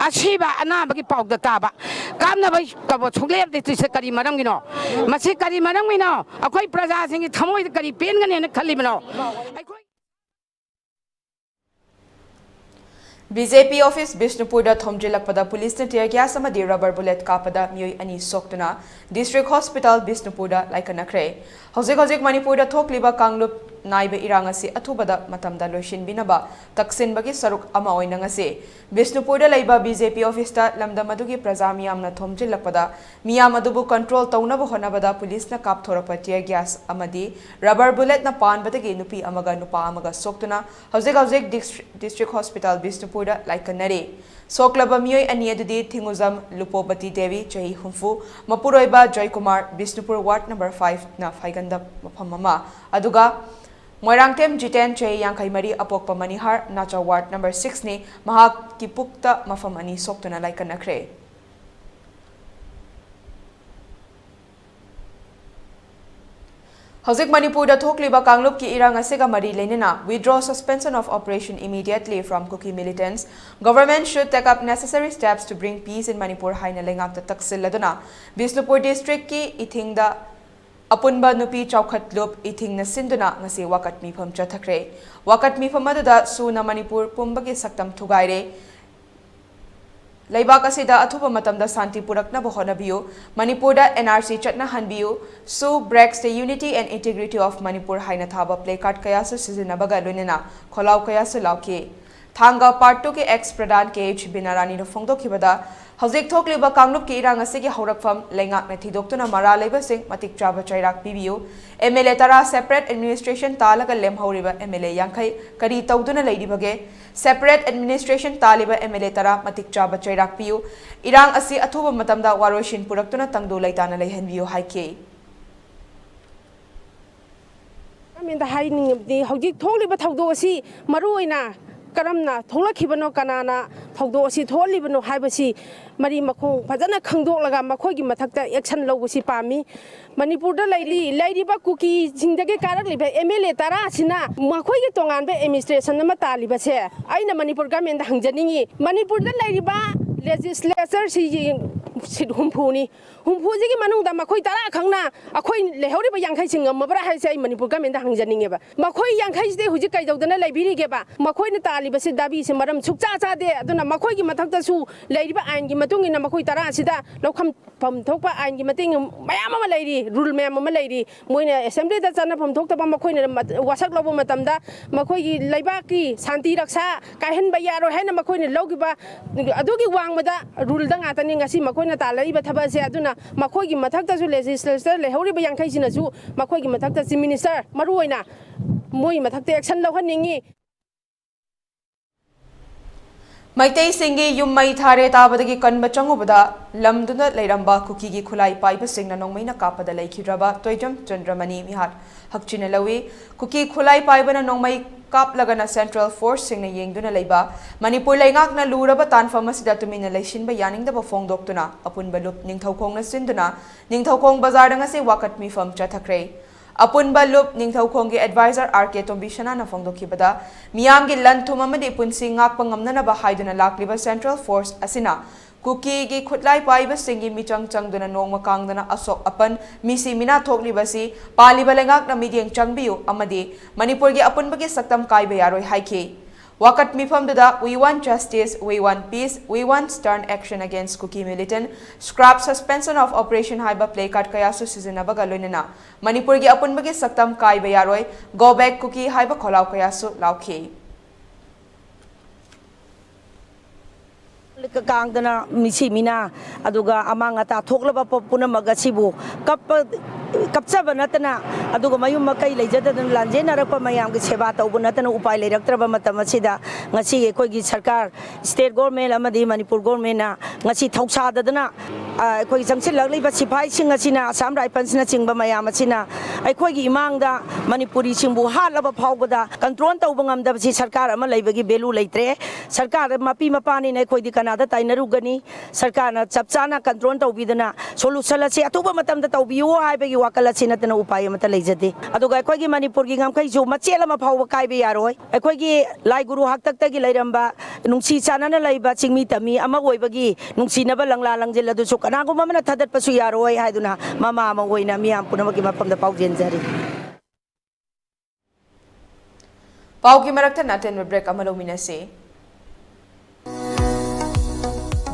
ꯑꯁꯤꯕ ꯑꯅꯥꯕꯒꯤ ꯄꯥꯎꯗ ꯇꯥꯕ, ꯀꯥꯞꯅꯕ ꯇꯧꯕ ꯁꯨꯡꯂꯦꯞ ꯂꯦꯞꯇ꯭ꯔꯤꯁꯦ ꯀꯔꯤ ꯃꯔꯝꯒꯤꯅꯣ? ꯃꯁꯤ ꯀꯔꯤ ꯃꯔꯝꯒꯤꯅꯣ? ꯑꯩꯈꯣꯏ ꯄ꯭ꯔꯖꯥꯁꯤꯡꯒꯤ ꯊꯃꯣꯏꯗ ꯀꯔꯤ ꯄꯦꯟꯒꯅꯦꯅ ꯈꯜꯂꯤꯕꯅꯣ? ꯑꯩꯈꯣꯏ ꯕꯤ ꯖꯦ ꯄꯤ ꯑꯣꯐꯤꯁ ꯕꯤꯁꯅꯨꯄꯨꯔꯗ ꯊꯣꯝꯖꯤꯜꯂꯛꯄꯗ ꯄꯨꯂꯤꯁꯅ ꯇꯤꯌꯔ ꯒ꯭ꯌꯥꯁ ꯑꯃꯗꯤ ꯔꯕꯔ ꯕꯨꯂꯦꯠ ꯀꯥꯞꯄꯗ ꯃꯤꯑꯣꯏ ꯑꯅꯤ ꯁꯣꯛꯇꯨꯅ ꯗꯤꯁꯇ꯭ꯔꯤꯛ ꯍꯣꯁꯄꯤꯇꯥꯜ ꯕꯤꯁꯅꯨꯄꯨꯔꯗ ꯂꯥꯏꯀꯠꯅꯈ꯭ꯔꯦ꯫ ꯍꯧꯖꯤꯛ ꯍꯧꯖꯤꯛ ꯃꯅꯤꯄꯨꯔꯗ ꯊꯣꯛꯂꯤꯕ ꯀꯥꯡꯂꯨꯞ ꯅꯥꯏꯕ ꯏꯔꯥꯡ ꯑꯁꯤ ꯑꯊꯨꯕꯗ ꯃꯇꯝꯗ ꯂꯣꯏꯁꯤꯟꯕꯤꯅꯕ ꯇꯛꯁꯤꯟꯕꯒꯤ ꯁꯔꯨꯛ ꯑꯃ ꯑꯣꯏꯅ ꯉꯁꯤ ꯕꯤꯁꯅꯨꯄꯨꯔꯗ ꯂꯩꯕ ꯕꯤ ꯖꯦ ꯄꯤ ꯑꯣꯐꯤꯁꯇ ꯂꯝꯗꯝ ꯑꯗꯨꯒꯤ ꯄ꯭ꯔꯖꯥ ꯃꯤꯌꯥꯝꯅ ꯊꯣꯝꯖꯤꯜꯂꯛꯄꯗ ꯃꯤꯌꯥꯝ ꯑꯗꯨꯕꯨ ꯀꯟꯇ꯭ꯔꯣꯜ ꯇꯧꯅꯕ ꯍꯣꯠꯅꯕꯗ ꯄꯨꯂꯤꯁꯅ ꯀꯥꯞꯊꯣꯔꯛꯄ ꯇꯤꯌꯔ ꯒ꯭ꯌꯥꯁ ꯑꯃꯗꯤ ꯔꯕꯔ ꯕꯨꯂꯦꯠꯅ ꯄꯥꯟꯕꯗꯒꯤ ꯅꯨꯄꯤ ꯑꯃꯒ ꯅꯨꯄꯥ ꯑꯃꯒ ꯁꯣꯛꯇꯨꯅ ꯍꯧꯖꯤꯛ ꯍꯧꯖꯤꯛ ꯗꯤꯁ-, ꯗꯤꯁꯇ꯭ꯔꯤꯛ ꯍꯣꯁꯄꯤꯇꯥꯜ ꯕꯤꯁꯅꯨꯄꯨꯔꯗ ꯂꯥꯏꯀꯠꯅꯔꯤ꯫ ꯁꯣꯛꯂꯕ ꯃꯤꯑꯣꯏ ꯑꯅꯤ ꯑꯗꯨꯗꯤ ꯊꯤꯡꯉꯨꯖꯝ ꯂꯨꯄꯣꯕꯇꯤ ꯗꯦꯕꯤ, ꯆꯍꯤ ꯍꯨꯝꯐꯨ, ꯃꯄꯨꯔꯣꯏꯕ ꯖꯣꯏꯀꯨꯃꯥꯔ, ꯕꯤꯁꯅꯨꯄꯨꯔ ꯋꯥꯔꯗ ꯅꯝꯕꯔ ꯐꯥꯏꯚꯅ ꯐꯥꯏꯒꯟꯗ ꯃꯐꯝ ꯑꯃ, ꯑꯗꯨꯒ ꯃꯣꯏꯔꯥꯡꯊꯦꯝ ꯖꯤꯇꯦꯟ, ꯆꯍꯤ ꯌꯥꯡꯈꯩ ꯃꯔꯤ, ꯑꯄꯣꯛꯄ ꯃꯅꯤꯍꯥꯔ, ꯅꯥꯆꯥꯎ ꯋꯥꯔꯗ ꯅꯝꯕꯔ ꯁꯤꯛꯁꯅꯤ, ꯃꯍꯥꯛꯀꯤ ꯄꯨꯛꯇ ꯃꯐꯝ ꯑꯅꯤ ꯁꯣꯛꯇꯨꯅ ꯂꯥꯏꯀꯠꯅꯈ꯭ꯔꯦ꯫ ꯍꯧꯖꯤꯛ ꯃꯅꯤꯄꯨꯔꯗ ꯊꯣꯛꯂꯤꯕ ꯀꯥꯡꯂꯨꯞꯀꯤ ꯏꯔꯥꯡ ꯑꯁꯤꯒ ꯃꯔꯤ ꯂꯩꯅꯅ Withdraw Suspension of Operation Immediately from Kuki Militants, Government should take up necessary steps to bring peace in Manipur ꯍꯥꯏꯅ ꯂꯩꯉꯥꯛꯇ ꯇꯛꯁꯤꯜꯂꯗꯨꯅ ꯕꯤꯁꯅꯨꯄꯨꯔ ꯗꯤꯁꯇ꯭ꯔꯤꯛꯀꯤ ꯏꯊꯤꯡꯗ ꯑꯄꯨꯟꯕ ꯅꯨꯄꯤ ꯆꯥꯎꯈꯠꯂꯨꯞ ꯏꯊꯤꯡꯅ ꯁꯤꯟꯗꯨꯅ ꯉꯁꯤ ꯋꯥꯀꯠ ꯃꯤꯐꯝ ꯆꯠꯊꯈ꯭ꯔꯦ꯫ ꯋꯥꯀꯠ ꯃꯤꯐꯝ ꯑꯗꯨꯗ ꯁꯨꯅ ꯃꯅꯤꯄꯨꯔ ꯄꯨꯝꯕꯒꯤ ꯁꯛꯇꯝ ꯊꯨꯒꯥꯏꯔꯦ꯫ ꯂꯩꯕꯥꯛ ꯑꯁꯤꯗ ꯑꯊꯨꯕ ꯃꯇꯝꯗ ꯁꯥꯟꯇꯤ ꯄꯨꯔꯛꯅꯕ ꯍꯣꯠꯅꯕꯤꯌꯨ꯫ ꯃꯅꯤꯄꯨꯔꯗ N R C ꯆꯠꯅꯍꯟꯕꯤꯌꯨ꯫ Sue breaks the unity and integrity of Manipur ꯍꯥꯏꯅ ꯊꯥꯕ placard ꯀꯌꯥꯁꯨ ꯁꯤꯖꯤꯟꯅꯕꯒ ꯂꯣꯏꯅꯅ ꯈꯣꯜꯂꯥꯎ ꯀꯌꯥꯁꯨ ꯂꯥꯎꯈꯤ꯫ ꯊꯥꯡꯒ Part two ꯒꯤ ex ꯄ꯭ꯔꯙꯥꯟ K H ꯕꯤꯅꯥꯔꯥꯅꯤꯅ ꯐꯣꯡꯗꯣꯛꯈꯤꯕꯗ, ꯍꯧꯖꯤꯛ ꯊꯣꯛꯂꯤꯕ ꯀꯥꯡꯂꯨꯞꯀꯤ ꯏꯔꯥꯡ ꯑꯁꯤꯒꯤ ꯍꯧꯔꯛꯐꯝ ꯂꯩꯉꯥꯛꯅ ꯊꯤꯗꯣꯛꯇꯨꯅ ꯃꯔꯥ ꯂꯩꯕꯁꯤꯡ ꯃꯇꯤꯛ ꯆꯥꯕ ꯆꯩꯔꯥꯛ ꯄꯤꯕꯤꯌꯨ꯫ M L A ꯇꯔꯥ separate administration ꯇꯥꯜꯂꯒ ꯂꯦꯝꯍꯧꯔꯤꯕ M L A ꯌꯥꯡꯈꯩ ꯀꯔꯤ ꯇꯧꯗꯨꯅ ꯂꯩꯔꯤꯕꯒꯦ? Separate administration ꯇꯥꯜꯂꯤꯕ M L A ꯇꯔꯥ ꯃꯇꯤꯛ ꯆꯥꯕ ꯆꯩꯔꯥꯛ ꯄꯤꯌꯨ꯫ ꯏꯔꯥꯡ ꯑꯁꯤ ꯑꯊꯨꯕ ꯃꯇꯝꯗ ꯋꯥꯔꯣꯏꯁꯤꯟ ꯄꯨꯔꯛꯇꯨꯅ ꯇꯪꯗꯨ ꯂꯩꯇꯥꯅ ꯂꯩꯍꯟꯕꯤꯌꯨ ꯍꯥꯏꯈꯤ꯫ ꯒꯃꯦꯟꯗ ꯍꯥꯏꯅꯤꯡꯉꯕꯗꯤ ꯍꯧꯖꯤꯛ ꯊꯣꯛꯂꯤꯕ ꯊꯧꯗꯣꯛ ꯑꯁꯤ ꯃꯔꯨ ꯑꯣꯏꯅ ꯀꯔꯝꯅ ꯊꯣꯛꯂꯛꯈꯤꯕꯅꯣ, ꯀꯅꯥꯅ ꯊꯧꯗꯣꯛ ꯑꯁꯤ ꯊꯣꯛꯍꯜꯂꯤꯕꯅꯣ ꯍꯥꯏꯕꯁꯤ ꯃꯔꯤ ꯃꯈꯣꯡ ꯐꯖꯅ ꯈꯪꯗꯣꯛꯂꯒ ꯃꯈꯣꯏꯒꯤ ꯃꯊꯛꯇ action ꯂꯧꯕꯁꯤ ꯄꯥꯝꯃꯤ꯫ ꯃꯅꯤꯄꯨꯔꯗ ꯂꯩꯔꯤ, ꯂꯩꯔꯤꯕ ꯀꯨꯀꯤꯁꯤꯡꯗꯒꯤ ꯀꯥꯔꯛꯂꯤꯕ M L A ꯇꯔꯥꯁꯤꯅ ꯃꯈꯣꯏꯒꯤ ꯇꯣꯉꯥꯟꯕ administration ꯑꯃ ꯇꯥꯜꯂꯤꯕꯁꯦ ꯑꯩꯅ ꯃꯅꯤꯄꯨꯔ ꯒꯃꯦꯟꯗ ꯍꯪꯖꯅꯤꯡꯉꯤ꯫ ꯃꯅꯤꯄꯨꯔꯗ ꯂꯩꯔꯤꯕ legislature ꯁꯤꯒꯤ ꯁꯤꯠ ꯍꯨꯝꯐꯨꯅꯤ꯫ ꯍꯨꯝꯐꯨꯁꯤꯒꯤ ꯃꯅꯨꯡꯗ ꯃꯈꯣꯏ ꯇꯔꯥ ꯈꯛꯅ ꯑꯩꯈꯣꯏ ꯂꯩꯍꯧꯔꯤꯕ ꯌꯥꯡꯈꯩꯁꯤ ꯉꯝꯃꯕ꯭ꯔꯥ ꯍꯥꯏꯁꯦ ꯑꯩ ꯃꯅꯤꯄꯨꯔ ꯒꯃꯦꯟꯗ ꯍꯪꯖꯅꯤꯡꯉꯦꯕ꯫ ꯃꯈꯣꯏ ꯌꯥꯡꯈꯩꯁꯤꯗꯤ ꯍꯧꯖꯤꯛ ꯀꯩꯗꯧꯗꯅ ꯂꯩꯕꯤꯔꯤꯒꯦꯕ? ꯃꯈꯣꯏꯅ ꯇꯥꯜꯂꯤꯕꯁꯤ ꯗꯥꯕꯤꯁꯤ ꯃꯔꯝ ꯁꯨꯛꯆꯥ ꯆꯥꯗꯦ꯫ ꯑꯗꯨꯅ ꯃꯈꯣꯏꯒꯤ ꯃꯊꯛꯇꯁꯨ ꯂꯩꯔꯤꯕ ꯑꯥꯏꯟꯒꯤ ꯃꯇꯨꯡ ꯏꯟꯅ ꯃꯈꯣꯏ ꯇꯔꯥ ꯑꯁꯤꯗ ꯂꯧꯐꯝ ꯐꯝ ꯊꯣꯛꯄ ꯑꯥꯏꯟꯒꯤ ꯃꯇꯦꯡ ꯃꯌꯥꯝ ꯑꯃ ꯂꯩꯔꯤ, ꯔꯨꯜ ꯃꯌꯥꯝ ꯑꯃ ꯂꯩꯔꯤ꯫ ꯃꯣꯏꯅ ꯑꯦꯁꯦꯝꯕ꯭ꯂꯤꯗ ꯆꯠꯅꯐꯝ ꯊꯣꯛꯇꯕ, ꯃꯈꯣꯏꯅ ꯃ-, ꯋꯥꯁꯛ ꯂꯧꯕ ꯃꯇꯝꯗ ꯃꯈꯣꯏꯒꯤ ꯂꯩꯕꯥꯛꯀꯤ ꯁꯥꯟꯇꯤ ꯔꯛꯁꯥ ꯀꯥꯏꯍꯟꯕ ꯌꯥꯔꯣꯏ ꯍꯥꯏꯅ ꯃꯈꯣꯏꯅ ꯂꯧꯈꯤꯕ ꯑꯗꯨꯒꯤ ꯋꯥꯡꯃꯗ ꯔꯨꯜꯗ ꯉꯥꯛꯇꯅꯤ ꯉꯁꯤ ꯃꯈꯣꯏꯅ ꯇꯥꯜꯂꯛꯏꯕ ꯊꯕꯛ ꯑꯁꯦ꯫ ꯑꯗꯨꯅ ꯃꯈꯣꯏꯒꯤ ꯃꯊꯛꯇꯁꯨ ꯂꯦꯖꯤꯁꯂꯦꯆꯔ ꯂꯩꯍꯧꯔꯤꯕ ꯌꯥꯡꯈꯩꯁꯤꯅꯁꯨ ꯃꯈꯣꯏꯒꯤ ꯃꯊꯛꯇ ꯆꯤꯐ ꯃꯤꯅꯤꯁꯇꯔ ꯃꯔꯨꯑꯣꯏꯅ ꯃꯣꯏ ꯃꯊꯛꯇ ꯑꯦꯛꯁꯟ ꯂꯧꯍꯟꯅꯤꯡꯉꯤ꯫ ꯃꯩꯇꯩꯁꯤꯡꯒꯤ ꯌꯨꯝ ꯃꯩ ꯊꯥꯔꯦ ꯇꯥꯕꯗꯒꯤ ꯀꯟꯕ ꯆꯪꯉꯨꯕꯗ ꯂꯝꯗꯨꯗ ꯂꯩꯔꯝꯕ ꯀꯨꯀꯤꯒꯤ ꯈꯨꯠꯂꯥꯏ ꯄꯥꯏꯕꯁꯤꯡꯅ ꯅꯣꯡꯃꯩꯅ ꯀꯥꯞꯄꯗ ꯂꯩꯈꯤꯗ꯭ꯔꯕ ꯇꯣꯏꯖꯝ ꯆꯟꯗ꯭ꯔꯃꯅꯤ ꯃꯤꯍꯥꯠ ꯍꯛꯆꯤꯟꯅ ꯂꯧꯏ꯫ ꯀꯨꯀꯤ ꯈꯨꯠꯂꯥꯏ ꯄꯥꯏꯕꯅ ꯅꯣꯡꯃꯩ ꯀꯥꯞꯂꯒꯅ ꯁꯦꯟꯇ꯭ꯔꯦꯜ ꯐꯣꯔꯁꯁꯤꯡꯅ ꯌꯦꯡꯗꯨꯅ ꯂꯩꯕ ꯃꯅꯤꯄꯨꯔ ꯂꯩꯉꯥꯛꯅ ꯂꯨꯔꯕ ꯇꯥꯟꯐꯝ ꯑꯁꯤꯗ ꯇꯨꯃꯤꯟꯅ ꯂꯩꯁꯤꯟꯕ ꯌꯥꯅꯤꯡꯗꯕ ꯐꯣꯡꯗꯣꯛꯇꯨꯅ ꯑꯄꯨꯟꯕ ꯂꯨꯞ ꯅꯤꯡꯊꯧꯈꯣꯡꯅ ꯁꯤꯟꯗꯨꯅ ꯅꯤꯡꯊꯧꯈꯣꯡ ꯕꯖꯥꯔꯗ ꯉꯁꯤ ꯋꯥꯀꯠ ꯃꯤꯐꯝ ꯆꯠꯊꯈ꯭ꯔꯦ꯫ ꯑꯄꯨꯟꯕ ꯂꯨꯞ ꯅꯤꯡꯊꯧꯈꯣꯡꯒꯤ ꯑꯦꯗꯚꯥꯏꯖꯔ ꯑꯥꯔ ꯀꯦ ꯇꯣꯝꯕꯤꯁꯅꯥꯅ ꯐꯣꯡꯗꯣꯛꯈꯤꯕꯗ, ꯃꯤꯌꯥꯝꯒꯤ ꯂꯟ ꯊꯨꯝ ꯑꯃꯗꯤ ꯄꯨꯟꯁꯤ ꯉꯥꯛꯄ ꯉꯝꯅꯅꯕ ꯍꯥꯏꯗꯨꯅ ꯂꯥꯛꯂꯤꯕ ꯁꯦꯟꯇ꯭ꯔꯦꯜ ꯐꯣꯔꯁ ꯑꯁꯤꯅ ꯀꯨꯀꯤꯒꯤ ꯈꯨꯠꯂꯥꯏ ꯄꯥꯏꯕꯁꯤꯡꯒꯤ ꯃꯤꯆꯪ ꯆꯪꯗꯨꯅ ꯅꯣꯡꯃ ꯀꯥꯡꯗꯅ ꯑꯁꯣꯛ ꯑꯄꯟ, ꯃꯤꯁꯤ ꯃꯤꯅꯥ ꯊꯣꯛꯂꯤꯕꯁꯤ ꯄꯥꯜꯂꯤꯕ ꯂꯩꯉꯥꯛꯅ ꯃꯤꯠꯌꯦꯡ ꯆꯪꯕꯤꯌꯨ ꯑꯃꯗꯤ ꯃꯅꯤꯄꯨꯔꯒꯤ ꯑꯄꯨꯟꯕꯒꯤ ꯁꯛꯇꯝ ꯀꯥꯏꯕ ꯌꯥꯔꯣꯏ ꯍꯥꯏꯈꯤ꯫ ꯋꯥꯀꯠ ꯃꯤꯐꯝꯗꯨꯗ "We want justice, we want peace, we want stern action against Kuki militant, scrap suspension of operation" ꯍꯥꯏꯕ ꯄ꯭ꯂꯦ ꯀꯥꯔꯗ ꯀꯌꯥꯁꯨ ꯁꯤꯖꯤꯟꯅꯕꯒ ꯂꯣꯏꯅꯅ ꯃꯅꯤꯄꯨꯔꯒꯤ ꯑꯄꯨꯟꯕꯒꯤ ꯁꯛꯇꯝ ꯀꯥꯏꯕ ꯌꯥꯔꯣꯏ, "Go back Kuki" ꯍꯥꯏꯕ ꯈꯣꯜꯂꯥꯎ ꯀꯌꯥꯁꯨ ꯂꯥꯎꯈꯤ꯫ ꯀꯥꯡꯗꯅ ꯃꯤꯁꯤ ꯃꯤꯅꯥ ꯑꯗꯨꯒ ꯑꯃꯥꯡ ꯑꯇꯥ ꯊꯣꯛꯂꯕ ꯄꯣꯠ ꯄꯨꯝꯅꯃꯛ ꯑꯁꯤꯕꯨ ꯀꯞꯄ, ꯀꯞꯆꯕ ꯅꯠꯇꯅ, ꯑꯗꯨꯒ ꯃꯌꯨꯝ ꯃꯀꯩ ꯂꯩꯖꯗꯗꯅ ꯂꯥꯟꯖꯦꯟꯅꯔꯛꯄ ꯃꯌꯥꯝꯒꯤ ꯁꯦꯕꯥ ꯇꯧꯕ ꯅꯠꯇꯅ ꯎꯄꯥꯏ ꯂꯩꯔꯛꯇ꯭ꯔꯕ ꯃꯇꯝ ꯑꯁꯤꯗ, ꯉꯁꯤ ꯑꯩꯈꯣꯏꯒꯤ ꯁꯔꯀꯥꯔ, ꯁ꯭ꯇꯦꯠ ꯒꯣꯔꯃꯦꯟ ꯑꯃꯗꯤ ꯃꯅꯤꯄꯨꯔ ꯒꯣꯔꯃꯦꯟꯅ ꯉꯁꯤ ꯊꯧꯁꯥꯗꯗꯅ, ꯑ, ꯑꯩꯈꯣꯏꯒꯤ ꯆꯪꯁꯤꯜꯂꯛꯂꯤꯕ ꯁꯤꯐꯥꯏꯁꯤꯡ ꯑꯁꯤꯅ, ꯑꯁꯥꯝ ꯔꯥꯏꯐꯜꯁꯅꯆꯤꯡꯕ ꯃꯌꯥꯝ ꯑꯁꯤꯅ ꯑꯩꯈꯣꯏꯒꯤ ꯏꯃꯥꯡꯗ ꯃꯅꯤꯄꯨꯔꯤꯁꯤꯡꯕꯨ ꯍꯥꯠꯂꯕ ꯐꯥꯎꯕꯗ ꯀꯟꯇ꯭ꯔꯣꯜ ꯇꯧꯕ ꯉꯝꯗꯕꯁꯤ ꯁꯔꯀꯥꯔ ꯑꯃ ꯂꯩꯕꯒꯤ ꯚꯦꯂꯨ ꯂꯩꯇ꯭ꯔꯦ꯫ ꯁꯔꯀꯥꯔ ꯃꯄꯤ ꯃꯄꯥꯅꯤꯅ ꯑꯩꯈꯣꯏꯗꯤ ꯀꯅꯥꯗ ꯇꯥꯏꯅꯔꯨꯒꯅꯤ? ꯁꯔꯀꯥꯔꯅ ꯆꯞ ꯆꯥꯅ ꯀꯟꯇ꯭ꯔꯣꯜ ꯇꯧꯕꯤꯗꯅ ꯁꯣꯂꯨꯁꯟ ꯑꯁꯤ ꯑꯊꯨꯕ ꯃꯇꯝꯗ ꯇꯧꯕꯤꯌꯨ ꯍꯥꯏꯕꯒꯤ ꯋꯥꯈꯜ ꯑꯁꯤ ꯅꯠꯇꯅ ꯎꯄꯥꯏ ꯑꯃꯠꯇ ꯂꯩꯖꯗꯦ꯫ ꯑꯗꯨꯒ ꯑꯩꯈꯣꯏꯒꯤ ꯃꯅꯤꯄꯨꯔꯒꯤ ꯉꯝꯈꯩꯁꯨ ꯃꯆꯦꯠ ꯑꯃ ꯐꯥꯎꯕ ꯀꯥꯏꯕ ꯌꯥꯔꯣꯏ꯫ ꯑꯩꯈꯣꯏꯒꯤ ꯂꯥꯏ ꯒꯨꯔꯨ ꯍꯥꯛꯇꯛꯇꯒꯤ ꯂꯩꯔꯝꯕ ꯅꯨꯡꯁꯤ ꯆꯥꯟꯅꯅ ꯂꯩꯕ ꯆꯤꯡꯃꯤ ꯇꯝꯃꯤ ꯑꯃ ꯑꯣꯏꯕꯒꯤ ꯅꯨꯡꯁꯤꯅꯕ ꯂꯪꯂꯥ ꯂꯪꯖꯤꯜ ꯑꯗꯨꯁꯨ ꯀꯅꯥꯒꯨꯝꯕ ꯑꯃꯅ ꯊꯥꯗꯠꯄꯁꯨ ꯌꯥꯔꯣꯏ ꯍꯥꯏꯗꯨꯅ ꯃꯃꯥ ꯑꯃ ꯑꯣꯏꯅ ꯃꯤꯌꯥꯝ ꯄꯨꯝꯅꯃꯛꯀꯤ ꯃꯐꯝꯗ ꯄꯥꯎꯖꯦꯟꯖꯔꯤ꯫ ꯄꯥꯎꯒꯤ ꯃꯔꯛꯇ ꯑꯇꯦꯟꯕ ꯕ꯭ꯔꯦꯛ ꯑꯃ ꯂꯧꯃꯤꯟꯅꯁꯤ꯫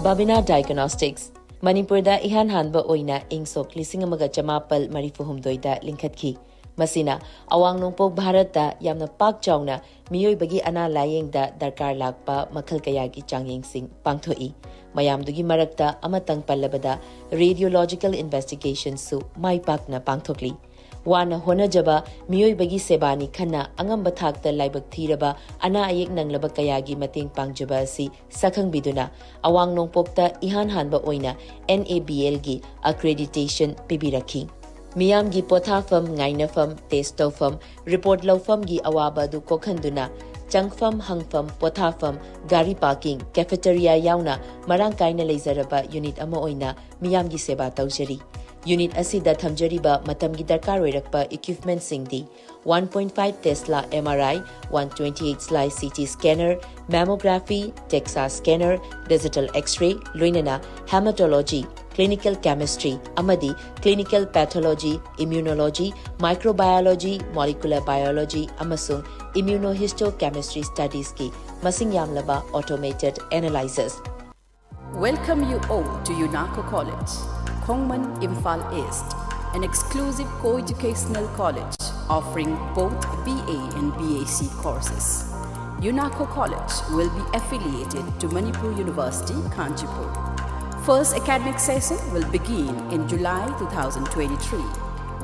ꯕꯥꯕꯤꯅꯥ ꯗꯥꯏꯒꯅꯣꯁꯇꯤꯛꯁ ꯃꯅꯤꯄꯨꯔꯗ ꯏꯍꯥꯟ ꯍꯥꯟꯕ ꯑꯣꯏꯅ ꯏꯪ ꯁꯣꯛ ꯂꯤꯁꯤꯡ ꯑꯃꯒ ꯆꯃꯥꯄꯜ ꯃꯔꯤꯐꯨ ꯍꯨꯝꯗꯣꯏꯗ ꯂꯤꯡꯈꯠꯈꯤ꯫ ꯃꯁꯤꯅ ꯑꯋꯥꯡ ꯅꯣꯡꯄꯣꯛ ꯚꯥꯔꯠꯇ ꯌꯥꯝꯅ ꯄꯥꯛ ꯆꯥꯎꯅ ꯃꯤꯑꯣꯏꯕꯒꯤ ꯑꯅꯥ ꯂꯥꯌꯦꯡꯗ ꯗꯔꯀꯥꯔ ꯂꯥꯛꯄ ꯃꯈꯜ ꯀꯌꯥꯒꯤ ꯆꯥꯡꯌꯦꯡꯁꯤꯡ ꯄꯥꯡꯊꯣꯛꯏ꯫ ꯃꯌꯥꯝꯗꯨꯒꯤ ꯃꯔꯛꯇ ꯑꯃꯇꯪ ꯄꯜꯂꯕꯗ, ꯔꯦꯗꯤꯑꯣꯂꯣꯖꯤꯀꯦꯜ ꯏꯟꯚꯦꯁꯇꯤꯒꯦꯁꯟꯁꯨ ꯃꯥꯏ ꯄꯥꯛꯅ ꯄꯥꯡꯊꯣꯛꯂꯤ꯫ ꯋꯥꯅ ꯍꯣꯠꯅꯖꯕ ꯃꯤꯑꯣꯏꯕꯒꯤ ꯁꯦꯕꯥꯅꯤ ꯈꯟꯅ ꯑꯉꯝꯕ ꯊꯥꯛꯇ ꯂꯥꯏꯕꯛ ꯊꯤꯔꯕ ꯑꯅꯥ ꯑꯌꯦꯛ ꯅꯪꯂꯕ ꯀꯌꯥꯒꯤ ꯃꯇꯦꯡ ꯄꯥꯡꯖꯕ ꯑꯁꯤ ꯁꯛꯈꯪꯕꯤꯗꯨꯅ ꯑꯋꯥꯡ ꯅꯣꯡꯄꯣꯛꯇ ꯏꯍꯥꯟ ꯍꯥꯟꯕ ꯑꯣꯏꯅ ꯑꯦꯟ ꯑꯦ ꯕꯤ ꯑꯦꯜꯒꯤ ꯑꯀ꯭ꯔꯦꯗꯤꯇꯦꯁꯟ ꯄꯤꯕꯤꯔꯛꯈꯤ꯫ ꯃꯤꯌꯥꯝꯒꯤ ꯄꯣꯊꯥꯐꯝ, ꯉꯥꯏꯅꯐꯝ, ꯇꯦꯁ ꯇꯧꯐꯝ, ꯔꯤꯄꯣꯔꯠ ꯂꯧꯐꯝꯒꯤ ꯑꯋꯥꯕ ꯑꯗꯨ ꯀꯣꯛꯍꯟꯗꯨꯅ ꯆꯪꯐꯝ, ꯍꯪꯐꯝ, ꯄꯣꯊꯥꯐꯝ, ꯒꯥꯔꯤ ꯄꯥꯔꯀꯤꯡ, ꯀꯦꯐꯦꯇꯦꯔꯤꯌꯥ ꯌꯥꯎꯅ ꯃꯔꯥꯡ ꯀꯥꯏꯅ ꯂꯩꯖꯔꯕ ꯌꯨꯅꯤꯠ ꯑꯃ ꯑꯣꯏꯅ ꯃꯤꯌꯥꯝꯒꯤ ꯁꯦꯕꯥ ꯇꯧꯖꯔꯤ꯫ ꯌꯨꯅꯤꯠ ꯑꯁꯤꯗ ꯊꯝꯖꯔꯤꯕ ꯃꯇꯝꯒꯤ ꯗꯔꯀꯥꯔ ꯑꯣꯏꯔꯛꯄ ꯏꯀ꯭ꯋꯤꯞꯃꯦꯟꯠꯁꯤꯡꯗꯤ, one point five Tesla M R I, one twenty-eight slice C T scanner, mammography, DEXA scanner, digital X-ray, ꯂꯣꯏꯅꯅ hematology, clinical chemistry ꯑꯃꯗꯤ clinical pathology, immunology, microbiology, molecular biology ꯑꯃꯁꯨꯡ immunohistochemistry studiesꯀꯤ ꯃꯁꯤꯡ ꯌꯥꯝꯂꯕ automated analyzers꯫ Welcome you all to UNACO College, Khongman, Imphal East, an exclusive co-educational college offering both B A and B A C courses. UNACO College will be affiliated to Manipur University, Kanchipur. First academic session will begin in July two thousand twenty-three.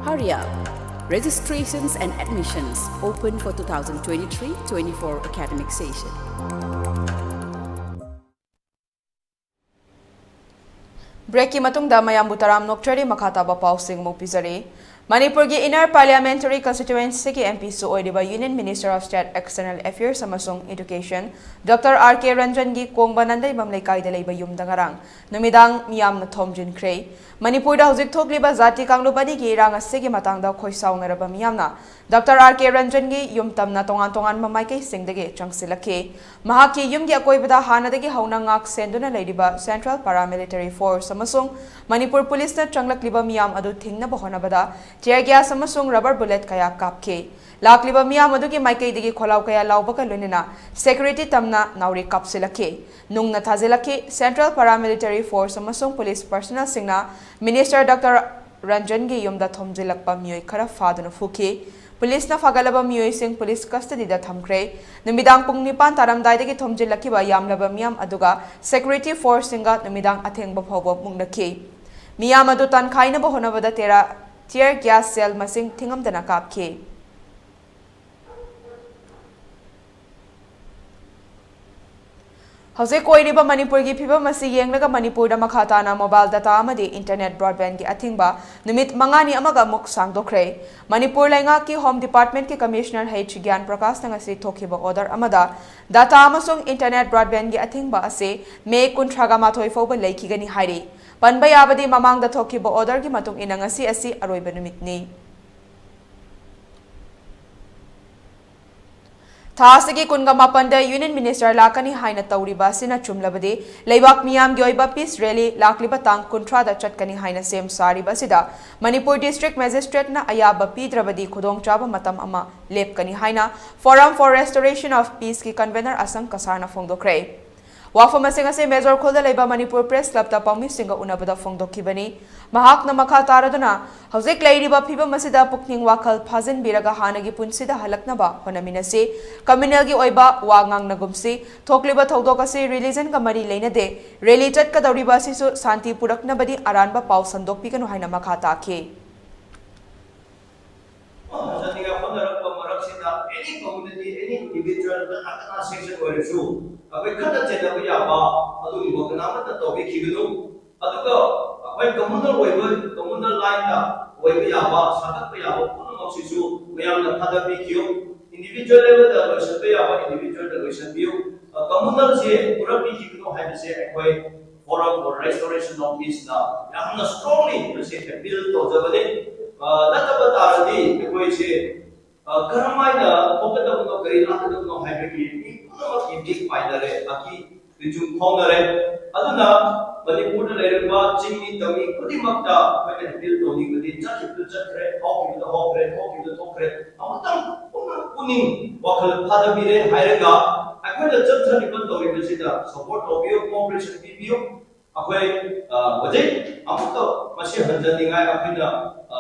Hurry up! Registrations and admissions open for two thousand twenty-three twenty-four academic session. ꯕ꯭ꯔꯦꯛꯀꯤ ꯃꯇꯨꯡꯗ ꯃꯌꯥꯝꯕꯨ ꯇꯔꯥꯝꯅ ꯑꯣꯛꯆꯔꯤ꯫ ꯃꯈꯥ ꯇꯥꯕ ꯄꯥꯎꯁꯤꯡ ꯑꯃꯨꯛ ꯄꯤꯖꯔꯤ꯫ ꯃꯅꯤꯄꯨꯔꯒꯤ Inner Parliamentary Constituencyꯒꯤ MPꯁꯨ ꯑꯣꯏꯔꯤꯕ Union Minister of State External Affairs ꯑꯃꯁꯨꯡ Education Doctor R K ꯔꯟꯖꯟꯒꯤ ꯀꯣꯡꯕ ꯅꯟꯗꯩꯕꯝ ꯂꯩꯀꯥꯏꯗ ꯂꯩꯕ ꯌꯨꯝꯗ ꯉꯔꯥꯡ ꯅꯨꯃꯤꯗꯥꯡ ꯃꯤꯌꯥꯝꯅ ꯊꯣꯝꯖꯤꯟꯈ꯭ꯔꯦ꯫ ꯃꯅꯤꯄꯨꯔꯗ ꯍꯧꯖꯤꯛ ꯊꯣꯛꯂꯤꯕ ꯖꯥꯇꯤ ꯀꯥꯡꯂꯨꯞ ꯑꯅꯤꯒꯤ ꯏꯔꯥꯡ ꯑꯁꯤꯒꯤ ꯃꯇꯥꯡꯗ ꯈꯣꯏꯁꯥꯎꯅꯔꯕ ꯃꯤꯌꯥꯝꯅ Doctor R K ꯔꯟꯖꯟꯒꯤ ꯌꯨꯝ ꯇꯝꯅ ꯇꯣꯉꯥꯟ ꯇꯣꯉꯥꯟꯕ ꯃꯥꯏꯀꯩꯁꯤꯡꯗꯒꯤ ꯆꯪꯁꯤꯜꯂꯛꯈꯤ꯫ ꯃꯍꯥꯛꯀꯤ ꯌꯨꯝꯒꯤ ꯑꯀꯣꯏꯕꯗ ꯍꯥꯟꯅꯗꯒꯤ ꯍꯧꯅ ꯉꯥꯛ ꯁꯦꯟꯗꯨꯅ ꯂꯩꯔꯤꯕ Central Paramilitary Force ꯑꯃꯁꯨꯡ ꯃꯅꯤꯄꯨꯔ ꯄꯨꯂꯤꯁꯅ ꯆꯪꯂꯛꯂꯤꯕ ꯃꯤꯌꯥꯝ ꯑꯗꯨ ꯊꯤꯡꯅꯕ ꯍꯣꯠꯅꯕꯗ tear gas ꯑꯃꯁꯨꯡ rubber bullet ꯀꯌꯥ ꯀꯥꯞꯈꯤ꯫ ꯂꯥꯛꯂꯤꯕ ꯃꯤꯌꯥꯝ ꯑꯗꯨꯒꯤ ꯃꯥꯏꯀꯩꯗꯒꯤ ꯈꯣꯜꯂꯥꯎ ꯀꯌꯥ ꯂꯥꯎꯕꯒ ꯂꯣꯏꯅꯅ security ꯇꯝꯅ ꯅꯥꯎꯔꯤ ꯀꯥꯞꯁꯤꯜꯂꯛꯈꯤ꯫ ꯅꯨꯡꯅ ꯊꯥꯖꯤꯜꯂꯛꯈꯤ꯫ Central Paramilitary Force ꯑꯃꯁꯨꯡ police personnelꯁꯤꯡꯅ Minister Doctor ꯔꯟꯖꯟꯒꯤ ꯌꯨꯝꯗ ꯊꯣꯝꯖꯤꯜꯂꯛꯄ ꯃꯤꯑꯣꯏ ꯈꯔ ꯐꯥꯗꯨꯅ ꯐꯨꯈꯤ꯫ ꯄꯨꯂꯤꯁꯅ ꯐꯥꯒꯠꯂꯕ ꯃꯤꯑꯣꯏꯁꯤꯡ ꯄꯨꯂꯤꯁ custodyꯗ ꯊꯝꯈ꯭ꯔꯦ꯫ ꯅꯨꯃꯤꯗꯥꯡ ꯄꯨꯡ ꯅꯤꯄꯥꯟ ꯇꯥꯔꯝꯗꯥꯏꯗꯒꯤ ꯊꯣꯝꯖꯤꯜꯂꯛꯈꯤꯕ ꯌꯥꯝꯂꯕ ꯃꯤꯌꯥꯝ ꯑꯗꯨꯒ security forceꯁꯤꯡꯒ ꯅꯨꯃꯤꯗꯥꯡ ꯑꯊꯦꯡꯕ ꯐꯥꯎꯕ ꯃꯨꯛꯅꯈꯤ꯫ ꯃꯤꯌꯥꯝ ꯑꯗꯨ ꯇꯥꯟꯈꯥꯏꯅꯕ ꯍꯣꯠꯅꯕꯗ ꯇꯦꯔꯥ-, tear gas shell ꯃꯁꯤꯡ ꯊꯤꯉꯝꯗꯅ ꯀꯥꯞꯈꯤ꯫ ꯍꯧꯖꯤꯛ ꯑꯣꯏꯔꯤꯕ ꯃꯅꯤꯄꯨꯔꯒꯤ ꯐꯤꯕꯝ ꯑꯁꯤ ꯌꯦꯡꯂꯒ ꯃꯅꯤꯄꯨꯔꯗ ꯃꯈꯥ ꯇꯥꯅ mobile data ꯑꯃꯗꯤ internet broadbandꯒꯤ ꯑꯊꯤꯡꯕ ꯅꯨꯃꯤꯠ ꯃꯉꯥꯅꯤ ꯑꯃꯒ ꯑꯃꯨꯛ ꯁꯥꯡꯗꯣꯛꯈ꯭ꯔꯦ꯫ ꯃꯅꯤꯄꯨꯔ ꯂꯩꯉꯥꯛꯀꯤ Home Departmentꯀꯤ Commissioner H ꯒ꯭ꯌꯥꯟ ꯄ꯭ꯔꯀꯥꯁꯅ ꯉꯁꯤ ꯊꯣꯛꯈꯤꯕ order ꯑꯃꯗ data ꯑꯃꯁꯨꯡ internet broadbandꯒꯤ ꯑꯊꯤꯡꯕ ꯑꯁꯤ ꯃꯦ ꯀꯨꯟꯊ꯭ꯔꯥꯒ ꯃꯥꯊꯣꯏ ꯐꯥꯎꯕ ꯂꯩꯈꯤꯒꯅꯤ ꯍꯥꯏꯔꯤ꯫ ꯄꯟꯕ ꯌꯥꯕꯗꯤ ꯃꯃꯥꯡꯗ ꯊꯣꯛꯈꯤꯕ orderꯒꯤ ꯃꯇꯨꯡ ꯏꯟꯅ ꯉꯁꯤ ꯑꯁꯤ ꯑꯔꯣꯏꯕ ꯅꯨꯃꯤꯠꯅꯤ꯫ ꯊꯥ ꯑꯁꯤꯒꯤ ꯀꯨꯟꯒ ꯃꯥꯄꯟꯗ Union Minister ꯂꯥꯛꯀꯅꯤ ꯍꯥꯏꯅ ꯇꯧꯔꯤꯕ ꯑꯁꯤꯅ ꯆꯨꯝꯂꯕꯗꯤ, ꯂꯩꯕꯥꯛ ꯃꯤꯌꯥꯝꯒꯤ ꯑꯣꯏꯕ peace rally ꯂꯥꯛꯂꯤꯕ ꯇꯥꯡ ꯀꯨꯟꯊ꯭ꯔꯥꯗ ꯆꯠꯀꯅꯤ ꯍꯥꯏꯅ ꯁꯦꯝ ꯁꯥꯔꯤꯕ ꯑꯁꯤꯗ ꯃꯅꯤꯄꯨꯔ District Magistrateꯅ ꯑꯌꯥꯕ ꯄꯤꯗ꯭ꯔꯕꯗꯤ ꯈꯨꯗꯣꯡꯆꯥꯕ ꯃꯇꯝ ꯑꯃ ꯂꯦꯞꯀꯅꯤ ꯍꯥꯏꯅ Forum for Restoration of Peaceꯀꯤ convener ꯑꯁꯪ ꯀꯁꯥꯔꯅ ꯐꯣꯡꯗꯣꯛꯈ꯭ꯔꯦ꯫ ꯋꯥꯐꯝ ꯑꯁꯤꯡ ꯑꯁꯤ ꯃꯦꯖꯣꯔ ꯈꯨꯜꯗ ꯂꯩꯕ ꯃꯅꯤꯄꯨꯔ Press Clubꯇ ꯄꯥꯎꯃꯤꯁꯤꯡꯒ ꯎꯅꯕꯗ ꯐꯣꯡꯗꯣꯛꯈꯤꯕꯅꯤ꯫ ꯃꯍꯥꯛꯅ ꯃꯈꯥ ꯇꯥꯔꯗꯨꯅ, ꯍꯧꯖꯤꯛ ꯂꯩꯔꯤꯕ ꯐꯤꯕꯝ ꯑꯁꯤꯗ ꯄꯨꯛꯅꯤꯡ ꯋꯥꯈꯜ ꯐꯥꯖꯤꯟꯕꯤꯔꯒ ꯍꯥꯟꯅꯒꯤ ꯄꯨꯟꯁꯤꯗ ꯍꯜꯂꯛꯅꯕ ꯍꯣꯠꯅꯃꯤꯟꯅꯁꯤ꯫ Communalꯒꯤ ꯑꯣꯏꯕ ꯋꯥ ꯉꯥꯡꯅꯒꯨꯝꯁꯤ꯫ ꯊꯣꯛꯂꯤꯕ ꯊꯧꯗꯣꯛ ꯑꯁꯤ religionꯒ ꯃꯔꯤ ꯂꯩꯅꯗꯦ꯫ Rally ꯆꯠꯀꯗꯧꯔꯤꯕ ꯑꯁꯤꯁꯨ ꯁꯥꯟꯇꯤ ꯄꯨꯔꯛꯅꯕꯗꯤ ꯑꯔꯥꯟꯕ ꯄꯥꯎ ꯁꯟꯗꯣꯛꯄꯤꯒꯅꯨ ꯍꯥꯏꯅ ꯃꯈꯥ ꯇꯥꯈꯤ꯫ ꯆꯠꯅꯤꯡꯉꯥꯏ ꯍꯣꯠꯅꯔꯛꯄ ꯃꯔꯛꯁꯤꯗ any community, any individual, ꯀꯅꯥ ꯀꯅꯥ section ꯑꯣꯏꯔꯁꯨ ꯑꯩꯈꯣꯏ ꯈꯠꯅ ꯆꯩꯅꯕ ꯌꯥꯕ ꯑꯗꯨꯒꯨꯝꯕ ꯀꯅꯥꯃꯠꯇ ꯇꯧꯕꯤꯈꯤꯒꯅꯨ꯫ ꯑꯗꯨꯒ ꯑꯩꯈꯣꯏ communal ꯑꯣꯏꯕ, communal lineꯗ ꯑꯣꯏꯕ ꯌꯥꯕ, ꯁꯥꯒꯠꯄ ꯌꯥꯕ ꯄꯨꯝꯅꯃꯛꯁꯤꯁꯨ ꯃꯌꯥꯝꯅ ꯊꯥꯗꯕꯤꯈꯤꯌꯨ꯫ Individual level ꯗ ꯂꯣꯏꯁꯤꯟꯕ ꯌꯥꯕ individual ꯗ ꯂꯣꯏꯁꯤꯟꯕꯤꯌꯨ꯫ ꯑ, communal ꯁꯦ ꯄꯨꯔꯛꯄꯤꯈꯤꯒꯅꯨ ꯍꯥꯏꯕꯁꯦ ꯑꯩꯈꯣꯏ Forum for Restoration of Peace ꯅ ꯌꯥꯝꯅ strongly ꯃꯁꯤ appeal ꯇꯧꯖꯕꯅꯤ꯫ ꯑ, ꯅꯠꯇꯕ ꯇꯥꯔꯗꯤ ꯑꯩꯈꯣꯏꯁꯦ, ꯑ, ꯀꯔꯝꯍꯥꯏꯅ ꯊꯣꯛꯀꯗꯕꯅꯣ, ꯀꯔꯤ ꯂꯥꯛꯀꯗꯕꯅꯣ ꯍꯥꯏꯕꯒꯤ ꯃꯤ ꯄꯨꯝꯅꯃꯛꯀꯤ ꯃꯤꯠ ꯄꯥꯏꯅꯔꯦ, ꯑꯀꯤ ꯇꯨꯖꯨ ꯐꯥꯎꯅꯔꯦ꯫ ꯑꯗꯨꯅ ꯃꯅꯤꯄꯨꯔꯗ ꯂꯩꯔꯤꯕ ꯆꯤꯡꯃꯤ ꯇꯝꯃꯤ ꯈꯨꯗꯤꯡꯃꯛꯇ ꯑꯩꯈꯣꯏꯅ appeal ꯇꯧꯅꯤꯡꯕꯗꯤ ꯆꯠꯈꯤꯕꯗꯨ ꯆꯠꯈ꯭ꯔꯦ, ꯍꯧꯈꯤꯕꯗꯨ ꯍꯧꯈ꯭ꯔꯦ, ꯊꯣꯛꯈꯤꯕꯗꯨ ꯊꯣꯛꯈ꯭ꯔꯦ꯫ ꯑꯃꯨꯛꯇꯪ ꯄꯨꯛꯅꯤꯡ ꯋꯥꯈꯜ ꯊꯥꯗꯕꯤꯔꯦ ꯍꯥꯏꯔꯒ ꯑꯩꯈꯣꯏꯅ ꯆꯠꯊꯔꯤꯕ ꯇꯧꯔꯤꯕꯁꯤꯗ support ꯇꯧꯕꯤꯌꯨ, cooperation ꯄꯤꯕꯤꯌꯨ꯫ ꯑꯩꯈꯣꯏ, ꯑ, ꯍꯧꯖꯤꯛ ꯑꯃꯨꯛꯀ ꯃꯁꯤ ꯍꯟꯖꯟꯅꯤꯡꯉꯥꯏ ꯑꯩꯈꯣꯏꯅ, ꯑ,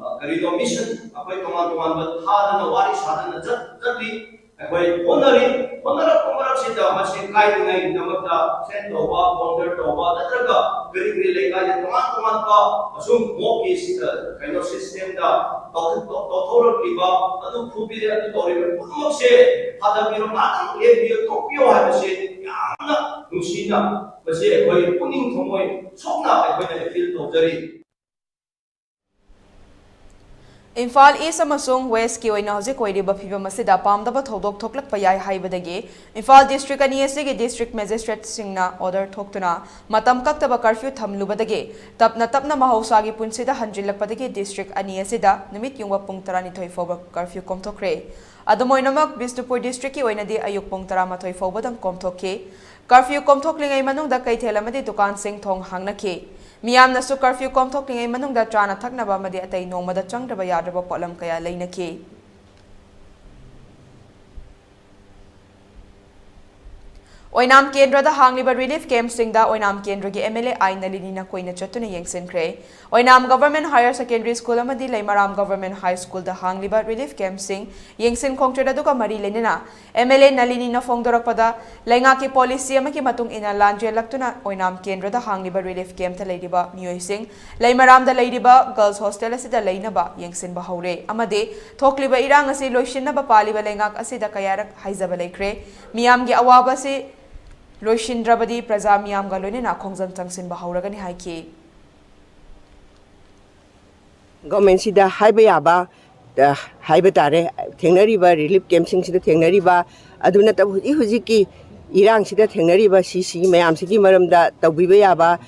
ꯑ, ꯀꯔꯤꯅꯣ mission ꯑꯩꯈꯣꯏ ꯇꯣꯉꯥꯟ ꯇꯣꯉꯥꯟꯕ ꯊꯥꯗꯅ ꯋꯥꯔꯤ ꯁꯥꯗꯅ ꯆꯠ-, ꯆꯠꯂꯤ꯫ ꯑꯩꯈꯣꯏ ꯍꯣꯠꯅꯔꯤ꯫ ꯍꯣꯠꯅꯔꯛꯄ ꯃꯔꯛꯁꯤꯗ ꯃꯁꯤ ꯀꯥꯏꯗꯅꯉꯥꯏꯒꯤꯗꯃꯛꯇ train ꯇꯧꯕ, volunteer ꯇꯧꯕ, ꯅꯠꯇ꯭ꯔꯒ ꯀꯔꯤ ꯀꯔꯤ ꯂꯩꯀꯥꯏꯗ ꯇꯣꯉꯥꯟ ꯇꯣꯉꯥꯟꯕ ꯑꯁꯨꯝ mock ꯀꯤ, ꯑ, ꯀꯩꯅꯣ system ꯗ ꯇꯧꯊꯣꯛ-, ꯇꯧꯊꯣꯔꯛꯂꯤꯕ, ꯑꯗꯨ ꯐꯨꯕꯤꯔꯦ, ꯑꯗꯨ ꯇꯧꯔꯤꯕ ꯄꯨꯝꯅꯃꯛꯁꯦ ꯊꯥꯗꯕꯤꯔꯣ, ꯉꯥꯛꯇꯪ ꯂꯦꯞꯄꯤꯌꯨ, ꯇꯣꯛꯄꯤꯌꯣ ꯍꯥꯏꯕꯁꯦ ꯌꯥꯝꯅ ꯅꯨꯡꯁꯤꯅ ꯃꯁꯤ ꯑꯩꯈꯣꯏ ꯄꯨꯛꯅꯤꯡ ꯊꯃꯣꯏ ꯁꯣꯛꯅ ꯑꯩꯈꯣꯏꯅ appeal ꯇꯧꯖꯔꯤ꯫ ꯏꯝꯐꯥꯜ ꯏꯁ ꯑꯃꯁꯨꯡ ꯋꯦꯁꯀꯤ ꯑꯣꯏꯅ ꯍꯧꯖꯤꯛ ꯑꯣꯏꯔꯤꯕ ꯐꯤꯕꯝ ꯑꯁꯤꯗ ꯄꯥꯝꯗꯕ ꯊꯧꯗꯣꯛ ꯊꯣꯛꯂꯛꯄ ꯌꯥꯏ ꯍꯥꯏꯕꯗꯒꯤ ꯏꯝꯐꯥꯜ ꯗꯤꯁꯇ꯭ꯔꯤꯛ ꯑꯅꯤ ꯑꯁꯤꯒꯤ ꯗꯤꯁꯇ꯭ꯔꯤꯛ ꯃꯦꯖꯤꯁꯇ꯭ꯔꯦꯠꯁꯤꯡꯅ ꯑꯣꯔꯗꯔ ꯊꯣꯛꯇꯨꯅ ꯃꯇꯝ ꯀꯛꯇꯕ ꯀꯔꯐ꯭ꯌꯨ ꯊꯝꯂꯨꯕꯗꯒꯤ ꯇꯞꯅ ꯇꯞꯅ ꯃꯍꯧꯁꯥꯒꯤ ꯄꯨꯟꯁꯤꯗ ꯍꯟꯖꯤꯜꯂꯛꯄꯗꯒꯤ ꯗꯤꯁꯇ꯭ꯔꯤꯛ ꯑꯅꯤ ꯑꯁꯤꯗ ꯅꯨꯃꯤꯠ ꯌꯨꯡꯕ ꯄꯨꯡ ꯇꯔꯥꯅꯤꯊꯣꯏ ꯐꯥꯎꯕ ꯀꯔꯐ꯭ꯌꯨ ꯀꯣꯝꯊꯣꯛꯈ꯭ꯔꯦ꯫ ꯑꯗꯨꯝ ꯑꯣꯏꯅꯃꯛ, ꯕꯤꯁꯅꯨꯄꯨꯔ ꯗꯤꯁꯇ꯭ꯔꯤꯛꯀꯤ ꯑꯣꯏꯅꯗꯤ ꯑꯌꯨꯛ ꯄꯨꯡ ꯇꯔꯥꯃꯥꯊꯣꯏ ꯐꯥꯎꯕꯗꯪ ꯀꯣꯝꯊꯣꯛꯈꯤ꯫ ꯀꯔꯐ꯭ꯌꯨ ꯀꯣꯝꯊꯣꯛꯂꯤꯉꯩ ꯃꯅꯨꯡꯗ ꯀꯩꯊꯦꯜ ꯑꯃꯗꯤ ꯗꯨꯀꯥꯟꯁꯤꯡ ꯊꯣꯡ ꯍꯥꯡꯅꯈꯤ꯫ ꯃꯤꯌꯥꯝꯅꯁꯨ ꯀꯔꯐ꯭ꯌꯨ ꯀꯣꯝꯊꯣꯛꯂꯤꯉꯩ ꯃꯅꯨꯡꯗ ꯆꯥꯅ ꯊꯛꯅꯕ ꯑꯃꯗꯤ ꯑꯇꯩ ꯅꯣꯡꯃꯗ ꯆꯪꯗ꯭ꯔꯕ ꯌꯥꯗ꯭ꯔꯕ ꯄꯣꯠꯂꯝ ꯀꯌꯥ ꯂꯩꯅꯈꯤ꯫ ꯑꯣꯏꯅꯥꯝ ꯀꯦꯟꯗ꯭ꯔꯗ ꯍꯥꯡꯂꯤꯕ ꯔꯤꯂꯤꯐ ꯀꯦꯝꯞꯁꯤꯡꯗ ꯑꯣꯏꯅꯥꯝ ꯀꯦꯟꯗ꯭ꯔꯒꯤ ꯑꯦꯝ ꯑꯦꯜ ꯑꯦ ꯑꯥꯏ ꯅꯂꯤꯅꯤꯅ ꯀꯣꯏꯅ ꯆꯠꯇꯨꯅ ꯌꯦꯡꯁꯤꯟꯈ꯭ꯔꯦ꯫ ꯑꯣꯏꯅꯥꯝ ꯒꯚꯔꯟꯃꯦꯟꯠ ꯍꯥꯌꯔ ꯁꯦꯀꯦꯟꯗꯔꯤ ꯁ꯭ꯀꯨꯜ ꯑꯃꯗꯤ ꯂꯩꯃꯔꯥꯝ ꯒꯚꯔꯟꯃꯦꯟꯠ ꯍꯥꯏ ꯁ꯭ꯀꯨꯜꯗ ꯍꯥꯡꯂꯤꯕ ꯔꯤꯂꯤꯐ ꯀꯦꯝꯞꯁꯤꯡ ꯌꯦꯡꯁꯤꯟ ꯈꯣꯡꯆꯠ ꯑꯗꯨꯒ ꯃꯔꯤ ꯂꯩꯅꯅ ꯑꯦꯝ ꯑꯦꯜ ꯑꯦ ꯅꯂꯤꯅꯤꯅ ꯐꯣꯡꯗꯣꯔꯛꯄꯗ, ꯂꯩꯉꯥꯛꯀꯤ ꯄꯣꯂꯤꯁꯤ ꯑꯃꯒꯤ ꯃꯇꯨꯡ ꯏꯟꯅ ꯂꯥꯟ ꯆꯦꯜꯂꯛꯇꯨꯅ ꯑꯣꯏꯅꯥꯝ ꯀꯦꯟꯗ꯭ꯔꯗ ꯍꯥꯡꯂꯤꯕ ꯔꯤꯂꯤꯐ ꯀꯦꯝꯞꯇ ꯂꯩꯔꯤꯕ ꯃꯤꯑꯣꯏꯁꯤꯡ ꯂꯩꯃꯔꯥꯝꯗ ꯂꯩꯔꯤꯕ ꯒꯔꯜꯁ ꯍꯣꯁꯇꯦꯜ ꯑꯁꯤꯗ ꯂꯩꯅꯕ ꯌꯦꯡꯁꯤꯟꯕ ꯍꯧꯔꯦ ꯑꯃꯗꯤ ꯊꯣꯛꯂꯤꯕ ꯏꯔꯥꯡ ꯑꯁꯤ ꯂꯣꯏꯁꯤꯟꯅꯕ ꯄꯥꯜꯂꯤꯕ ꯂꯩꯉꯥꯛ ꯑꯁꯤꯗ ꯀꯌꯥꯔꯛ ꯍꯥꯏꯖꯕ ꯂꯩꯈ꯭ꯔꯦ꯫ ꯃꯤꯌꯥꯝꯒꯤ ꯑꯋꯥꯕ ꯑꯁꯤ ꯂꯣꯏꯁꯤꯟꯗ꯭ꯔꯕꯗꯤ ꯄ꯭ꯔꯖꯥ ꯃꯤꯌꯥꯝꯒ ꯂꯣꯏꯅꯅ ꯈꯣꯡꯖꯪ ꯆꯪꯁꯤꯟꯕ ꯍꯧꯔꯒꯅꯤ ꯍꯥꯏꯈꯤ꯫ ꯒꯣꯔꯃꯦꯟꯁꯤꯗ ꯍꯥꯏꯕ ꯌꯥꯕ, ꯑ, ꯍꯥꯏꯕ ꯇꯥꯔꯦ, ꯊꯦꯡꯅꯔꯤꯕ ꯔꯤꯂꯤꯐ ꯀꯦꯝꯞꯁꯤꯡꯁꯤꯗ ꯊꯦꯡꯅꯔꯤꯕ, ꯑꯗꯨ ꯅꯠꯇꯕ ꯍꯧꯖꯤꯛ ꯍꯧꯖꯤꯛꯀꯤ ꯏꯔꯥꯡꯁꯤꯗ ꯊꯦꯡꯅꯔꯤꯕ ꯁꯤ ꯁꯤ ꯃꯌꯥꯝꯁꯤꯒꯤ ꯃꯔꯝꯗ ꯇꯧꯕꯤꯕ ꯌꯥꯕ,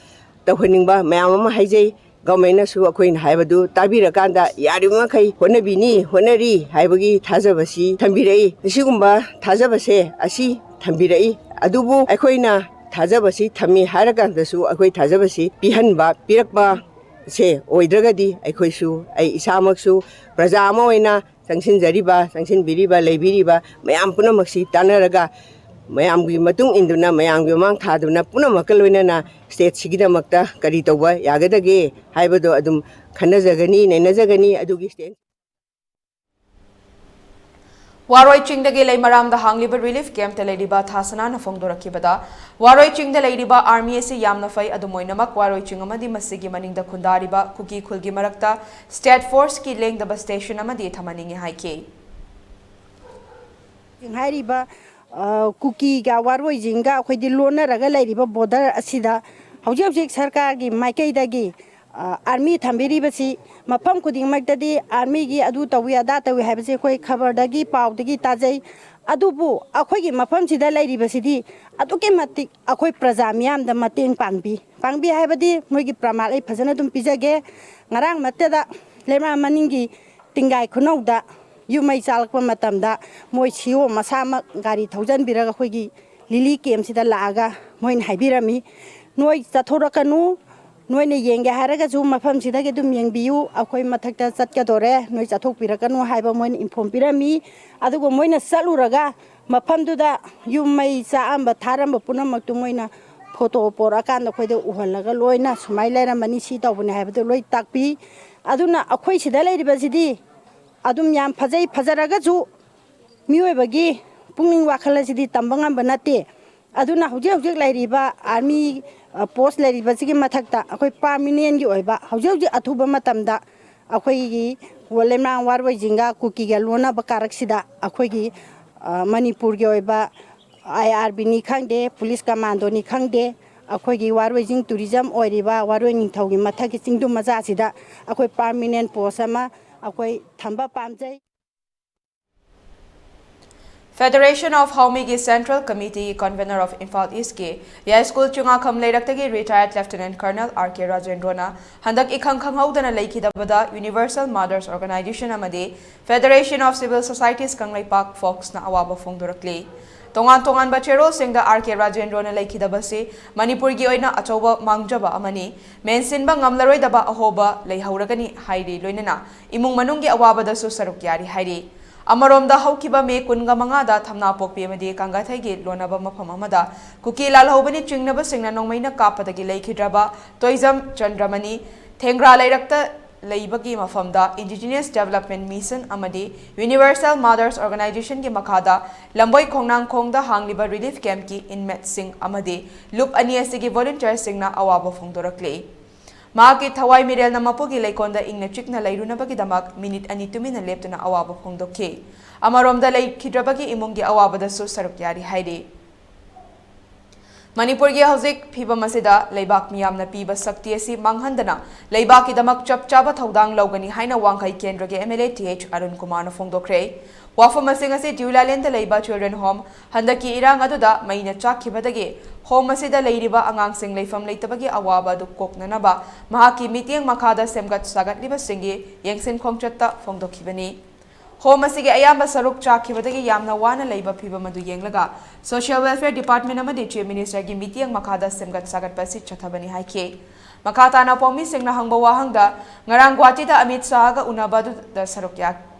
ꯇꯧꯍꯟꯅꯤꯡꯕ ꯃꯌꯥꯝ ꯑꯃ ꯍꯥꯏꯖꯩ꯫ ꯒꯣꯔꯃꯦꯟꯅꯁꯨ ꯑꯩꯈꯣꯏꯅ ꯍꯥꯏꯕꯗꯨ ꯇꯥꯕꯤꯔꯀꯥꯟꯗ ꯌꯥꯔꯤꯕ ꯃꯈꯩ ꯍꯣꯠꯅꯕꯤꯅꯤ, ꯍꯣꯠꯅꯔꯤ ꯍꯥꯏꯕꯒꯤ ꯊꯥꯖꯕꯁꯤ ꯊꯝꯕꯤꯔꯛꯏ꯫ ꯑꯁꯤꯒꯨꯝꯕ ꯊꯥꯖꯕꯁꯦ ꯑꯁꯤ ꯊꯝꯕꯤꯔꯛꯏ꯫ ꯑꯗꯨꯕꯨ ꯑꯩꯈꯣꯏꯅ ꯊꯥꯖꯕꯁꯤ ꯊꯝꯃꯤ ꯍꯥꯏꯔꯀꯥꯟꯗꯁꯨ ꯑꯩꯈꯣꯏ ꯊꯥꯖꯕꯁꯤ ꯄꯤꯍꯟꯕ, ꯄꯤꯔꯛꯄ ꯁꯦ ꯑꯣꯏꯗ꯭ꯔꯒꯗꯤ ꯑꯩꯈꯣꯏꯁꯨ, ꯑꯩ ꯏꯁꯥꯃꯛꯁꯨ ꯄ꯭ꯔꯖꯥ ꯑꯃ ꯑꯣꯏꯅ ꯆꯪꯁꯤꯟꯖꯔꯤꯕ, ꯆꯪꯁꯤꯟꯕꯤꯔꯤꯕ, ꯂꯩꯕꯤꯔꯤꯕ ꯃꯌꯥꯝ ꯄꯨꯝꯅꯃꯛꯁꯤ ꯇꯥꯟꯅꯔꯒ, ꯃꯌꯥꯝꯒꯤ ꯃꯇꯨꯡ ꯏꯟꯗꯨꯅ, ꯃꯌꯥꯝꯒꯤ ꯃꯃꯥꯡ ꯊꯥꯗꯨꯅ, ꯄꯨꯝꯅꯃꯛꯀ ꯂꯣꯏꯅꯅ ꯁ꯭ꯇꯦꯠꯁꯤꯒꯤꯗꯃꯛꯇ ꯀꯔꯤ ꯇꯧꯕ ꯌꯥꯒꯗꯒꯦ ꯍꯥꯏꯕꯗꯣ ꯑꯗꯨꯝ ꯈꯟꯅꯖꯒꯅꯤ, ꯅꯩꯅꯖꯒꯅꯤ꯫ ꯑꯗꯨꯒꯤ ꯁ꯭ꯇꯦꯠ ꯋꯥꯔꯣꯏ ꯆꯤꯡꯗꯒꯤ ꯂꯩꯃꯔꯥꯝꯗ ꯍꯥꯡꯂꯤꯕ ꯔꯤꯂꯤꯐ ꯀꯦꯝꯞꯇ ꯂꯩꯔꯤꯕ ꯊꯥꯁꯅꯥꯅ ꯐꯣꯡꯗꯣꯔꯛꯈꯤꯕꯗ, ꯋꯥꯔꯣꯏ ꯆꯤꯡꯗ ꯂꯩꯔꯤꯕ ꯑꯥꯔꯃꯤ ꯑꯁꯤ ꯌꯥꯝꯅ ꯐꯩ, ꯑꯗꯨꯝ ꯑꯣꯏꯅꯃꯛ ꯋꯥꯔꯣꯏ ꯆꯤꯡ ꯑꯃꯗꯤ ꯃꯁꯤꯒꯤ ꯃꯅꯤꯡꯗ ꯈꯨꯟꯗꯥꯔꯤꯕ ꯀꯨꯀꯤ ꯈꯨꯜꯒꯤ ꯃꯔꯛꯇ ꯁ꯭ꯇꯦꯠ ꯐꯣꯔꯁꯀꯤ ꯂꯦꯡꯗꯕ ꯁ꯭ꯇꯦꯁꯟ ꯑꯃꯗꯤ ꯊꯝꯍꯟꯅꯤꯡꯏ ꯍꯥꯏꯈꯤ꯫ ꯍꯥꯏꯔꯤꯕ, ꯑ, ꯀꯨꯀꯤꯒ ꯋꯥꯔꯣꯏꯁꯤꯡꯒ ꯑꯩꯈꯣꯏꯗꯤ ꯂꯣꯟꯅꯔꯒ ꯂꯩꯔꯤꯕ ꯕꯣꯔꯗꯔ ꯑꯁꯤꯗ ꯍꯧꯖꯤꯛ ꯍꯧꯖꯤꯛ ꯁꯔꯀꯥꯔꯒꯤ ꯃꯥꯏꯀꯩꯗꯒꯤ, ꯑ, ꯑꯥꯔꯃꯤ ꯊꯝꯕꯤꯔꯤꯕꯁꯤ ꯃꯐꯝ ꯈꯨꯗꯤꯡꯃꯛꯇꯗꯤ ꯑꯥꯔꯃꯤꯒꯤ ꯑꯗꯨ ꯇꯧꯏ, ꯑꯗꯥ ꯇꯧꯏ ꯍꯥꯏꯕꯁꯤ ꯑꯩꯈꯣꯏ ꯈꯕꯔꯗꯒꯤ, ꯄꯥꯎꯗꯒꯤ ꯇꯥꯖꯩ꯫ ꯑꯗꯨꯕꯨ ꯑꯩꯈꯣꯏꯒꯤ ꯃꯐꯝꯁꯤꯗ ꯂꯩꯔꯤꯕꯁꯤꯗꯤ ꯑꯗꯨꯛꯀꯤ ꯃꯇꯤꯛ ꯑꯩꯈꯣꯏ ꯄ꯭ꯔꯖꯥ ꯃꯤꯌꯥꯝꯗ ꯃꯇꯦꯡ ꯄꯥꯡꯕꯤ, ꯄꯥꯡꯕꯤ ꯍꯥꯏꯕꯗꯤ ꯃꯣꯏꯒꯤ ꯄ꯭ꯔꯃꯥꯟ ꯑꯩ ꯐꯖꯅ ꯑꯗꯨꯝ ꯄꯤꯖꯒꯦ꯫ ꯉꯔꯥꯡ ꯅꯠꯇꯦꯗ, ꯂꯩꯃꯔꯥꯝ ꯃꯅꯤꯡꯒꯤ ꯇꯤꯡꯒꯥꯏ ꯈꯨꯅꯧꯗ ꯌꯨꯝ ꯃꯩ ꯆꯥꯛꯂꯛꯄ ꯃꯇꯝꯗ ꯃꯣꯏ ꯁꯤ ꯏ ꯑꯣ ꯃꯁꯥꯃꯛ ꯒꯥꯔꯤ ꯊꯧꯖꯤꯟꯕꯤꯔꯒ ꯑꯩꯈꯣꯏꯒꯤ ꯂꯤꯂꯤ ꯀꯦꯝꯁꯤꯗ ꯂꯥꯛꯑꯒ ꯃꯣꯏꯅ ꯍꯥꯏꯕꯤꯔꯝꯃꯤ, "ꯅꯣꯏ ꯆꯠꯊꯣꯔꯛꯀꯅꯨ, ꯅꯣꯏꯅ ꯌꯦꯡꯒꯦ ꯍꯥꯏꯔꯒꯁꯨ ꯃꯐꯝꯁꯤꯗꯒꯤ ꯑꯗꯨꯝ ꯌꯦꯡꯕꯤꯌꯨ, ꯑꯩꯈꯣꯏ ꯃꯊꯛꯇ ꯆꯠꯀꯗꯣꯔꯦ, ꯅꯣꯏ ꯆꯠꯊꯣꯛꯄꯤꯔꯛꯀꯅꯨ" ꯍꯥꯏꯕ ꯃꯣꯏꯅ ꯏꯟꯐꯣꯝ ꯄꯤꯔꯝꯃꯤ꯫ ꯑꯗꯨꯒ ꯃꯣꯏꯅ ꯆꯠꯂꯨꯔꯒ ꯃꯐꯝꯗꯨꯗ ꯌꯨꯝ ꯃꯩ ꯆꯥꯛꯑꯝꯕ, ꯊꯥꯔꯝꯕ ꯄꯨꯝꯅꯃꯛꯇꯨ ꯃꯣꯏꯅ ꯐꯣꯇꯣ ꯄꯣꯔꯛꯑꯀꯥꯟꯗ ꯑꯩꯈꯣꯏꯗ ꯎꯍꯜꯂꯒ ꯂꯣꯏꯅ ꯁꯨꯃꯥꯏꯅ ꯂꯩꯔꯝꯕꯅꯤ, ꯁꯤ ꯇꯧꯕꯅꯤ ꯍꯥꯏꯕꯗꯨ ꯂꯣꯏ ꯇꯥꯛꯄꯤ꯫ ꯑꯗꯨꯅ ꯑꯩꯈꯣꯏ ꯁꯤꯗ ꯂꯩꯔꯤꯕꯁꯤꯗꯤ ꯑꯗꯨꯝ ꯌꯥꯝ ꯐꯖꯩ, ꯐꯖꯔꯒꯁꯨ ꯃꯤꯑꯣꯏꯕꯒꯤ ꯄꯨꯛꯅꯤꯡ ꯋꯥꯈꯜ ꯑꯁꯤꯗꯤ ꯇꯝꯕ ꯉꯝꯕ ꯅꯠꯇꯦ꯫ ꯑꯗꯨꯅ ꯍꯧꯖꯤꯛ ꯍꯧꯖꯤꯛ ꯂꯩꯔꯤꯕ ꯑꯥꯔꯃꯤ, ꯑ, ꯄꯣꯁ ꯂꯩꯔꯤꯕꯁꯤꯒꯤ ꯃꯊꯛꯇ ꯑꯩꯈꯣꯏ ꯄꯥꯔꯃꯤꯅꯦꯟꯒꯤ ꯑꯣꯏꯕ ꯍꯧꯖꯤꯛ ꯍꯧꯖꯤꯛ ꯑꯊꯨꯕ ꯃꯇꯝꯗ ꯑꯩꯈꯣꯏꯒꯤ ꯂꯩꯃꯔꯥꯝ ꯋꯥꯔꯣꯏ ꯆꯤꯡꯒ ꯀꯨꯀꯤꯒ ꯂꯣꯟꯅꯕ ꯀꯥꯔꯛꯁꯤꯗ ꯑꯩꯈꯣꯏꯒꯤ, ꯑ, ꯃꯅꯤꯄꯨꯔꯒꯤ ꯑꯣꯏꯕ ꯑꯥꯏ ꯑꯥꯔ ꯕꯤꯅꯤ ꯈꯪꯗꯦ, ꯄꯨꯂꯤꯁ ꯀꯃꯥꯟꯗꯣꯅꯤ ꯈꯪꯗꯦ, ꯑꯩꯈꯣꯏꯒꯤ ꯋꯥꯔꯣꯏ ꯆꯤꯡ ꯇꯨꯔꯤꯖꯝ ꯑꯣꯏꯔꯤꯕ ꯋꯥꯔꯣꯏ ꯅꯤꯡꯊꯧꯒꯤ ꯃꯊꯛꯀꯤ ꯆꯤꯡꯗꯨꯝ ꯃꯆꯥꯁꯤꯗ ꯑꯩꯈꯣꯏ ꯄꯥꯔꯃꯤꯅꯦꯟ ꯄꯣꯁ ꯑꯃ ꯑꯩꯈꯣꯏ ꯊꯝꯕ ꯄꯥꯝꯖꯩ꯫ Federation of ꯍꯥꯎꯃꯤꯒꯤ Central Committee Convener of Imphal East ꯀꯤ ꯌꯥꯏꯁ꯭ꯀꯨꯜ Chingakham ꯂꯩꯔꯛꯇꯒꯤ retired Lieutenant Colonel R K ꯔꯥꯖꯦꯟꯗ꯭ꯔꯣꯅ ꯍꯟꯗꯛ ꯏꯈꯪ ꯈꯪꯍꯧꯗꯅ ꯂꯩꯈꯤꯗꯕꯗ Universal Mothers Organization ꯑꯃꯗꯤ Federation of Civil Societies Kangleipak, ꯐꯣꯛꯁꯅ ꯑꯋꯥꯕ ꯐꯣꯡꯗꯣꯔꯛꯂꯤ꯫ ꯇꯣꯉꯥꯟ ꯇꯣꯉꯥꯟꯕ ꯆꯦꯔꯣꯜꯁꯤꯡꯗ R K ꯔꯥꯖꯦꯟꯗ꯭ꯔꯣꯅ ꯂꯩꯈꯤꯗꯕꯁꯤ ꯃꯅꯤꯄꯨꯔꯒꯤ ꯑꯣꯏꯅ ꯑꯆꯧꯕ ꯃꯥꯡꯖꯕ ꯑꯃꯅꯤ꯫ ꯃꯦꯟꯁꯤꯟꯕ ꯉꯝꯂꯔꯣꯏꯗꯕ ꯑꯍꯣꯕ ꯂꯩꯍꯧꯔꯒꯅꯤ ꯍꯥꯏꯔꯤ꯫ ꯂꯣꯏꯅꯅ ꯏꯃꯨꯡ ꯃꯅꯨꯡꯒꯤ ꯑꯋꯥꯕꯗꯁꯨ ꯁꯔꯨꯛ ꯌꯥꯔꯤ ꯍꯥꯏꯔꯤ꯫ ꯑꯃꯔꯣꯝꯗ, ꯍꯧꯈꯤꯕ ꯃꯦ ꯀꯨꯟꯒ ꯃꯉꯥꯗ ꯊꯝꯅꯥꯄꯣꯛꯄꯤ ꯑꯃꯗꯤ ꯀꯥꯡꯒꯥꯊꯩꯒꯤ ꯂꯣꯟꯅꯕ ꯃꯐꯝ ꯑꯃꯗ ꯀꯨꯀꯤ ꯂꯥꯜꯍꯧꯕꯅꯤ ꯆꯤꯡꯅꯕꯁꯤꯡꯅ ꯅꯣꯡꯃꯩꯅ ꯀꯥꯞꯄꯗꯒꯤ ꯂꯩꯈꯤꯗ꯭ꯔꯕ ꯇꯣꯏꯖꯝ ꯆꯟꯗ꯭ꯔꯃꯅꯤ ꯊꯦꯡꯒ꯭ꯔꯥ ꯂꯩꯔꯛꯇ ꯂꯩꯕꯒꯤ ꯃꯐꯝꯗ Indigenous Development Mission ꯑꯃꯗꯤ Universal Mothers Organization ꯒꯤ ꯃꯈꯥꯗ ꯂꯝꯕꯣꯏ ꯈꯣꯡꯅꯥꯡꯈꯣꯡꯗ ꯍꯥꯡꯂꯤꯕ relief camp ꯀꯤ inmate ꯁꯤꯡ ꯑꯃꯗꯤ ꯂꯨꯞ ꯑꯅꯤ ꯑꯁꯤꯒꯤ volunteer ꯁꯤꯡꯅ ꯑꯋꯥꯕ ꯐꯣꯡꯗꯣꯔꯛꯂꯤ꯫ ꯃꯍꯥꯛꯀꯤ ꯊꯋꯥꯏ ꯃꯤꯔꯦꯜꯅ ꯃꯄꯨꯒꯤ ꯂꯩꯀꯣꯜꯗ ꯏꯪꯅ ꯆꯤꯛꯅ ꯂꯩꯔꯨꯅꯕꯒꯤꯗꯃꯛ minute ꯑꯅꯤ ꯇꯨꯃꯤꯟꯅ ꯂꯦꯞꯇꯨꯅ ꯑꯋꯥꯕ ꯐꯣꯡꯗꯣꯛꯈꯤ꯫ ꯑꯃꯔꯣꯝꯗ, ꯂꯩꯈꯤꯗ꯭ꯔꯕꯒꯤ ꯏꯃꯨꯡꯒꯤ ꯑꯋꯥꯕꯗꯁꯨ ꯁꯔꯨꯛ ꯌꯥꯔꯤ ꯍꯥꯏꯔꯤ꯫ ꯃꯅꯤꯄꯨꯔꯒꯤ ꯍꯧꯖꯤꯛ ꯐꯤꯕꯝ ꯑꯁꯤꯗ ꯂꯩꯕꯥꯛ ꯃꯤꯌꯥꯝꯅ ꯄꯤꯕ ꯁꯛꯇꯤ ꯑꯁꯤ ꯃꯥꯡꯍꯟꯗꯅ ꯂꯩꯕꯥꯛꯀꯤꯗꯃꯛ ꯆꯞ ꯆꯥꯕ ꯊꯧꯗꯥꯡ ꯂꯧꯒꯅꯤ ꯍꯥꯏꯅ ꯋꯥꯡꯈꯩ ꯀꯦꯟꯗ꯭ꯔꯒꯤ MLA ꯇꯤ ꯑꯩꯆ ꯑꯔꯨꯟ ꯀꯨꯃꯥꯔꯅ ꯐꯣꯡꯗꯣꯛꯈ꯭ꯔꯦ꯫ ꯋꯥꯐꯝ ꯑꯁꯤꯡ ꯑꯁꯤ ꯗ꯭ꯌꯨꯂꯥꯂꯦꯟꯗ ꯂꯩꯕ children home ꯍꯟꯗꯛꯀꯤ ꯏꯔꯥꯡ ꯑꯗꯨꯗ ꯃꯩꯅ ꯆꯥꯛꯈꯤꯕꯗꯒꯤ home ꯑꯁꯤꯗ ꯂꯩꯔꯤꯕ ꯑꯉꯥꯡꯁꯤꯡ ꯂꯩꯐꯝ ꯂꯩꯇꯕꯒꯤ ꯑꯋꯥꯕ ꯑꯗꯨ ꯀꯣꯛꯅꯅꯕ ꯃꯍꯥꯛꯀꯤ ꯃꯤꯠꯌꯦꯡ ꯃꯈꯥꯗ ꯁꯦꯝꯒꯠ ꯁꯥꯒꯠꯂꯤꯕꯁꯤꯡꯒꯤ ꯌꯦꯡꯁꯤꯟ ꯈꯣꯡꯆꯠꯇ ꯐꯣꯡꯗꯣꯛꯈꯤꯕꯅꯤ꯫ Home ꯑꯁꯤꯒꯤ ꯑꯌꯥꯝꯕ ꯁꯔꯨꯛ ꯆꯥꯛꯈꯤꯕꯗꯒꯤ ꯌꯥꯝꯅ ꯋꯥꯅ ꯂꯩꯕ ꯐꯤꯚꯝ ꯑꯗꯨ ꯌꯦꯡꯂꯒ Social Welfare Department ꯑꯃꯗꯤ Chief Minister ꯒꯤ ꯃꯤꯠꯌꯦꯡ ꯃꯈꯥꯗ ꯁꯦꯝꯒꯠ ꯁꯥꯒꯠꯄ ꯑꯁꯤ ꯆꯠꯊꯕꯅꯤ ꯍꯥꯏꯈꯤ꯫ ꯃꯈꯥ ꯇꯥꯅ ꯄꯥꯎꯃꯤꯁꯤꯡꯅ ꯍꯪꯕ ꯋꯥꯍꯪꯗ, ꯉꯔꯥꯡ ꯒꯨꯋꯥꯍꯥꯇꯤꯗ ꯑꯃꯤꯠ ꯁꯥꯍꯒ ꯎꯅꯕ ꯑꯗꯨꯗ ꯁꯔꯨꯛ ꯌꯥ-,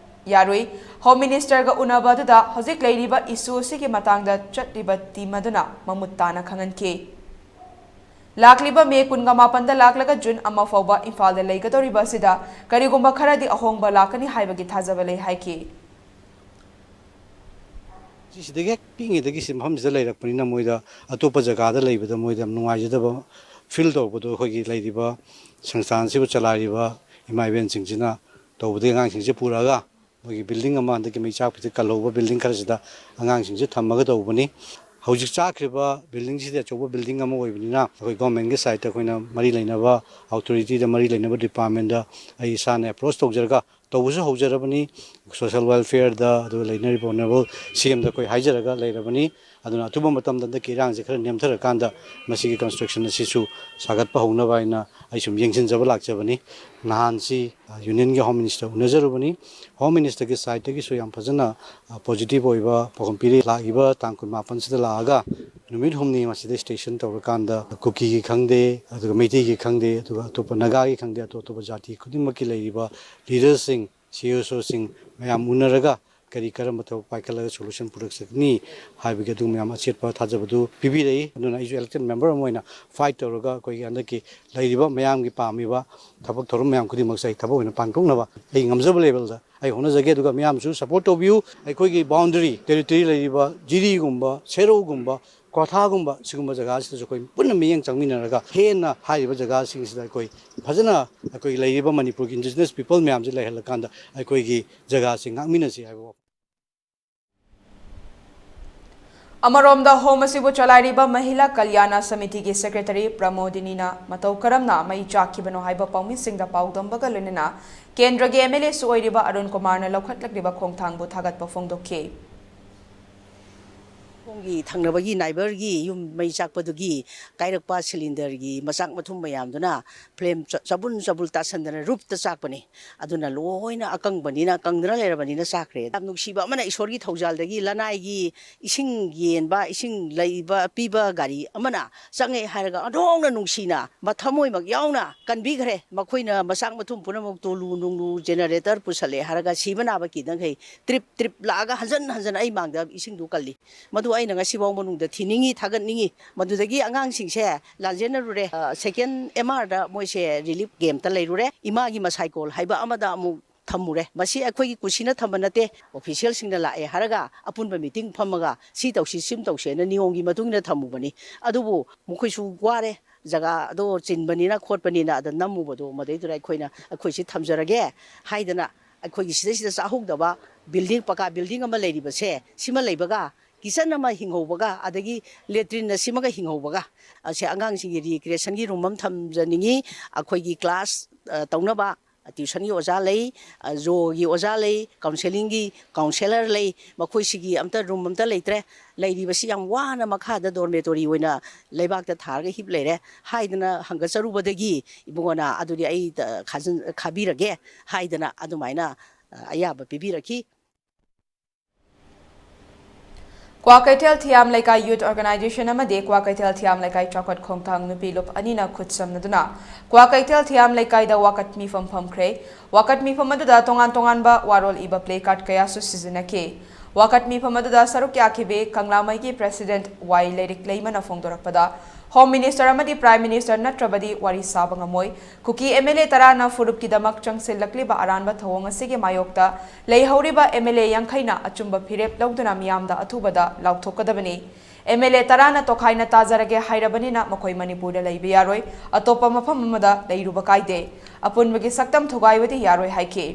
ꯌꯥꯔꯨꯏ꯫ Home Minister ꯒ ꯎꯅꯕ ꯑꯗꯨꯗ ꯍꯧꯖꯤꯛ ꯂꯩꯔꯤꯕ issue ꯑꯁꯤꯒꯤ ꯃꯇꯥꯡꯗ ꯆꯠꯂꯤꯕ team ꯑꯗꯨꯅ ꯃꯃꯨꯠ ꯇꯥꯅ ꯈꯪꯍꯟꯈꯤ꯫ ꯂꯥꯛꯂꯤꯕ ꯃꯦ ꯀꯨꯟꯒ ꯃꯥꯄꯟꯗ ꯂꯥꯛꯂꯒ ꯖꯨꯟ ꯑꯃ ꯐꯥꯎꯕ ꯏꯝꯐꯥꯜꯗ ꯂꯩꯒꯗꯧꯔꯤꯕ ꯑꯁꯤꯗ ꯀꯔꯤꯒꯨꯝꯕ ꯈꯔꯗꯤ ꯑꯍꯣꯡꯕ ꯂꯥꯛꯀꯅꯤ ꯍꯥꯏꯕꯒꯤ ꯊꯥꯖꯕ ꯂꯩ ꯍꯥꯏꯈꯤ꯫ ꯁꯤꯗꯒꯤ ꯍꯦꯛ ꯄꯤꯛꯏꯉꯩꯗꯒꯤ ꯁꯤ ꯃꯐꯝꯁꯤꯗ ꯂꯩꯔꯛꯄꯅꯤꯅ ꯃꯣꯏꯗ ꯑꯇꯣꯞꯄ ꯖꯒꯥꯗ ꯂꯩꯕꯗ ꯃꯣꯏꯗ ꯌꯥꯝ ꯅꯨꯡꯉꯥꯏꯖꯗꯕ feel ꯇꯧꯔꯛꯄꯗꯣ ꯑꯩꯈꯣꯏꯒꯤ ꯂꯩꯔꯤꯕ ꯁꯪꯁꯊꯥꯟꯁꯤꯕꯨ ꯆꯂꯥꯏꯔꯤꯕ ꯏꯃꯥ ꯏꯕꯦꯟꯁꯤꯡꯁꯤꯅ ꯇꯧꯕꯗꯒꯤ ꯑꯉꯥꯡꯁꯤꯡꯁꯦ ꯄꯨꯔꯛꯑꯒ ꯃꯣꯏꯒꯤ building ꯑꯃ ꯍꯟꯗꯛꯀꯤ ꯃꯩ ꯆꯥꯛꯄꯁꯤꯗ ꯀꯜꯍꯧꯕ building ꯈꯔꯁꯤꯗ ꯑꯉꯥꯡꯁꯤꯡꯁꯦ ꯊꯝꯃꯒ ꯇꯧꯕꯅꯤ꯫ ꯍꯧꯖꯤꯛ ꯆꯥꯈ꯭ꯔꯤꯕ building ꯁꯤꯗꯤ ꯑꯆꯧꯕ building ꯑꯃ ꯑꯣꯏꯕꯅꯤꯅ, ꯑꯩꯈꯣꯏ government ꯀꯤ side ꯇ ꯑꯩꯈꯣꯏꯅ ꯃꯔꯤ ꯂꯩꯅꯕ authority ꯗ, ꯃꯔꯤ ꯂꯩꯅꯕ department ꯇ ꯑꯩ ꯏꯁꯥꯅ approach ꯇꯧꯖꯔꯒ ꯇꯧꯕꯁꯨ ꯍꯧꯖꯔꯕꯅꯤ꯫ Social welfare ꯗ, ꯑꯗꯨꯒ ꯂꯩꯅꯔꯤꯕ honourable C M ꯗ ꯑꯩꯈꯣꯏ ꯍꯥꯏꯖꯔꯒ ꯂꯩꯔꯕꯅꯤ꯫ ꯑꯗꯨꯅ ꯑꯊꯨꯕ ꯃꯇꯝꯗ ꯍꯟꯗꯛꯀꯤ ꯏꯔꯥꯡꯁꯦ ꯈꯔ ꯅꯦꯝꯊꯔꯀꯥꯟꯗ ꯃꯁꯤꯒꯤ construction ꯑꯁꯤꯁꯨ ꯁꯥꯒꯠꯄ ꯍꯧꯅꯕ ꯍꯥꯏꯅ ꯑꯩ ꯁꯨꯝ ꯌꯦꯡꯁꯤꯟꯖꯕ ꯂꯥꯛꯆꯕꯅꯤ꯫ ꯅꯍꯥꯟꯁꯤ, ꯑ, Union ꯒꯤ Home Minister ꯎꯅꯖꯔꯨꯕꯅꯤ꯫ Home Minister ꯒꯤ side ꯇꯒꯤꯁꯨ ꯌꯥꯝ ꯐꯖꯅ, ꯑ, positive ꯑꯣꯏꯕ ꯄꯥꯎꯈꯨꯝ ꯄꯤꯔꯤ꯫ ꯂꯥꯛꯂꯤꯕ ꯇꯥꯡ ꯀꯨꯟꯃꯥꯄꯟꯁꯤꯗ ꯂꯥꯛꯑꯒ ꯅꯨꯃꯤꯠ ꯍꯨꯝꯅꯤ ꯃꯁꯤꯗ station ꯇꯧꯔꯀꯥꯟꯗ ꯀꯨꯀꯤꯒꯤ ꯈꯪꯗꯦ, ꯑꯗꯨꯒ ꯃꯩꯇꯩꯒꯤ ꯈꯪꯗꯦ, ꯑꯗꯨꯒ ꯑꯇꯣꯞꯄ ꯅꯥꯒꯥꯒꯤ ꯈꯪꯗꯦ, ꯑꯇꯣꯞ ꯑꯇꯣꯞꯄ ꯖꯥꯇꯤ ꯈꯨꯗꯤꯡꯃꯛꯀꯤ ꯂꯩꯔꯤꯕ leader ꯁꯤꯡ, C S O ꯁꯤꯡ ꯃꯌꯥꯝ ꯎꯅꯔꯒ ꯀꯔꯤ ꯀꯔꯝꯕ ꯊꯕꯛ ꯄꯥꯏꯈꯠꯂꯒ solution ꯄꯨꯔꯛꯆꯒꯅꯤ ꯍꯥꯏꯕꯒꯤ ꯑꯗꯨ ꯃꯌꯥꯝ ꯑꯆꯦꯠꯄ ꯊꯥꯖꯕꯗꯨ ꯄꯤꯕꯤꯔꯛꯏ꯫ ꯑꯗꯨꯅ ꯑꯩꯁꯨ elected member ꯑꯃ ꯑꯣꯏꯅ fight ꯇꯧꯔꯒ ꯑꯩꯈꯣꯏꯒꯤ ꯍꯟꯗꯛꯀꯤ ꯂꯩꯔꯤꯕ ꯃꯌꯥꯝꯒꯤ ꯄꯥꯝꯃꯤꯕ ꯊꯕꯛ ꯊꯧꯔꯝ ꯃꯌꯥꯝ ꯈꯨꯗꯤꯡꯃꯛꯁꯦ ꯑꯩ ꯊꯕꯛ ꯑꯣꯏꯅ ꯄꯥꯡꯊꯣꯛꯅꯕ ꯑꯩ ꯉꯝꯖꯕ level ꯗ ꯑꯩ ꯍꯣꯠꯅꯖꯒꯦ꯫ ꯑꯗꯨꯒ ꯃꯌꯥꯝꯁꯨ support ꯇꯧꯕꯤꯌꯨ꯫ ꯑꯩꯈꯣꯏꯒꯤ boundary territory ꯂꯩꯔꯤꯕ ꯖꯤꯔꯤꯒꯨꯝꯕ, ꯁꯦꯔꯧꯒꯨꯝꯕ, ꯀ꯭ꯋꯥꯊꯥꯒꯨꯝꯕ ꯁꯤꯒꯨꯝꯕ ꯖꯒꯥꯁꯤꯗꯁꯨ ꯑꯩꯈꯣꯏ ꯄꯨꯟꯅ ꯃꯤꯠꯌꯦꯡ ꯆꯪꯃꯤꯟꯅꯔꯒ ꯍꯦꯟꯅ ꯍꯥꯏꯔꯤꯕ ꯖꯒꯥꯁꯤꯡꯁꯤꯗ ꯑꯩꯈꯣꯏ ꯐꯖꯅ ꯑꯩꯈꯣꯏ ꯂꯩꯔꯤꯕ ꯃꯅꯤꯄꯨꯔꯒꯤ indigenous people ꯃꯌꯥꯝꯁꯤ ꯂꯩꯍꯜꯂꯀꯥꯟꯗ ꯑꯩꯈꯣꯏꯒꯤ ꯖꯒꯥꯁꯤ ꯉꯥꯛꯃꯤꯟꯅꯁꯤ ꯍꯥꯏꯕ ꯋꯥꯐꯝ꯫ ꯑꯃꯔꯣꯝꯗ, ꯍꯣꯝ ꯑꯁꯤꯕꯨ ꯆꯂꯥꯏꯔꯤꯕ ꯃꯍꯤꯂꯥ ꯀꯜꯌꯥꯅ ꯁꯃꯤꯇꯤꯒꯤ secretary ꯄ꯭ꯔꯃꯣꯗꯤꯅꯤꯅ ꯃꯇꯧ ꯀꯔꯝꯅ ꯃꯩ ꯆꯥꯛꯈꯤꯕꯅꯣ ꯍꯥꯏꯕ ꯄꯥꯎꯃꯤꯁꯤꯡꯗ ꯄꯥꯎꯗꯝꯕꯒ ꯂꯣꯏꯅꯅ ꯀꯦꯟꯗ꯭ꯔꯒꯤ M L A ꯁꯨ ꯑꯣꯏꯔꯤꯕ ꯑꯔꯨꯟ ꯀꯨꯃꯥꯔꯅ ꯂꯧꯈꯠꯂꯛꯂꯤꯕ ꯈꯣꯡꯊꯥꯡꯕꯨ ꯊꯥꯒꯠꯄ ꯐꯣꯡꯗꯣꯛꯈꯤ꯫ ꯈꯣꯡꯒꯤ ꯊꯪꯅꯕꯒꯤ neighbour ꯒꯤ ꯌꯨꯝ ꯃꯩ ꯆꯥꯛꯄꯗꯨꯒꯤ ꯀꯥꯏꯔꯛꯄ cylinder ꯒꯤ ꯃꯆꯥꯛ ꯃꯊꯨꯝ ꯃꯌꯥꯝꯗꯨꯅ flame ꯆ-, ꯆꯕꯨꯟ ꯆꯕꯨꯜ ꯇꯥꯁꯟꯗꯅ roof ꯇ ꯆꯥꯛꯄꯅꯤ꯫ ꯑꯗꯨꯅ ꯂꯣꯏꯅ ꯑꯀꯪꯕꯅꯤꯅ, ꯀꯪꯗꯅ ꯂꯩꯔꯕꯅꯤꯅ ꯆꯥꯛꯈ꯭ꯔꯦ꯫ ꯌꯥꯝ ꯅꯨꯡꯁꯤꯕ ꯑꯃꯅ, ꯏꯁꯣꯔꯒꯤ ꯊꯧꯖꯥꯜꯗꯒꯤ ꯂꯅꯥꯏꯒꯤ ꯏꯁꯤꯡ ꯌꯦꯟꯕ, ꯏꯁꯤꯡ ꯂꯩꯕ, ꯄꯤꯕ ꯒꯥꯔꯤ ꯑꯃꯅ ꯆꯪꯉꯦ ꯍꯥꯏꯔꯒ ꯑꯣꯟꯊꯣꯛꯅ ꯅꯨꯡꯁꯤꯅ, ꯃꯊꯃꯣꯏꯃꯛ ꯌꯥꯎꯅ ꯀꯟꯕꯤꯈ꯭ꯔꯦ꯫ ꯃꯈꯣꯏꯅ ꯃꯆꯥꯛ ꯃꯊꯨꯝ ꯄꯨꯝꯅꯃꯛ ꯇꯣꯂꯨ ꯅꯨꯡꯂꯨ generator ꯄꯨꯁꯜꯂꯦ ꯍꯥꯏꯔꯒ ꯁꯤꯕ ꯅꯥꯕ ꯀꯤꯗꯈꯩ trip trip ꯂꯥꯛꯑꯒ ꯍꯟꯖꯟ ꯍꯟꯖꯟ ꯑꯩ ꯃꯥꯡꯗ ꯏꯁꯤꯡꯗꯨ ꯀꯜꯂꯤ꯫ ꯃꯗꯨ ꯑꯩꯅ ꯉꯁꯤꯐꯥꯎ ꯃꯅꯨꯡꯗ ꯊꯤꯅꯤꯡꯉꯤ, ꯊꯥꯒꯠꯅꯤꯡꯉꯤ꯫ ꯃꯗꯨꯗꯒꯤ ꯑꯉꯥꯡꯁꯤꯡꯁꯦ ꯂꯥꯟꯖꯦꯟꯅꯔꯨꯔꯦ꯫ ꯑ, second M R ꯗ ꯃꯣꯏꯁꯦ relief camp ꯇ ꯂꯩꯔꯨꯔꯦ꯫ ꯏꯃꯥꯒꯤ ꯃꯁꯥꯏꯀꯣꯜ ꯍꯥꯏꯕ ꯑꯃꯗ ꯑꯃꯨꯛ ꯊꯝꯃꯨꯔꯦ꯫ ꯃꯁꯤ ꯑꯩꯈꯣꯏꯒꯤ ꯀꯨꯁꯤꯅ ꯊꯝꯕ ꯅꯠꯇꯦ꯫ Official ꯁꯤꯡꯅ ꯂꯥꯛꯑꯦ ꯍꯥꯏꯔꯒ ꯑꯄꯨꯟꯕ meeting ꯐꯝꯃꯒ ꯁꯤ ꯇꯧꯁꯤ, ꯁꯤꯝ ꯇꯧꯁꯦꯅ ꯅꯤꯌꯣꯝꯒꯤ ꯃꯇꯨꯡ ꯏꯟꯅ ꯊꯝꯃꯨꯕꯅꯤ꯫ ꯑꯗꯨꯕꯨ ꯃꯈꯣꯏꯁꯨ ꯋꯥꯔꯦ, ꯖꯒꯥꯗꯣ ꯆꯤꯟꯕꯅꯤꯅ ꯈꯣꯠꯄꯅꯤꯅ, ꯑꯗ ꯅꯝꯃꯨꯕꯗꯣ, ꯃꯗꯩꯗꯨꯗ ꯑꯩꯈꯣꯏꯅ, "ꯑꯩꯈꯣꯏꯁꯤ ꯊꯝꯖꯔꯒꯦ" ꯍꯥꯏꯗꯅ, ꯑꯩꯈꯣꯏꯒꯤ ꯁꯤꯗꯩꯁꯤꯗ ꯆꯥꯍꯧꯗꯕ building, ꯄꯀꯥ building ꯑꯃ ꯂꯩꯔꯤꯕꯁꯦ, ꯁꯤꯃ ꯂꯩꯕꯒ ꯀꯤꯠꯆꯟ ꯑꯃ ꯍꯤꯡꯍꯧꯕꯒ, ꯑꯗꯒꯤ ꯂꯦꯇ꯭ꯔꯤꯟꯅ ꯁꯤꯃꯒ ꯍꯤꯡꯍꯧꯕꯒ, ꯑꯁꯦ ꯑꯉꯥꯡꯁꯤꯡꯒꯤ ꯔꯤꯀ꯭ꯔꯤꯌꯦꯁꯟꯒꯤ ꯔꯨꯝ ꯑꯃ ꯊꯝꯖꯅꯤꯡꯉꯤ꯫ ꯑꯩꯈꯣꯏꯒꯤ ꯀ꯭ꯂꯥꯁ, ꯑ, ꯇꯧꯅꯕ ꯇ꯭ꯌꯨꯁꯟꯒꯤ ꯑꯣꯖꯥ ꯂꯩ, ꯑ, ꯖꯣꯒꯤ ꯑꯣꯖꯥ ꯂꯩ, ꯀꯥꯎꯟꯁꯦꯂꯤꯡꯒꯤ ꯀꯥꯎꯟꯁꯦꯂꯔ ꯂꯩ, ꯃꯈꯣꯏꯁꯤꯒꯤ ꯑꯝꯇ ꯔꯨꯝ ꯑꯝꯇ ꯂꯩꯇ꯭ꯔꯦ꯫ ꯂꯩꯔꯤꯕꯁꯤ ꯌꯥꯝ ꯋꯥꯅ ꯃꯈꯥꯗ ꯗꯣꯔꯃꯦꯇꯣꯔꯤ ꯑꯣꯏꯅ ꯂꯩꯕꯥꯛꯇ ꯊꯥꯔꯒ ꯍꯤꯞ ꯂꯩꯔꯦ ꯍꯥꯏꯗꯅ ꯍꯪꯒꯠꯆꯔꯨꯕꯗꯒꯤ, "ꯏꯕꯨꯡꯉꯣꯅ ꯑꯗꯨꯗꯤ ꯑꯩ, ꯑ, ꯈꯥꯖꯤꯟ-, ꯈꯥꯕꯤꯔꯒꯦ" ꯍꯥꯏꯗꯅ ꯑꯗꯨꯃꯥꯏꯅ, ꯑ, ꯑꯌꯥꯕ ꯄꯤꯕꯤꯔꯛꯈꯤ꯫ ꯀ꯭ꯋꯥꯀꯩꯊꯦꯜ ꯊꯤꯌꯥꯝ ꯂꯩꯀꯥꯏ ꯌꯨꯠ ꯑꯣꯔꯒꯅꯥꯏꯖꯦꯁꯟ ꯑꯃꯗꯤ ꯀ꯭ꯋꯥꯀꯩꯊꯦꯜ ꯊꯤꯌꯥꯝ ꯂꯩꯀꯥꯏ ꯆꯥꯎꯈꯠ ꯈꯣꯡꯊꯥꯡ ꯅꯨꯄꯤ ꯂꯨꯞ ꯑꯅꯤꯅ ꯈꯨꯠ ꯁꯝꯅꯗꯨꯅ ꯀ꯭ꯋꯥꯀꯩꯊꯦꯜ ꯊꯤꯌꯥꯝ ꯂꯩꯀꯥꯏꯗ ꯋꯥꯀꯠ ꯃꯤꯐꯝ ꯐꯝꯈ꯭ꯔꯦ꯫ ꯋꯥꯀꯠ ꯃꯤꯐꯝ ꯑꯗꯨꯗ ꯇꯣꯉꯥꯟ ꯇꯣꯉꯥꯟꯕ ꯋꯥꯔꯣꯜ ꯏꯕ ꯄ꯭ꯂꯦ ꯀꯥꯔꯗ ꯀꯌꯥꯁꯨ ꯁꯤꯖꯤꯟꯅꯈꯤ꯫ ꯋꯥꯀꯠ ꯃꯤꯐꯝ ꯑꯗꯨꯗ ꯁꯔꯨꯛ ꯌꯥꯈꯤꯕꯤ ꯀꯪꯂꯥꯃꯩꯒꯤ ꯄ꯭ꯔꯦꯁꯤꯗꯦꯟꯠ ꯋꯥꯏ ꯂꯩꯔꯤꯛ ꯂꯩꯃꯅ ꯐꯣꯡꯗꯣꯔꯛꯄꯗ, ꯍꯣꯝ ꯃꯤꯅꯤꯁꯇꯔ ꯑꯃꯗꯤ ꯄ꯭ꯔꯥꯏꯝ ꯃꯤꯅꯤꯁꯇꯔ ꯅꯠꯇ꯭ꯔꯕꯗꯤ ꯋꯥꯔꯤ ꯁꯥꯕ ꯉꯝꯃꯣꯏ꯫ ꯀꯨꯀꯤ ꯑꯦꯝ ꯑꯦꯜ ꯑꯦ ꯇꯔꯥꯅ ꯐꯨꯔꯨꯞꯀꯤꯗꯃꯛ ꯆꯪꯁꯤꯜꯂꯛꯂꯤꯕ ꯑꯔꯥꯟꯕ ꯊꯧꯑꯣꯡ ꯑꯁꯤꯒꯤ ꯃꯥꯌꯣꯛꯇ ꯂꯩꯍꯧꯔꯤꯕ ꯑꯦꯝ ꯑꯦꯜ ꯑꯦ ꯌꯥꯡꯈꯩꯅ ꯑꯆꯨꯝꯕ ꯐꯤꯔꯦꯞ ꯂꯧꯗꯨꯅ ꯃꯤꯌꯥꯝꯗ ꯑꯊꯨꯕꯗ ꯂꯥꯎꯊꯣꯛꯀꯗꯕꯅꯤ꯫ ꯑꯦꯝ ꯑꯦꯜ ꯑꯦ ꯇꯔꯥꯅ ꯇꯣꯈꯥꯏꯅ ꯇꯥꯖꯔꯒꯦ ꯍꯥꯏꯔꯕꯅꯤꯅ ꯃꯈꯣꯏ ꯃꯅꯤꯄꯨꯔꯗ ꯂꯩꯕ ꯌꯥꯔꯣꯏ, ꯑꯇꯣꯞꯄ ꯃꯐꯝ ꯑꯃꯗ ꯂꯩꯔꯨꯕ ꯀꯥꯏꯗꯦ꯫ ꯑꯄꯨꯟꯕꯒꯤ ꯁꯛꯇꯝ ꯊꯨꯒꯥꯏꯕꯗꯤ ꯌꯥꯔꯣꯏ ꯍꯥꯏꯈꯤ꯫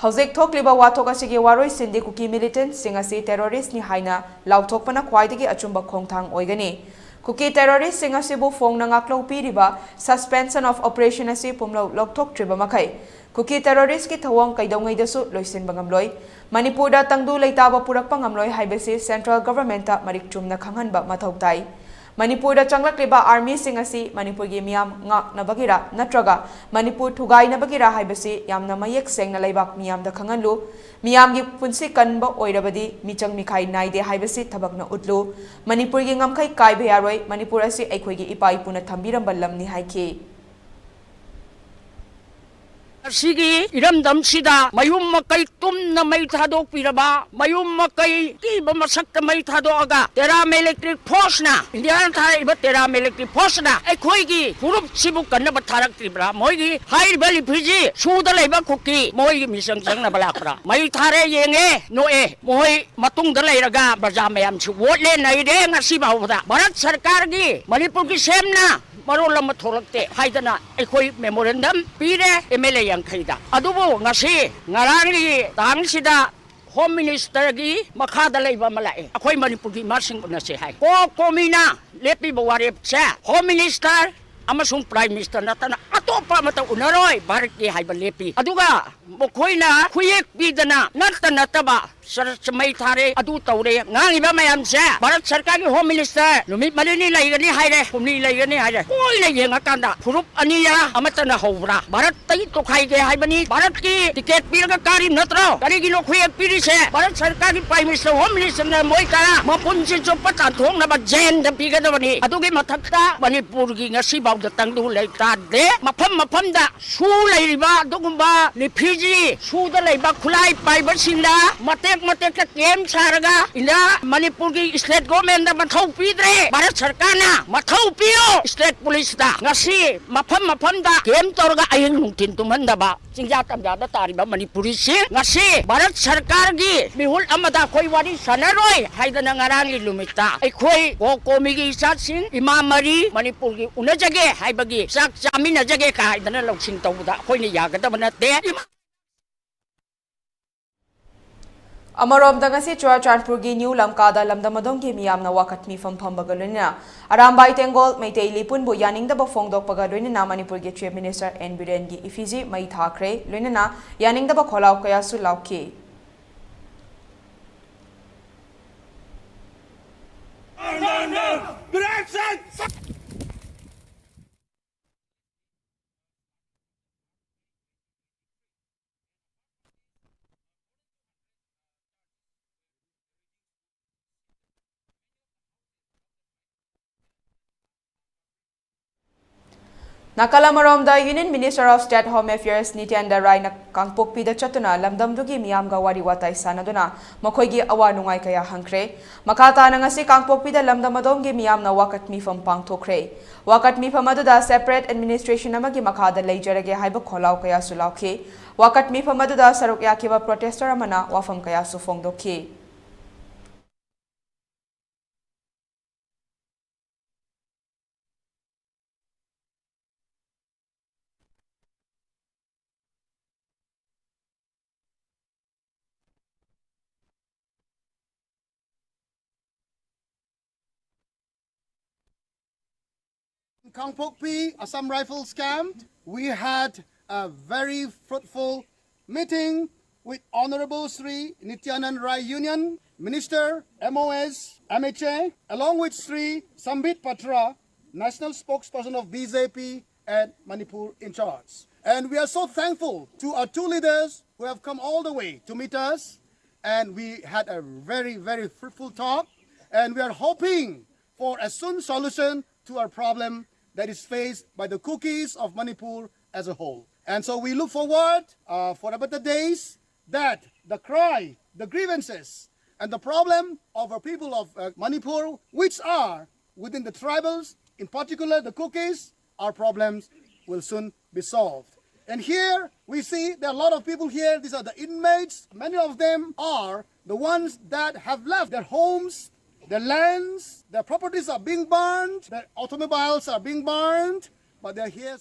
ꯍꯧꯖꯤꯛ ꯊꯣꯛꯂꯤꯕ ꯋꯥꯊꯣꯛ ꯑꯁꯤꯒꯤ ꯋꯥꯔꯣꯏꯁꯤꯟꯗꯤ ꯀꯨꯀꯤ ꯃꯤꯂꯤꯇꯦꯟꯠꯁꯤꯡ ꯑꯁꯤ ꯇꯦꯔꯣꯔꯤꯁ꯭ꯠꯅꯤ ꯍꯥꯏꯅ ꯂꯥꯎꯊꯣꯛꯄꯅ ꯈ꯭ꯋꯥꯏꯗꯒꯤ ꯑꯆꯨꯝꯕ ꯈꯣꯡꯊꯥꯡ ꯑꯣꯏꯒꯅꯤ꯫ ꯀꯨꯀꯤ ꯇꯦꯔꯣꯔꯤꯁ꯭ꯠꯁꯤꯡ ꯑꯁꯤꯕꯨ ꯐꯣꯡꯅ ꯉꯥꯛꯂꯧ ꯄꯤꯔꯤꯕ suspension of operation ꯑꯁꯤ ꯄꯨꯝꯂꯧ ꯂꯧꯊꯣꯛꯇ꯭ꯔꯤꯕ ꯃꯈꯩ ꯀꯨꯀꯤ ꯇꯦꯔꯣꯔꯤꯁ꯭ꯠꯀꯤ ꯊꯧꯑꯣꯡ ꯀꯩꯗꯧꯉꯩꯗꯁꯨ ꯂꯣꯏꯁꯤꯟꯕ ꯉꯝꯂꯣꯏ꯫ ꯃꯅꯤꯄꯨꯔꯗ ꯇꯪꯗꯨ ꯂꯩꯇꯥꯕ ꯄꯨꯔꯛꯄ ꯉꯝꯂꯣꯏ ꯍꯥꯏꯕꯁꯤ central government ꯇ ꯃꯔꯤꯛ ꯆꯨꯝꯅ ꯈꯪꯍꯟꯕ ꯃꯊꯧ ꯇꯥꯏ꯫ ꯃꯅꯤꯄꯨꯔꯗ ꯆꯪꯂꯛꯂꯤꯕ ꯑꯥꯔꯃꯤꯁꯤꯡ ꯑꯁꯤ ꯃꯅꯤꯄꯨꯔꯒꯤ ꯃꯤꯌꯥꯝ ꯉꯥꯛꯅꯕꯒꯤꯔꯥ ꯅꯠꯇ꯭ꯔꯒ ꯃꯅꯤꯄꯨꯔ ꯊꯨꯒꯥꯏꯅꯕꯒꯤꯔꯥ ꯍꯥꯏꯕꯁꯤ ꯌꯥꯝꯅ ꯃꯌꯦꯛ ꯁꯦꯡꯅ ꯂꯩꯕꯥꯛ ꯃꯤꯌꯥꯝꯗ ꯈꯪꯍꯜꯂꯨ꯫ ꯃꯤꯌꯥꯝꯒꯤ ꯄꯨꯟꯁꯤ ꯀꯟꯕ ꯑꯣꯏꯔꯕꯗꯤ ꯃꯤꯆꯪ ꯃꯤꯈꯥꯏ ꯅꯥꯏꯗꯦ ꯍꯥꯏꯕꯁꯤ ꯊꯕꯛꯅ ꯎꯠꯂꯨ꯫ ꯃꯅꯤꯄꯨꯔꯒꯤ ꯉꯝꯈꯩ ꯀꯥꯏꯕ ꯌꯥꯔꯣꯏ꯫ ꯃꯅꯤꯄꯨꯔ ꯑꯁꯤ ꯑꯩꯈꯣꯏꯒꯤ ꯏꯄꯥ ꯏꯄꯨꯅ ꯊꯝꯕꯤꯔꯝꯕ ꯂꯝꯅꯤ ꯍꯥꯏꯈꯤ꯫ ꯑꯁꯤꯒꯤ ꯏꯔꯝꯗꯝꯁꯤꯗ ꯃꯌꯨꯝ ꯃꯀꯩ ꯇꯨꯝꯅ ꯃꯩ ꯊꯥꯗꯣꯛꯄꯤꯔꯕ, ꯃꯌꯨꯝ ꯃꯀꯩ ꯀꯤꯕ ꯃꯁꯛꯇ ꯃꯩ ꯊꯥꯗꯣꯛꯑꯒ Terram Electric Force ꯅ, ꯏꯟꯗꯤꯌꯥꯅ ꯊꯥꯔꯛꯏꯕ Terram Electric Force ꯅ ꯑꯩꯈꯣꯏꯒꯤ ꯐꯨꯔꯨꯞꯁꯤꯕꯨ ꯀꯟꯅꯕ ꯊꯥꯔꯛꯇ꯭ꯔꯤꯕ꯭ꯔꯥ? ꯃꯣꯏꯒꯤ ꯍꯥꯏꯔꯤꯕ ꯔꯤꯐ꯭ꯌꯨꯖꯤ ꯁꯨꯗ ꯂꯩꯕ ꯀꯨꯀꯤ ꯃꯣꯏꯒꯤ ꯃꯤꯆꯪ ꯆꯪꯅꯕ ꯂꯥꯛꯄ꯭ꯔꯥ? ꯃꯩ ꯊꯥꯔꯦ, ꯌꯦꯡꯉꯦ, ꯅꯣꯛꯑꯦ꯫ ꯃꯣꯏ ꯃꯇꯨꯡꯗ ꯂꯩꯔꯒ ꯄ꯭ꯔꯖꯥ ꯃꯌꯥꯝꯁꯤ ꯋꯣꯠꯂꯦ ꯅꯩꯔꯦ꯫ ꯉꯁꯤ ꯐꯥꯎꯕꯗ ꯚꯥꯔꯠ ꯁꯔꯀꯥꯔꯒꯤ ꯃꯅꯤꯄꯨꯔꯒꯤ ꯁꯦꯝꯅ ꯃꯔꯣꯜ ꯑꯃ ꯊꯣꯛꯂꯛꯇꯦ ꯍꯥꯏꯗꯅ ꯑꯩꯈꯣꯏ ꯃꯦꯃꯣꯔꯦꯟꯗꯝ ꯄꯤꯔꯦ ꯑꯦꯝ ꯑꯦꯜ ꯑꯦ ꯌꯥꯡꯈꯩꯗ꯫ ꯑꯗꯨꯕꯨ ꯉꯁꯤ ꯉꯔꯥꯡꯒꯤ ꯇꯥꯡꯁꯤꯗ Home Ministerꯒꯤ ꯃꯈꯥꯗ ꯂꯩꯕ ꯑꯃ ꯂꯥꯛꯑꯦ, ꯑꯩꯈꯣꯏ ꯃꯅꯤꯄꯨꯔꯒꯤ ꯏꯃꯥꯁꯤꯡ ꯎꯅꯁꯦ ꯍꯥꯏ꯫ ꯀꯣ ꯀꯣꯃꯤꯅ ꯂꯦꯞꯄꯤꯕ ꯋꯥꯔꯦꯞꯁꯦ Home Minister ꯑꯃꯁꯨꯡ Prime Minister ꯅꯠꯇꯅ ꯑꯇꯣꯞꯄ ꯑꯃꯠꯇ ꯎꯅꯔꯣꯏ ꯚꯥꯔꯠꯀꯤ ꯍꯥꯏꯕ ꯂꯦꯞꯄꯤ꯫ ꯑꯗꯨꯒ ꯃꯈꯣꯏꯅ ꯈꯨꯌꯦꯛ ꯄꯤꯗꯅ ꯅꯠꯇ ꯅꯠꯇꯕ ꯆꯔꯆ ꯃꯩ ꯊꯥꯔꯦ, ꯑꯗꯨ ꯇꯧꯔꯦ, ꯉꯥꯡꯉꯤꯕ ꯃꯌꯥꯝꯁꯦ ꯚꯥꯔꯠ ꯁꯔꯀꯥꯔꯒꯤ Home Minister ꯅꯨꯃꯤꯠ ꯃꯔꯤꯅꯤ ꯂꯩꯒꯅꯤ ꯍꯥꯏꯔꯦ, ꯍꯨꯝꯅꯤ ꯂꯩꯒꯅꯤ ꯍꯥꯏꯔꯦ꯫ ꯀꯣꯏꯅ ꯌꯦꯡꯉꯀꯥꯟꯗ ꯐꯨꯔꯨꯞ ꯑꯅꯤꯔ ꯑꯃꯠꯇꯅ ꯍꯧꯕ꯭ꯔꯥ? ꯚꯥꯔꯠꯇꯒꯤ ꯇꯣꯈꯥꯏꯒꯦ ꯍꯥꯏꯕꯅꯤ, ꯚꯥꯔꯠꯀꯤ ꯇꯤꯀꯦꯠ ꯄꯤꯔꯒ ꯀꯥꯔꯤ ꯅꯠꯇ꯭ꯔꯣ? ꯀꯔꯤꯒꯤꯅꯣ ꯈꯨꯌꯦꯛ ꯄꯤꯔꯤꯁꯦ? ꯚꯥꯔꯠ ꯁꯔꯀꯥꯔꯒꯤ Prime Minister, Home Minister ꯅ ꯃꯣꯏ ꯇꯔꯥ ꯃꯄꯨꯟꯁꯤ ꯆꯨꯞꯄ ꯇꯥꯟꯊꯣꯛꯅꯕ ꯖꯦꯜꯗ ꯄꯤꯒꯗꯕꯅꯤ꯫ ꯑꯗꯨꯒꯤ ꯃꯊꯛꯇ ꯃꯅꯤꯄꯨꯔꯒꯤ ꯉꯁꯤ ꯐꯥꯎꯗ ꯇꯪꯗꯨ ꯂꯩꯇꯥꯗꯦ꯫ ꯃꯐꯝ ꯃꯐꯝꯗ ꯁꯨ ꯂꯩꯔꯤꯕ ꯑꯗꯨꯒꯨꯝꯕ refugee ꯁꯨꯗ ꯂꯩꯕ ꯈꯨꯠꯂꯥꯏ ꯄꯥꯏꯕꯁꯤꯡꯗ ꯃꯇꯦꯛ ꯃꯇꯦꯛꯇ camp ꯁꯥꯔꯒ ꯏꯟꯗꯤꯌꯥ ꯃꯅꯤꯄꯨꯔꯒꯤ state government ꯇ ꯃꯊꯧ ꯄꯤꯗ꯭ꯔꯦ꯫ ꯚꯥꯔꯠ ꯁꯔꯀꯥꯔꯅ ꯃꯊꯧ ꯄꯤꯌꯨ state police ꯇ꯫ ꯉꯁꯤ ꯃꯐꯝ ꯃꯐꯝꯗ camp ꯇꯧꯔꯒ ꯑꯍꯤꯡ ꯅꯨꯡꯊꯤꯟ ꯇꯨꯝꯍꯟꯗꯕ ꯆꯤꯡꯖꯥ ꯇꯝꯖꯥꯗ ꯇꯥꯔꯤꯕ ꯃꯅꯤꯄꯨꯔꯤꯁꯤꯡ ꯉꯁꯤ ꯚꯥꯔꯠ ꯁꯔꯀꯥꯔꯒꯤ ꯃꯤꯍꯨꯠ ꯑꯃꯗ ꯑꯩꯈꯣꯏ ꯋꯥꯔꯤ ꯁꯥꯟꯅꯔꯣꯏ ꯍꯥꯏꯗꯅ ꯉꯔꯥꯡꯒꯤ ꯅꯨꯃꯤꯠꯇ ꯑꯩꯈꯣꯏ ꯀꯣ ꯀꯣꯃꯤꯒꯤ ꯏꯆꯥꯁꯤꯡ ꯏꯃꯥ ꯃꯔꯤ ꯃꯅꯤꯄꯨꯔꯒꯤ ꯎꯅꯖꯒꯦ ꯍꯥꯏꯕꯒꯤ ꯆꯥꯛ ꯆꯥꯃꯤꯟꯅꯖꯒꯦ ꯀ ꯍꯥꯏꯗꯅ ꯂꯧꯁꯤꯡ ꯇꯧꯕꯗ ꯑꯩꯈꯣꯏꯅ ꯌꯥꯒꯗꯕ ꯅꯠꯇꯦ꯫ ꯏꯃꯥ ꯑꯃꯔꯣꯝꯗ ꯉꯁꯤ ꯆꯨꯔꯥꯆꯥꯟꯄꯨꯔꯒꯤ ꯅ꯭ꯌꯨ ꯂꯝꯀꯥꯗ ꯂꯝꯗꯝ ꯑꯗꯣꯝꯒꯤ ꯃꯤꯌꯥꯝꯅ ꯋꯥꯀꯠ ꯃꯤꯐꯝ ꯐꯝꯕꯒ ꯂꯣꯏꯅꯅ ꯑꯔꯥꯝꯕꯥꯏ ꯇꯦꯡꯒꯣꯜ ꯃꯩꯇꯩ ꯂꯤꯄꯨꯟꯕꯨ ꯌꯥꯅꯤꯡꯗꯕ ꯐꯣꯡꯗꯣꯛꯄꯒ ꯂꯣꯏꯅꯅ ꯃꯅꯤꯄꯨꯔꯒꯤ Chief Minister ꯑꯦꯟ ꯕꯤꯔꯦꯟꯒꯤ effigy ꯃꯩ ꯊꯥꯈ꯭ꯔꯦ꯫ ꯂꯣꯏꯅꯅ ꯌꯥꯅꯤꯡꯗꯕ ꯈꯣꯜꯂꯥꯎ ꯀꯌꯥꯁꯨ ꯂꯥꯎꯈꯤ꯫ ꯅꯥꯀꯜ ꯑꯃꯔꯣꯝꯗ, Union Minister of State Home Affairs ꯅꯤꯇ꯭ꯌꯥꯅꯟꯗ ꯔꯥꯏꯅ ꯀꯥꯡꯄꯣꯛꯄꯤꯗ ꯆꯠꯇꯨꯅ ꯂꯝꯗꯝꯗꯨꯒꯤ ꯃꯤꯌꯥꯝꯒ ꯋꯥꯔꯤ ꯋꯥꯇꯥꯏ ꯁꯥꯟꯅꯗꯨꯅ ꯃꯈꯣꯏꯒꯤ ꯑꯋꯥ ꯅꯨꯡꯉꯥꯏ ꯀꯌꯥ ꯍꯪꯈ꯭ꯔꯦ꯫ ꯃꯈꯥ ꯇꯥꯅ ꯉꯁꯤ ꯀꯥꯡꯄꯣꯛꯄꯤꯗ ꯂꯝꯗꯝ ꯑꯗꯣꯝꯒꯤ ꯃꯤꯌꯥꯝꯅ ꯋꯥꯀꯠ ꯃꯤꯐꯝ ꯄꯥꯡꯊꯣꯛꯈ꯭ꯔꯦ꯫ ꯋꯥꯀꯠ ꯃꯤꯐꯝ ꯑꯗꯨꯗ separate administration ꯑꯃꯒꯤ ꯃꯈꯥꯗ ꯂꯩꯖꯔꯒꯦ ꯍꯥꯏꯕ ꯈꯣꯜꯂꯥꯎ ꯀꯌꯥꯁꯨ ꯂꯥꯎꯈꯤ꯫ ꯋꯥꯀꯠ ꯃꯤꯐꯝ ꯑꯗꯨꯗ ꯁꯔꯨꯛ ꯌꯥꯈꯤꯕ protester ꯑꯃꯅ ꯋꯥꯐꯝ ꯀꯌꯥꯁꯨ ꯐꯣꯡꯗꯣꯛꯈꯤ꯫ Kangpokpi Assam Rifles camp, we had a very fruitful meeting with Honorable Shri Nityanand Rai Union Minister, M O S, M H A, along with Shri Sambit Patra, National Spokesperson of B J P and Manipur in charge. And we are so thankful to our two leaders who have come all the way to meet us. And we had a very, very fruitful talk. And we are hoping for a soon solution to our problem that is faced by the Kukis of Manipur as a whole. And so we look forward uh, for better days, that the cry, the grievances, and the problem of our people of uh, Manipur, which are within the tribals, in particular the Kukis, our problems will soon be solved. And here we see there are a lot of people here. These are the inmates. Many of them are the ones that have left their homes, their lands, their properties are being burned, their automobiles are being burned, but they're here.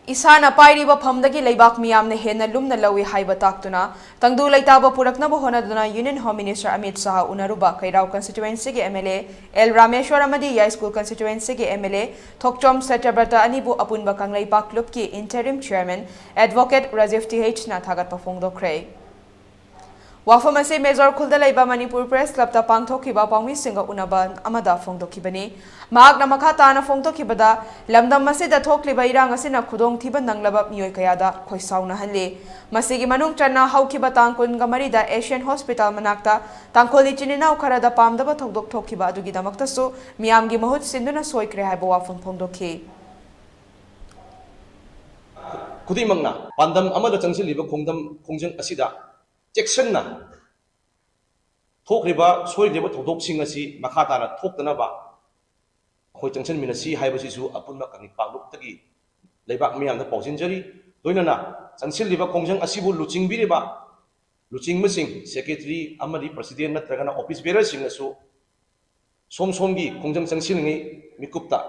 ꯏꯁꯥꯅ ꯄꯥꯏꯔꯤꯕ ꯐꯝꯗꯒꯤ ꯂꯩꯕꯥꯛ ꯃꯤꯌꯥꯝꯅ ꯍꯦꯟꯅ ꯂꯨꯝꯅ ꯂꯧꯏ ꯍꯥꯏꯕ ꯇꯥꯛꯇꯨꯅ, ꯇꯪꯗꯨ ꯂꯩꯇꯥꯕ ꯄꯨꯔꯛꯅꯕ ꯍꯣꯠꯅꯗꯨꯅ Union Home Minister Amit Shah ꯎꯅꯔꯨꯕ ꯀꯩꯔꯥꯎ constituencyꯒꯤ M L A L ꯔꯥꯃꯦꯁ꯭ꯋꯔ ꯑꯃꯗꯤ ꯌꯥꯏꯁ꯭ꯀꯨꯜ constituencyꯒꯤ M L A ꯊꯣꯛꯆꯣꯝ ꯁꯇ꯭ꯌꯕ꯭ꯔꯇ ꯑꯅꯤꯕꯨ ꯑꯄꯨꯟꯕ Kangleipak ꯂꯨꯞꯀꯤ interim chairman Advocate Rajiv Th ꯅ ꯊꯥꯒꯠꯄ ꯐꯣꯡꯗꯣꯛꯈ꯭ꯔꯦ꯫ ꯋꯥꯐꯝ ꯑꯁꯤ ꯃꯦꯖꯣꯔ ꯈꯨꯜꯗ ꯂꯩꯕ ꯃꯅꯤꯄꯨꯔ ꯄ꯭ꯔꯦꯁ ꯀ꯭ꯂꯕꯇ ꯄꯥꯡꯊꯣꯛꯈꯤꯕ ꯄꯥꯎꯃꯤꯁꯤꯡꯒ ꯎꯅꯕ ꯑꯃꯗ ꯐꯣꯡꯗꯣꯛꯈꯤꯕꯅꯤ꯫ ꯃꯍꯥꯛꯅ ꯃꯈꯥ ꯇꯥꯅ ꯐꯣꯡꯗꯣꯛꯈꯤꯕꯗ, ꯂꯝꯗꯝ ꯑꯁꯤꯗ ꯊꯣꯛꯂꯤꯕ ꯏꯔꯥꯡ ꯑꯁꯤꯅ ꯈꯨꯗꯣꯡꯊꯤꯕ ꯅꯪꯂꯕ ꯃꯤꯑꯣꯏ ꯀꯌꯥꯗ ꯈꯣꯏꯁꯥꯎꯅꯍꯜꯂꯤ꯫ ꯃꯁꯤꯒꯤ ꯃꯅꯨꯡ ꯆꯟꯅ ꯍꯧꯈꯤꯕ ꯇꯥꯡ ꯀꯨꯟꯒ ꯃꯔꯤꯗ Asian Hospital ꯃꯅꯥꯛꯇ ꯇꯥꯡꯈꯨꯜ ꯏꯆꯤꯟ ꯏꯅꯥꯎ ꯈꯔꯗ ꯄꯥꯝꯗꯕ ꯊꯧꯗꯣꯛ ꯊꯣꯛꯈꯤꯕ ꯑꯗꯨꯒꯤꯗꯃꯛꯇꯁꯨ ꯃꯤꯌꯥꯝꯒꯤ ꯃꯍꯨꯠ ꯁꯤꯟꯗꯨꯅ ꯁꯣꯏꯈ꯭ꯔꯦ ꯍꯥꯏꯕ ꯋꯥꯐꯝ ꯐꯣꯡꯗꯣꯛꯈꯤ꯫ ꯈꯨꯗꯤꯡꯃꯛꯅ ꯄꯥꯟꯗꯝ ꯑꯃꯗ ꯆꯪꯁꯤꯜꯂꯤꯕ ꯈꯣꯡꯗꯝ ꯈꯣꯡꯖꯪ ꯑꯁꯤꯗ ꯆꯦꯛꯁꯤꯟꯅ ꯊꯣꯛꯂꯤꯕ ꯁꯣꯏꯈ꯭ꯔꯤꯕ ꯊꯧꯗꯣꯛꯁꯤꯡ ꯑꯁꯤ ꯃꯈꯥ ꯇꯥꯅ ꯊꯣꯛꯇꯅꯕ ꯑꯩꯈꯣꯏ ꯆꯪꯁꯤꯟꯃꯤꯟꯅꯁꯤ ꯍꯥꯏꯕꯁꯤꯁꯨ ꯑꯄꯨꯟꯕ ꯀꯪꯂꯩꯄꯥꯛ ꯂꯨꯞꯇꯒꯤ ꯂꯩꯕꯥꯛ ꯃꯤꯌꯥꯝꯗ ꯄꯥꯎꯖꯤꯟꯖꯔꯤ꯫ ꯂꯣꯏꯅꯅ ꯆꯪꯁꯤꯜꯂꯤꯕ ꯈꯣꯡꯖꯪ ꯑꯁꯤꯕꯨ ꯂꯨꯆꯤꯡꯕꯤꯔꯤꯕ ꯂꯨꯆꯤꯡꯕꯁꯤꯡ, secretary ꯑꯃꯗꯤ president ꯅꯠꯇ꯭ꯔꯒꯅ office bearerꯁꯤꯡꯅꯁꯨ ꯁꯣꯝ ꯁꯣꯝꯒꯤ ꯈꯣꯡꯖꯪ ꯆꯪꯁꯤꯜꯂꯤꯉꯩ ꯃꯤꯀꯨꯞꯇ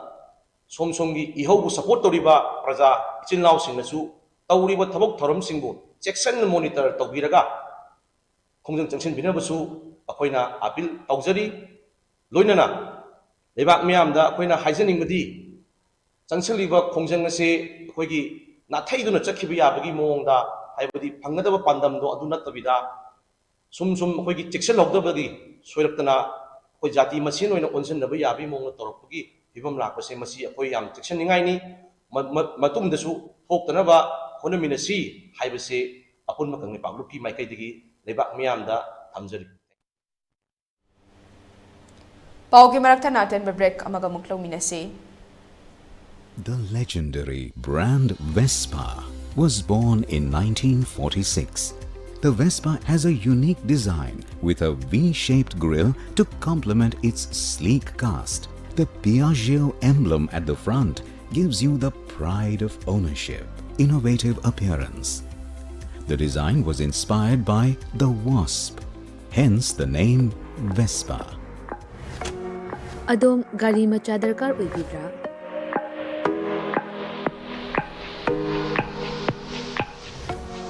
ꯁꯣꯝ ꯁꯣꯝꯒꯤ ꯏꯍꯧꯕꯨ support ꯇꯧꯔꯤꯕ ꯄ꯭ꯔꯖꯥ ꯏꯆꯤꯜ ꯏꯅꯥꯎꯁꯤꯡꯅꯁꯨ ꯇꯧꯔꯤꯕ ꯊꯕꯛ ꯊꯧꯔꯝꯁꯤꯡꯕꯨ ꯆꯦꯛꯁꯤꯟꯅ monitor ꯇꯧꯕꯤꯔꯒ ꯈꯣꯡꯖꯪ ꯆꯪꯁꯤꯟꯕꯤꯅꯕꯁꯨ ꯑꯩꯈꯣꯏꯅ appeal ꯇꯧꯖꯔꯤ꯫ ꯂꯣꯏꯅꯅ ꯂꯩꯕꯥꯛ ꯃꯤꯌꯥꯝꯗ ꯑꯩꯈꯣꯏꯅ ꯍꯥꯏꯖꯅꯤꯡꯕꯗꯤ, ꯆꯪꯁꯤꯜꯂꯤꯕ ꯈꯣꯡꯖꯪ ꯑꯁꯤ ꯑꯩꯈꯣꯏꯒꯤ ꯅꯥꯊꯩꯗꯨꯅ ꯆꯠꯈꯤꯕ ꯌꯥꯕꯒꯤ ꯃꯑꯣꯡꯗ, ꯍꯥꯏꯕꯗꯤ ꯐꯪꯒꯗꯕ ꯄꯥꯟꯗꯝꯗꯣ ꯑꯗꯨ ꯅꯠꯇꯕꯤꯗ, ꯁꯨꯝ ꯁꯨꯝ ꯑꯩꯈꯣꯏꯒꯤ ꯆꯦꯛꯁꯤꯜꯍꯧꯗꯕꯒꯤ ꯁꯣꯏꯔꯛꯇꯅ ꯑꯩꯈꯣꯏ ꯖꯥꯇꯤ ꯃꯁꯦꯟ ꯑꯣꯏꯅ ꯑꯣꯟꯁꯤꯟꯅꯕ ꯌꯥꯕꯒꯤ ꯃꯑꯣꯡꯗ ꯇꯧꯔꯛꯄꯒꯤ ꯐꯤꯕꯝ ꯂꯥꯛꯄꯁꯦ, ꯃꯁꯤ ꯑꯩꯈꯣꯏ ꯌꯥꯝ ꯆꯦꯛꯁꯤꯟꯅꯤꯡꯉꯥꯏꯅꯤ꯫ ꯃ-, ꯃ-, ꯃꯇꯨꯡꯗꯁꯨ ꯊꯣꯛꯇꯅꯕ ꯍꯣꯠꯅꯃꯤꯟꯅꯁꯤ ꯍꯥꯏꯕꯁꯦ ꯑꯄꯨꯟꯕ ꯀꯪꯂꯩꯄꯥꯛ ꯂꯨꯞꯀꯤ ꯃꯥꯏꯀꯩꯗꯒꯤ ꯂꯩꯕꯥꯛ ꯃꯤꯌꯥꯝꯗ ꯊꯝꯖꯔꯤ꯫ ꯄꯥꯎꯒꯤ ꯃꯔꯛꯇ ꯑꯇꯦꯟꯕ break ꯑꯃꯒ ꯑꯃꯨꯛ ꯂꯧꯃꯤꯟꯅꯁꯤ꯫ The legendary brand Vespa was born in nineteen forty-six. The Vespa has a unique design with a V-shaped grille to complement its sleek cast. The Piaggio emblem at the front gives you the pride of ownership, innovative appearance. The design was inspired by the wasp, hence the name Vespa. ꯑꯗꯣꯝ ꯒꯥꯔꯤ ꯃꯆꯥ ꯗꯔꯀꯥꯔ ꯑꯣꯏꯕꯤꯕ꯭ꯔꯥ?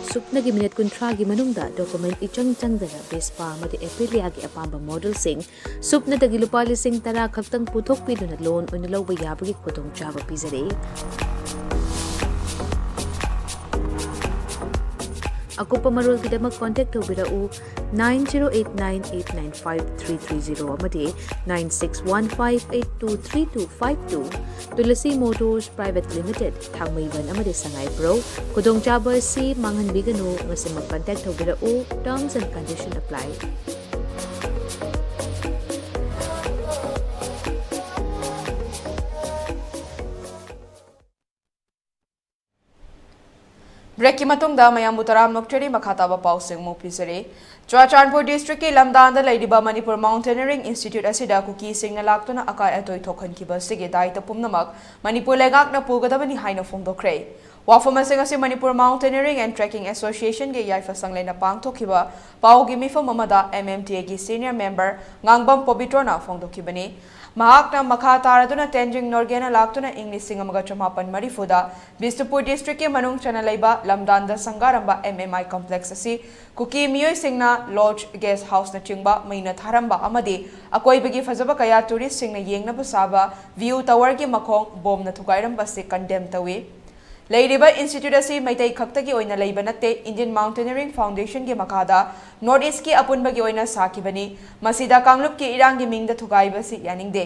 ꯁꯨꯞꯅꯒꯤ minute ꯀꯨꯟꯊ꯭ꯔꯥꯒꯤ ꯃꯅꯨꯡꯗ document ꯏꯆꯪ ꯆꯪꯗꯅ Vespa ꯑꯃꯗꯤ Aprilia ꯒꯤ ꯑꯄꯥꯝꯕ model ꯁꯤꯡ ꯁꯨꯞꯅꯗꯒꯤ ꯂꯨꯄꯥ ꯂꯤꯁꯤꯡ ꯇꯔꯥ ꯈꯛꯇꯪ ꯄꯨꯊꯣꯛꯄꯤꯗꯨꯅ loan ꯑꯣꯏꯅ ꯂꯧꯕ ꯌꯥꯕꯒꯤ ꯈꯨꯗꯣꯡꯆꯥꯕ ꯄꯤꯖꯔꯤ꯫ ꯑꯀꯨꯞꯄ ꯃꯔꯣꯜꯒꯤꯗꯃꯛ contact ꯇꯧꯕꯤꯔꯛꯎ nine zero eight nine eight nine five three three zero ꯑꯃꯗꯤ nine six one five eight two three two five two꯫ Tulasi Motors Private Limited, ꯊꯥꯡꯃꯩꯕꯟ ꯑꯃꯗꯤ ꯁꯉꯥꯏꯄ꯭ꯔꯧ꯫ ꯈꯨꯗꯣꯡꯆꯥꯕ ꯑꯁꯤ ꯃꯥꯡꯍꯟꯕꯤꯒꯅꯨ, ꯉꯁꯤꯃꯛ contact ꯇꯧꯕꯤꯔꯛꯎ, terms and condition apply꯫ Break ꯀꯤ ꯃꯇꯨꯡꯗ ꯃꯌꯥꯝꯕꯨ ꯇꯔꯥꯝꯅ ꯑꯣꯛꯆꯔꯤ, ꯃꯈꯥ ꯇꯥꯕ ꯄꯥꯎꯁꯤꯡ ꯑꯃꯨꯛ ꯄꯤꯖꯔꯤ꯫ ꯆꯨꯔꯥꯆꯥꯟꯄꯨꯔ district ꯀꯤ ꯂꯝꯗꯥꯟꯗ ꯂꯩꯔꯤꯕ ꯃꯅꯤꯄꯨꯔ Mountaineering Institute ꯑꯁꯤꯗ ꯀꯨꯀꯤꯁꯤꯡꯅ ꯂꯥꯛꯇꯨꯅ ꯑꯀꯥꯏ ꯑꯇꯣꯏ ꯊꯣꯛꯍꯟꯈꯤꯕ ꯑꯁꯤꯒꯤ ꯗꯥꯏꯇ ꯄꯨꯝꯅꯃꯛ ꯃꯅꯤꯄꯨꯔ ꯂꯩꯉꯥꯛꯅ ꯄꯨꯒꯗꯕꯅꯤ ꯍꯥꯏꯅ ꯐꯣꯡꯗꯣꯛꯈ꯭ꯔꯦ꯫ ꯋꯥꯐꯝ ꯑꯁꯤꯡ ꯑꯁꯤ Manipur Mountaineering and Trekking Association ꯒꯤ ꯌꯥꯏꯐ ꯁꯪꯂꯦꯟꯅ ꯄꯥꯡꯊꯣꯛꯈꯤꯕ ꯄꯥꯎꯒꯤ ꯃꯤꯐꯝ ꯑꯃꯗ M M T A ꯒꯤ senior member ꯉꯥꯡꯕꯝ ꯄꯣꯕꯤꯇ꯭ꯔꯣꯅ ꯐꯣꯡꯗꯣꯛꯈꯤꯕꯅꯤ꯫ ꯃꯍꯥꯛꯅ ꯃꯈꯥ ꯇꯥꯔꯗꯨꯅ ꯇꯦꯟꯖꯤꯡ ꯅꯣꯔꯒꯦꯅ ꯂꯥꯛꯇꯨꯅ ꯏꯪ ꯂꯤꯁꯤꯡ ꯑꯃꯒ ꯆꯃꯥꯄꯟ ꯃꯔꯤꯐꯨꯗ ꯕꯤꯁꯅꯨꯄꯨꯔ ꯗꯤꯁꯇ꯭ꯔꯤꯛꯀꯤ ꯃꯅꯨꯡ ꯆꯟꯅ ꯂꯩꯕ ꯂꯝꯗꯥꯟꯗ ꯁꯪꯒꯥꯔꯝꯕ ꯑꯦꯝ ꯑꯦꯝ ꯑꯥꯏ ꯀꯝꯄ꯭ꯂꯦꯛꯁ ꯑꯁꯤ ꯀꯨꯀꯤ ꯃꯤꯑꯣꯏꯁꯤꯡꯅ ꯂꯣꯗꯖ, ꯒꯦꯁ ꯍꯥꯎꯁꯅꯆꯤꯡꯕ ꯃꯩꯅ ꯊꯥꯔꯝꯕ ꯑꯃꯗꯤ ꯑꯀꯣꯏꯕꯒꯤ ꯐꯖꯕ ꯀꯌꯥ ꯇꯨꯔꯤꯁꯁꯤꯡꯅ ꯌꯦꯡꯅꯕ ꯁꯥꯕ ꯚ꯭ꯌꯨ ꯇꯋꯔꯒꯤ ꯃꯈꯣꯡ ꯕꯣꯝꯅ ꯊꯨꯒꯥꯏꯔꯝꯕ ꯑꯁꯤ ꯀꯟꯗꯦꯝ ꯇꯧꯏ꯫ ꯂꯩꯔꯤꯕ ꯏꯟꯁꯇꯤꯇ꯭ꯌꯨꯠ ꯑꯁꯤ ꯃꯩꯇꯩ ꯈꯛꯇꯒꯤ ꯑꯣꯏꯅ ꯂꯩꯕ ꯅꯠꯇꯦ, ꯏꯟꯗꯤꯌꯟ ꯃꯥꯎꯟꯇꯦꯅꯤꯌꯔꯤꯡ ꯐꯥꯎꯟꯗꯦꯁꯟꯒꯤ ꯃꯈꯥꯗ ꯅꯣꯔꯠ ꯏꯁ꯭ꯠꯀꯤ ꯑꯄꯨꯟꯕꯒꯤ ꯑꯣꯏꯅ ꯁꯥꯈꯤꯕꯅꯤ꯫ ꯃꯁꯤꯗ ꯀꯥꯡꯂꯨꯞꯀꯤ ꯏꯔꯥꯡꯒꯤ ꯃꯤꯡꯗ ꯊꯨꯒꯥꯏꯕꯁꯤ ꯌꯥꯅꯤꯡꯗꯦ꯫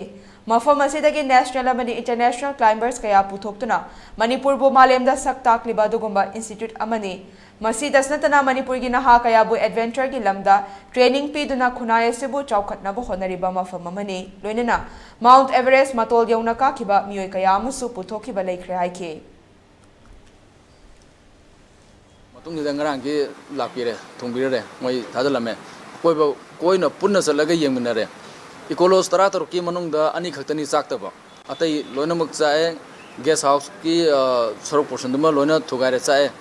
ꯃꯐꯝ ꯑꯁꯤꯗꯒꯤ ꯅꯦꯁꯅꯦꯜ ꯑꯃꯗꯤ ꯏꯟꯇꯔꯅꯦꯁꯅꯦꯜ ꯀ꯭ꯂꯥꯏꯝꯕꯔꯁ ꯀꯌꯥ ꯄꯨꯊꯣꯛꯇꯨꯅ ꯃꯅꯤꯄꯨꯔꯕꯨ ꯃꯥꯂꯦꯝꯗ ꯁꯛ ꯇꯥꯛꯂꯤꯕ ꯑꯗꯨꯒꯨꯝꯕ ꯏꯟꯁꯇꯤꯇ꯭ꯌꯨꯠ ꯑꯃꯅꯤ꯫ ꯃꯁꯤꯗꯁꯨ ꯅꯠꯇꯅ ꯃꯅꯤꯄꯨꯔꯒꯤ ꯅꯍꯥ ꯀꯌꯥꯕꯨ ꯑꯦꯗꯚꯦꯟꯆꯔꯒꯤ ꯂꯝꯗ ꯇ꯭ꯔꯦꯅꯤꯡ ꯄꯤꯗꯨꯅ ꯈꯨꯟꯅꯥꯏ ꯑꯁꯤꯕꯨ ꯆꯥꯎꯈꯠꯅꯕ ꯍꯣꯠꯅꯔꯤꯕ ꯃꯐꯝ ꯑꯃꯅꯤ꯫ ꯂꯣꯏꯅꯅ ꯃꯥꯎꯟꯠ ꯑꯦꯚꯔꯦꯁ꯭ꯠ ꯃꯇꯣꯜ ꯌꯧꯅ ꯀꯥꯈꯤꯕ ꯃꯤꯑꯣꯏ ꯀꯌꯥ ꯑꯃꯁꯨ ꯄꯨꯊꯣꯛꯈꯤꯕ ꯂꯩꯈ꯭ꯔꯦ ꯍꯥꯏꯈꯤ꯫ ꯃꯇꯨꯡꯁꯤꯗ ꯉꯔꯥꯡꯒꯤ ꯂꯥꯛꯄꯤꯔꯦ, ꯊꯨꯡꯕꯤꯔꯔꯦ, ꯃꯣꯏ ꯊꯥꯖꯤꯜꯂꯝꯃꯦ꯫ ꯑꯀꯣꯏꯕ ꯀꯣꯏꯅ ꯄꯨꯟꯅ ꯆꯠꯂꯒ ꯌꯦꯡꯃꯤꯟꯅꯔꯦ꯫ ꯏꯀꯣ ꯂꯣꯖ ꯇꯔꯥꯇꯔꯨꯛꯀꯤ ꯃꯅꯨꯡꯗ ꯑꯅꯤ ꯈꯛꯇꯅꯤ ꯆꯥꯛꯇꯕ, ꯑꯇꯩ ꯂꯣꯏꯅꯃꯛ ꯆꯥꯛꯑꯦ꯫ ꯒꯦꯁ ꯍꯥꯎꯁꯀꯤ, ꯑ, ꯁꯔꯨꯛ ꯄꯣꯔꯁꯟꯗꯨꯃ ꯂꯣꯏꯅ ꯊꯨꯒꯥꯏꯔꯦ, ꯆꯥꯛꯑꯦ꯫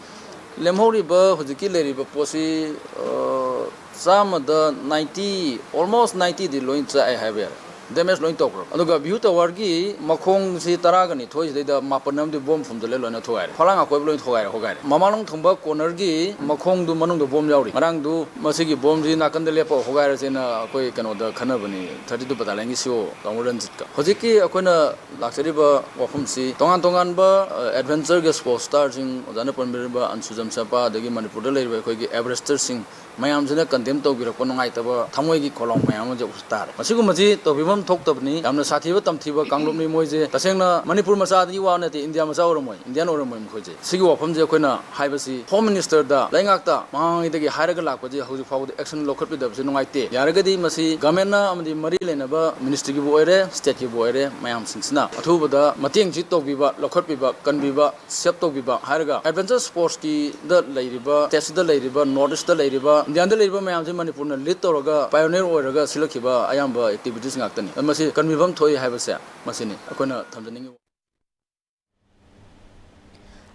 ꯂꯦꯝꯍꯧꯔꯤꯕ ꯍꯧꯖꯤꯛꯀꯤ ꯂꯩꯔꯤꯕ ꯄꯣꯠꯁꯤ, ꯑ, ꯆꯥꯝꯃꯗ ninety, almost ninety ꯗꯤ ꯂꯣꯏ ꯆꯥꯛꯑꯦ ꯍꯥꯏꯕ ꯌꯥꯔꯦ, ꯗꯦꯃꯦꯖ ꯂꯣꯏ ꯇꯧꯈ꯭ꯔꯕ꯫ ꯑꯗꯨꯒ ꯚ꯭ꯌꯨ ꯇꯋꯔꯒꯤ ꯃꯈꯣꯡꯁꯤ ꯇꯔꯥꯒ ꯅꯤꯊꯣꯏꯁꯤꯗꯩꯗ ꯃꯥꯄꯟ ꯑꯃꯗꯤ ꯕꯣꯝ ꯐꯨꯝꯖꯤꯜꯂꯦ, ꯂꯣꯏꯅ ꯊꯨꯒꯥꯏꯔꯦ꯫ ꯐꯂꯥꯡ ꯑꯀꯣꯏꯕ ꯂꯣꯏ ꯊꯨꯒꯥꯏꯔꯦ, ꯍꯣꯒꯥꯏꯔꯦ꯫ ꯃꯃꯥꯡꯂꯣꯝ ꯊꯪꯕ ꯀꯣꯔꯅꯔꯒꯤ ꯃꯈꯣꯡꯗꯨ ꯃꯅꯨꯡꯗ ꯕꯣꯝ ꯌꯥꯎꯔꯤ꯫ ꯉꯔꯥꯡꯗꯨ ꯃꯁꯤꯒꯤ ꯕꯣꯝꯁꯤ ꯅꯥꯀꯟꯗ ꯂꯦꯞꯄ ꯍꯣꯒꯥꯏꯔꯁꯦꯅ ꯑꯩꯈꯣꯏ ꯀꯩꯅꯣꯗ ꯈꯟꯅꯕꯅꯤ, thirty two battalion ꯒꯤ C O ꯇꯥꯃꯣ ꯔꯟꯖꯤꯠꯀ꯫ ꯍꯧꯖꯤꯛꯀꯤ ꯑꯩꯈꯣꯏꯅ ꯂꯥꯛꯆꯔꯤꯕ ꯋꯥꯐꯝꯁꯤ ꯇꯣꯉꯥꯟ ꯇꯣꯉꯥꯟꯕ, ꯑ, ꯑꯦꯗꯚꯦꯟꯆꯔ ꯒꯦꯁ ꯄꯣꯁꯇꯔꯁꯤꯡ, ꯑꯣꯖꯥꯅ ꯄꯟꯕꯤꯔꯤꯕ ꯑꯟꯁꯨꯖꯝ ꯁꯦꯄꯥ, ꯑꯗꯒꯤ ꯃꯅꯤꯄꯨꯔꯗ ꯂꯩꯔꯤꯕ ꯑꯩꯈꯣꯏꯒꯤ ꯑꯦꯚꯔꯦꯁꯇꯔꯁꯤꯡ ꯃꯌꯥꯝꯁꯤꯅ ꯀꯟꯗꯦꯝ ꯇꯧꯕꯤꯔꯛꯄ ꯅꯨꯡꯉꯥꯏꯇꯕ ꯊꯃꯣꯏꯒꯤ ꯈꯣꯜꯂꯥꯎ ꯃꯌꯥꯝ ꯑꯃꯁꯨ ꯇꯥꯔꯦ꯫ ꯃꯁꯤꯒꯨꯝꯕꯁꯤ ꯇꯧꯕꯤꯐꯝ ꯊꯣꯛꯇꯕꯅꯤ꯫ ꯌꯥꯝꯅ ꯁꯥꯊꯤꯕ ꯇꯝꯊꯤꯕ ꯀꯥꯡꯂꯨꯞꯅꯤ ꯃꯣꯏꯁꯦ꯫ ꯇꯁꯦꯡꯅ ꯃꯅꯤꯄꯨꯔ ꯃꯆꯥꯗꯒꯤ ꯋꯥ ꯅꯠꯇꯦ, ꯏꯟꯗꯤꯌꯥ ꯃꯆꯥ ꯑꯣꯏꯔꯝꯃꯣꯏ, ꯏꯟꯗꯤꯌꯥꯟ ꯑꯣꯏꯔꯝꯃꯣꯏ ꯃꯈꯣꯏꯁꯦ꯫ ꯁꯤꯒꯤ ꯋꯥꯐꯝꯁꯦ ꯑꯩꯈꯣꯏꯅ ꯍꯥꯏꯕꯁꯤ ꯍꯣꯝ ꯃꯤꯅꯤꯁꯇꯔꯗ ꯂꯩꯉꯥꯛꯇ ꯃꯃꯥꯡꯉꯩꯗꯒꯤ ꯍꯥꯏꯔꯒ ꯂꯥꯛꯄꯁꯦ ꯍꯧꯖꯤꯛ ꯐꯥꯎꯕꯗ ꯑꯦꯛꯁꯟ ꯂꯧꯈꯠꯄꯤꯗꯕꯁꯦ ꯅꯨꯡꯉꯥꯏꯇꯦ꯫ ꯌꯥꯔꯒꯗꯤ ꯃꯁꯤ ꯒꯃꯦꯟꯅ ꯑꯃꯗꯤ ꯃꯔꯤ ꯂꯩꯅꯕ ꯃꯤꯅꯤꯁꯇ꯭ꯔꯤꯒꯤꯕꯨ ꯑꯣꯏꯔꯦ, ꯁ꯭ꯇꯦꯠꯀꯤꯕꯨ ꯑꯣꯏꯔꯦ, ꯃꯌꯥꯝꯁꯤꯡꯁꯤꯅ ꯑꯊꯨꯕꯗ ꯃꯇꯦꯡꯁꯤ ꯇꯧꯕꯤꯕ, ꯂꯧꯈꯠꯄꯤꯕ, ꯀꯟꯕꯤꯕ, ꯁꯦꯞ ꯇꯧꯕꯤꯕ ꯍꯥꯏꯔꯒ ꯑꯦꯗꯚꯦꯟꯆꯔ ꯁ꯭ꯄꯣꯔꯠꯁꯀꯤꯗ ꯂꯩꯔꯤꯕ, ꯁ꯭ꯇꯦꯠꯁꯤꯗ ꯂꯩꯔꯤꯕ, ꯅꯣꯔꯠ ꯏꯁꯇ ꯂꯩꯔꯤꯕ, ꯏꯟꯗꯤꯌꯥꯗ ꯂꯩꯔꯤꯕ ꯃꯌꯥꯝꯁꯤ ꯃꯅꯤꯄꯨꯔꯅ ꯂꯤꯗ ꯇꯧꯔꯒ ꯄꯥꯏꯑꯣꯅꯤꯌꯔ ꯑꯣꯏꯔꯒ ꯁꯤꯜꯂꯛꯈꯤꯕ ꯑꯌꯥꯝꯕ ꯑꯦꯛꯇꯤꯚꯤꯇꯤꯁ ꯉꯥꯛꯇꯅꯤ꯫ ꯃꯁꯤ ꯀꯟꯕꯤꯐꯝ ꯊꯣꯛꯏ ꯍꯥꯏꯕꯁꯦ ꯃꯁꯤꯅꯤ ꯑꯩꯈꯣꯏꯅ ꯊꯝꯖꯅꯤꯡꯉꯤꯕ꯫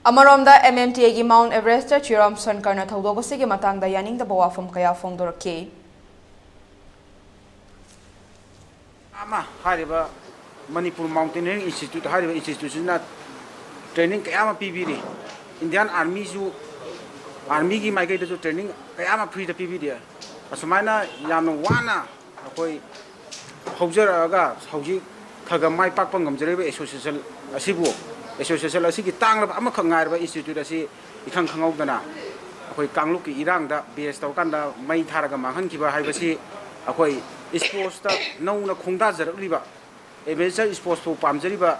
ꯑꯃꯔꯣꯝꯗ, M M T A ꯒꯤ ꯃꯥꯎꯟꯠ ꯑꯦꯚꯔꯦꯁ꯭ꯠꯇ ꯆꯤꯔꯥꯝ ꯁꯟꯀꯔꯅ ꯊꯧꯗꯣꯛ ꯑꯁꯤꯒꯤ ꯃꯇꯥꯡꯗ ꯌꯥꯅꯤꯡꯗꯕ ꯋꯥꯐꯝ ꯀꯌꯥ ꯐꯣꯡꯗꯣꯔꯛꯈꯤ꯫ ꯑꯃ ꯍꯥꯏꯔꯤꯕ ꯃꯅꯤꯄꯨꯔ ꯃꯥꯎꯟꯇꯦꯅꯤꯌꯔꯤꯡ ꯏꯟꯁꯇꯤꯇ꯭ꯌꯨꯠ ꯍꯥꯏꯔꯤꯕ ꯏꯟꯁꯇꯤꯇ꯭ꯌꯨꯠꯁꯤꯅ ꯇ꯭ꯔꯦꯅꯤꯡ ꯀꯌꯥ ꯑꯃ ꯄꯤꯕꯤꯔꯤ꯫ ꯏꯟꯗꯤꯌꯥꯟ ꯑꯥꯔꯃꯤꯁꯨ, ꯑꯥꯔꯃꯤꯒꯤ ꯃꯥꯏꯀꯩꯗꯁꯨ ꯇ꯭ꯔꯦꯅꯤꯡ ꯀꯌꯥ ꯑꯃ ꯐ꯭ꯔꯤꯗ ꯄꯤꯕꯤꯔꯤ꯫ ꯑꯁꯨꯃꯥꯏꯅ ꯌꯥꯝꯅ ꯋꯥꯅ ꯑꯩꯈꯣꯏ ꯍꯧꯖꯔꯛꯑꯒ ꯍꯧꯖꯤꯛ ꯈꯔ ꯈꯔ ꯃꯥꯏ ꯄꯥꯛꯄ ꯉꯝꯖꯔꯤꯕ ꯑꯦꯁꯣꯁꯤꯌꯦꯁꯟ ꯑꯁꯤꯕꯨ, ꯑꯦꯁꯣꯁꯤꯌꯦꯁꯟ ꯑꯁꯤꯒꯤ ꯇꯥꯡꯂꯕ ꯑꯃꯈꯛ ꯉꯥꯏꯔꯕ ꯏꯟꯁꯇꯤꯇ꯭ꯌꯨꯠ ꯑꯁꯤ ꯏꯈꯪ ꯈꯪꯍꯧꯗꯅ ꯑꯩꯈꯣꯏ ꯀꯥꯡꯂꯨꯞꯀꯤ ꯏꯔꯥꯡꯗ ꯕꯦꯁ ꯇꯧꯔꯀꯥꯟꯗ ꯃꯩ ꯊꯥꯔꯒ ꯃꯥꯡꯍꯟꯈꯤꯕ ꯍꯥꯏꯕꯁꯤ ꯑꯩꯈꯣꯏ ꯏꯁꯄꯣꯔꯠꯁꯇ ꯅꯧꯅ ꯈꯣꯡꯗꯥꯖꯔꯛꯂꯤꯕ ꯑꯦꯗꯚꯦꯟꯆꯔ ꯏꯁꯄꯣꯔꯠꯁꯄꯨ ꯄꯥꯝꯖꯔꯤꯕ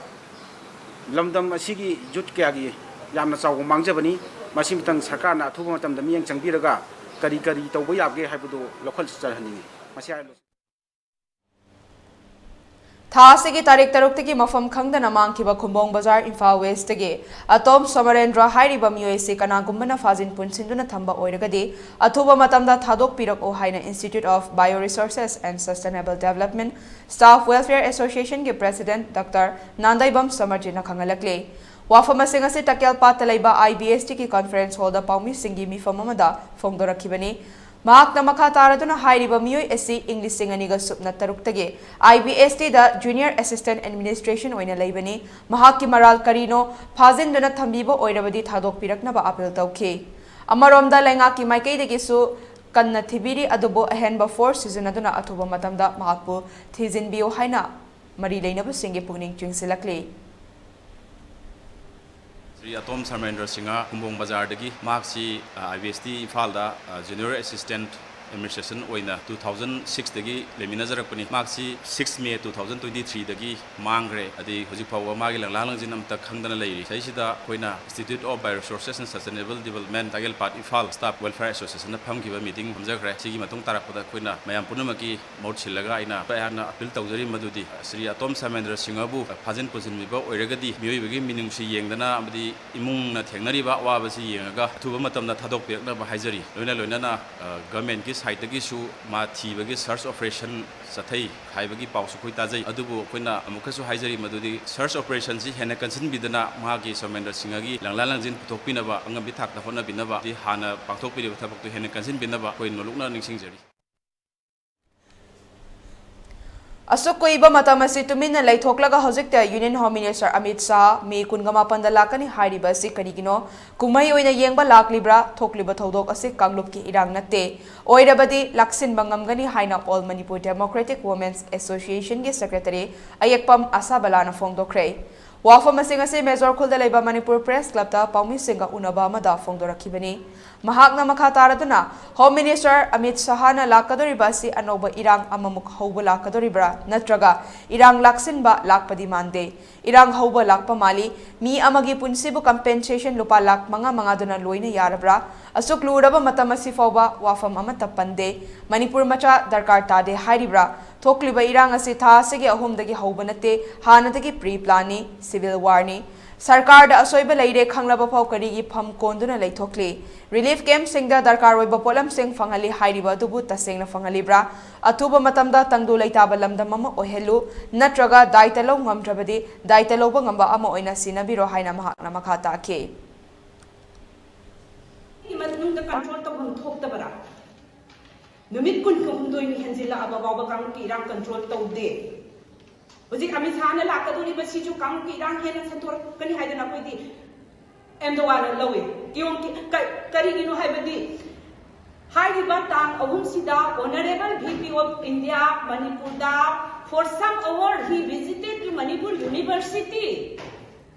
ꯂꯝꯗꯝ ꯑꯁꯤꯒꯤ ꯌꯨꯠ ꯀꯌꯥꯒꯤ ꯌꯥꯝꯅ ꯆꯥꯎꯕ ꯃꯥꯡꯖꯕꯅꯤ꯫ ꯃꯁꯤ ꯃꯇꯪ ꯁꯔꯀꯥꯔꯅ ꯑꯊꯨꯕ ꯃꯇꯝꯗ ꯃꯤꯠꯌꯦꯡ ꯆꯪꯕꯤꯔꯒ ꯀꯔꯤ ꯀꯔꯤ ꯇꯧꯕ ꯌꯥꯕꯒꯦ ꯍꯥꯏꯕꯗꯨ ꯂꯧꯈꯠꯆꯍꯟꯅꯤꯡꯏ꯫ ꯃꯁꯤ ꯍꯥꯏꯔ ꯂꯣꯏꯁꯤꯟ- ꯊꯥ ꯑꯁꯤꯒꯤ ꯇꯥꯔꯤꯛ ꯇꯔꯨꯛꯇꯒꯤ ꯃꯐꯝ ꯈꯪꯗꯅ ꯃꯥꯡꯈꯤꯕ ꯈꯨꯝꯕꯣꯡ ꯕꯖꯥꯔ, ꯏꯝꯐꯥꯜ ꯋꯦꯁ꯭ꯠꯇꯒꯤ ꯑꯇꯣꯝ ꯁꯃꯔꯦꯟꯗ꯭ꯔ ꯍꯥꯏꯔꯤꯕ ꯃꯤꯑꯣꯏ ꯑꯁꯤ ꯀꯅꯥꯒꯨꯝꯕꯅ ꯐꯥꯖꯤꯟ ꯄꯨꯟꯁꯤꯟꯗꯨꯅ ꯊꯝꯕ ꯑꯣꯏꯔꯒꯗꯤ ꯑꯊꯨꯕ ꯃꯇꯝꯗ ꯊꯥꯗꯣꯛꯄꯤꯔꯛꯎ ꯍꯥꯏꯅ Institute of Bio Resources and Sustainable Development Staff Welfare Associationꯒꯤ President Doctor Nandeibam ꯁꯃꯔꯖꯤꯠꯅ ꯈꯪꯍꯜꯂꯛꯂꯤ꯫ ꯋꯥꯐꯝ ꯑꯁꯤꯡ ꯑꯁꯤ ꯇꯀꯦꯜꯄꯥꯠꯇ ꯂꯩꯕ IBSTꯒꯤ conference hallꯗ ꯄꯥꯎꯃꯤꯁꯤꯡꯒꯤ ꯃꯤꯐꯝ ꯑꯃꯗ ꯐꯣꯡꯗꯣꯔꯛꯈꯤꯕꯅꯤ꯫ ꯃꯍꯥꯛꯅ ꯃꯈꯥ ꯇꯥꯔꯗꯨꯅ ꯍꯥꯏꯔꯤꯕ ꯃꯤꯑꯣꯏ ꯑꯁꯤ ꯏꯪ ꯂꯤꯁꯤꯡ ꯑꯅꯤꯒ ꯁꯨꯞꯅ ꯇꯔꯨꯛꯇꯒꯤ IBSTꯗ Junior Assistant Administration ꯑꯣꯏꯅ ꯂꯩꯕꯅꯤ꯫ ꯃꯍꯥꯛꯀꯤ ꯃꯔꯥꯜ ꯀꯔꯤꯅꯣ ꯐꯥꯖꯤꯟꯗꯨꯅ ꯊꯝꯕꯤꯕ ꯑꯣꯏꯔꯕꯗꯤ ꯊꯥꯗꯣꯛꯄꯤꯔꯛꯅꯕ appeal ꯇꯧꯈꯤ꯫ ꯑꯃꯔꯣꯝꯗ ꯂꯩꯉꯥꯛꯀꯤ ꯃꯥꯏꯀꯩꯗꯒꯤꯁꯨ ꯀꯟꯅ ꯊꯤꯕꯤꯔꯤ, ꯑꯗꯨꯕꯨ ꯑꯍꯦꯟꯕ force ꯁꯤꯖꯤꯟꯅꯗꯨꯅ ꯑꯊꯨꯕ ꯃꯇꯝꯗ ꯃꯍꯥꯛꯄꯨ ꯊꯤꯖꯤꯟꯕꯤꯌꯨ ꯍꯥꯏꯅ ꯃꯔꯤ ꯂꯩꯅꯕꯁꯤꯡꯒꯤ ꯄꯨꯛꯅꯤꯡ ꯆꯤꯡꯁꯤꯜꯂꯛꯂꯤ꯫ ꯁ꯭ꯔꯤ ꯑꯇꯣꯝ ꯁꯔꯃꯦꯟꯗ꯭ꯔ ꯁꯤꯡꯍ, ꯈꯨꯝꯕꯣꯡ ꯕꯖꯥꯔꯗꯒꯤ꯫ ꯃꯍꯥꯛꯁꯤ, ꯑ, IBST ꯏꯝꯐꯥꯜꯗ, ꯑ, Junior Assistant Administration ꯑꯣꯏꯅ two thousand sixꯇꯒꯤ ꯂꯩꯃꯤꯟꯅꯖꯔꯛꯄꯅꯤ꯫ ꯃꯍꯥꯛꯁꯤ six May two thousand twenty threeꯗꯒꯤ ꯃꯥꯡꯈ꯭ꯔꯦ꯫ ꯑꯗꯩ ꯍꯧꯖꯤꯛ ꯐꯥꯎꯕ ꯃꯥꯒꯤ ꯂꯪꯂꯥ ꯂꯪꯖꯤꯟ ꯑꯃꯠꯇ ꯈꯪꯗꯅ ꯂꯩꯔꯤ꯫ ꯁꯤꯗꯩꯁꯤꯗ ꯑꯩꯈꯣꯏꯅ Institute of Bio Resources and Sustainable Development, ꯇꯥꯒꯦꯜꯄꯥꯠ, Imphal Staff Welfare Associationꯅ ꯐꯝꯈꯤꯕ meeting ꯐꯝꯖꯈ꯭ꯔꯦ꯫ ꯁꯤꯒꯤ ꯃꯇꯨꯡ ꯇꯥꯔꯛꯄꯗ ꯑꯩꯈꯣꯏꯅ ꯃꯌꯥꯝ ꯄꯨꯝꯅꯃꯛꯀꯤ ꯃꯍꯨꯠ ꯁꯤꯜꯂꯒ ꯑꯩꯅ ꯑꯩꯍꯥꯛꯅ appeal ꯇꯧꯖꯔꯤ ꯃꯗꯨꯗꯤ ꯁ꯭ꯔꯤ ꯑꯇꯣꯝ ꯁꯔꯃꯦꯟꯗ꯭ꯔ ꯁꯤꯡꯍꯕꯨ ꯐꯥꯖꯤꯟ ꯄꯨꯟꯁꯤꯟꯕꯤꯕ ꯑꯣꯏꯔꯒꯗꯤ ꯃꯤꯑꯣꯏꯕꯒꯤ ꯃꯤꯅꯨꯡꯁꯤ ꯌꯦꯡꯗꯅ ꯑꯃꯗꯤ ꯏꯃꯨꯡꯅ ꯊꯦꯡꯅꯔꯤꯕ ꯑꯋꯥꯕꯁꯤ ꯌꯦꯡꯉꯒ ꯑꯊꯨꯕ ꯃꯇꯝꯗ ꯊꯥꯗꯣꯛꯄꯤꯔꯛꯅꯕ ꯍꯥꯏꯖꯔꯤ꯫ ꯂꯣꯏꯅ ꯂꯣꯏꯅꯅ, ꯑ, governmentꯀꯤ sideꯇꯒꯤꯁꯨ ꯃꯥ ꯊꯤꯕꯒꯤ search operation ꯆꯠꯊꯩ ꯍꯥꯏꯕꯒꯤ ꯄꯥꯎꯁꯨ ꯑꯩꯈꯣꯏ ꯇꯥꯖꯩ꯫ ꯑꯗꯨꯕꯨ ꯑꯩꯈꯣꯏꯅ ꯑꯃꯨꯛꯀꯁꯨ ꯍꯥꯏꯖꯔꯤ ꯃꯗꯨꯗꯤ search operationꯁꯤ ꯍꯦꯟꯅ ꯀꯟꯁꯤꯟꯕꯤꯗꯅ ꯃꯍꯥꯛꯀꯤ ꯁꯔꯃꯦꯟꯗ꯭ꯔ ꯁꯤꯡꯍꯒꯤ ꯂꯪꯂꯥ ꯂꯪꯖꯤꯟ ꯄꯨꯊꯣꯛꯄꯤꯅꯕ ꯑꯉꯝꯕꯤ ꯊꯥꯛꯇ ꯍꯣꯠꯅꯕꯤꯅꯕ, ꯍꯥꯟꯅ ꯄꯥꯡꯊꯣꯛꯄꯤꯔꯤꯕ ꯊꯕꯛꯇꯨ ꯍꯦꯟꯅ ꯀꯟꯁꯤꯟꯕꯤꯅꯕ ꯑꯩꯈꯣꯏ ꯅꯣꯂꯨꯛꯅ ꯅꯤꯡꯁꯤꯡꯖꯔꯤ꯫ ꯑꯁꯨꯛ ꯀꯨꯏꯕ ꯃꯇꯝ ꯑꯁꯤ ꯇꯨꯃꯤꯟꯅ ꯂꯩꯊꯣꯛꯂꯒ ꯍꯧꯖꯤꯛꯇ Union Home Minister Amit Shah ꯃꯦ ꯀꯨꯟꯒ ꯃꯥꯄꯟꯗ ꯂꯥꯛꯀꯅꯤ ꯍꯥꯏꯔꯤꯕ ꯑꯁꯤ ꯀꯔꯤꯒꯤꯅꯣ? ꯀꯨꯝꯍꯩ ꯑꯣꯏꯅ ꯌꯦꯡꯕ ꯂꯥꯛꯂꯤꯕ꯭ꯔꯥ? ꯊꯣꯛꯂꯤꯕ ꯊꯧꯗꯣꯛ ꯑꯁꯤ ꯀꯥꯡꯂꯨꯞꯀꯤ ꯏꯔꯥꯡ ꯅꯠꯇꯦ꯫ ꯑꯣꯏꯔꯕꯗꯤ ꯂꯥꯛꯁꯤꯟꯕ ꯉꯝꯒꯅꯤ ꯍꯥꯏꯅ All Manipur Democratic Women's Associationꯒꯤ Secretary ꯑꯌꯦꯛꯄꯝ ꯑꯁꯥꯕꯂꯥꯅ ꯐꯣꯡꯗꯣꯛꯈ꯭ꯔꯦ꯫ ꯋꯥꯐꯝ ꯑꯁꯤꯡ ꯑꯁꯤ ꯃꯦꯖꯣꯔ ꯈꯨꯜꯗ ꯂꯩꯕ ꯃꯅꯤꯄꯨꯔ Press Clubꯇ ꯄꯥꯎꯃꯤꯁꯤꯡꯒ ꯎꯅꯕ ꯑꯃꯗ ꯐꯣꯡꯗꯣꯔꯛꯈꯤꯕꯅꯤ꯫ ꯃꯍꯥꯛꯅ ꯃꯈꯥ ꯇꯥꯔꯗꯨꯅ, Home Minister ꯑꯃꯤꯠ ꯁꯥꯍꯅ ꯂꯥꯛꯀꯗꯧꯔꯤꯕ ꯑꯁꯤ ꯑꯅꯧꯕ ꯏꯔꯥꯡ ꯑꯃꯃꯨꯛ ꯍꯧꯕ ꯂꯥꯛꯀꯗꯧꯔꯤꯕ꯭ꯔꯥ ꯅꯠꯇ꯭ꯔꯒ ꯏꯔꯥꯡ ꯂꯥꯛꯁꯤꯟꯕ ꯂꯥꯛꯄꯗꯤ ꯃꯥꯟꯗꯦ꯫ ꯏꯔꯥꯡ ꯍꯧꯕ ꯂꯥꯛꯄ ꯃꯥꯜꯂꯤ꯫ ꯃꯤ ꯑꯃꯒꯤ ꯄꯨꯟꯁꯤꯕꯨ compensation ꯂꯨꯄꯥ ꯂꯥꯈ ꯃꯉꯥ ꯃꯉꯥꯗꯨꯅ ꯂꯣꯏꯅ ꯌꯥꯔꯕ꯭ꯔꯥ? ꯑꯁꯨꯛ ꯂꯨꯔꯕ ꯃꯇꯝ ꯑꯁꯤ ꯐꯥꯎꯕ ꯋꯥꯐꯝ ꯑꯃꯠꯇ ꯄꯟꯗꯦ꯫ ꯃꯅꯤꯄꯨꯔ ꯃꯆꯥ ꯗꯔꯀꯥꯔ ꯇꯥꯗꯦ ꯍꯥꯏꯔꯤꯕ꯭ꯔꯥ? ꯊꯣꯛꯂꯤꯕ ꯏꯔꯥꯡ ꯑꯁꯤ ꯊꯥ ꯑꯁꯤꯒꯤ ꯑꯍꯨꯝꯗꯒꯤ ꯍꯧꯕ ꯅꯠꯇꯦ, ꯍꯥꯟꯅꯗꯒꯤ pre planꯅꯤ, civil warꯅꯤ꯫ ꯁꯔꯀꯥꯔꯗ ꯑꯁꯣꯏꯕ ꯂꯩꯔꯦ ꯈꯪꯂꯕ ꯐꯥꯎ ꯀꯔꯤꯒꯤ ꯐꯝ ꯀꯣꯟꯗꯨꯅ ꯂꯩꯊꯣꯛꯂꯤ? Relief campꯁꯤꯡꯗ ꯗꯔꯀꯥꯔ ꯑꯣꯏꯕ ꯄꯣꯠꯂꯝꯁꯤꯡ ꯐꯪꯍꯜꯂꯤ ꯍꯥꯏꯔꯤꯕ ꯑꯗꯨꯕꯨ ꯇꯁꯦꯡꯅ ꯐꯪꯍꯜꯂꯤꯕ꯭ꯔꯥ? ꯑꯊꯨꯕ ꯃꯇꯝꯗ ꯇꯪꯗꯨ ꯂꯩꯇꯥꯕ ꯂꯝꯗꯝ ꯑꯃ ꯑꯣꯏꯍꯜꯂꯨ, ꯅꯠꯇ꯭ꯔꯒ ꯗꯥꯏꯇ ꯂꯧ ꯉꯝꯗ꯭ꯔꯕꯗꯤ ꯗꯥꯏꯇ ꯂꯧꯕ ꯉꯝꯕ ꯑꯃ ꯑꯣꯏꯅ ꯁꯤꯟꯅꯕꯤꯔꯣ ꯍꯥꯏꯅ ꯃꯍꯥꯛꯅ ꯃꯈꯥ ꯇꯥꯈꯤ꯫ ꯃꯅꯨꯡꯗ control ꯇꯧꯐꯝ ꯊꯣꯛꯇꯕꯔꯥ? ꯅꯨꯃꯤꯠ ꯀꯨꯟꯒ ꯍꯨꯝꯗꯣꯏꯅꯤ ꯍꯦꯟꯖꯤꯜꯂꯛꯑꯕ ꯐꯥꯎꯕ ꯀꯥꯡꯂꯨꯞꯀꯤ ꯏꯔꯥꯡ control ꯇꯧꯗꯦ꯫ ꯍꯧꯖꯤꯛ ꯑꯃꯤꯠ ꯁꯥꯍꯅ ꯂꯥꯛꯀꯗꯧꯔꯤꯕꯁꯤꯁꯨ ꯀꯥꯡꯂꯨꯞꯀꯤ ꯏꯔꯥꯡ ꯍꯦꯟꯅ ꯁꯟꯗꯣꯔꯛꯀꯅꯤ ꯍꯥꯏꯗꯅ ꯑꯩꯈꯣꯏꯗꯤ ꯑꯦꯝꯗꯋꯥꯅ ꯂꯧꯏ꯫ ꯀꯤꯌꯣꯡ ꯀꯤ-, ꯀ-, ꯀꯔꯤꯒꯤꯅꯣ ꯍꯥꯏꯕꯗꯤ ꯍꯥꯏꯔꯤꯕ ꯇꯥꯡ ꯑꯍꯨꯝꯁꯤꯗ Honourable V P of India ꯃꯅꯤꯄꯨꯔꯗ for some hour he visited to Manipur University꯫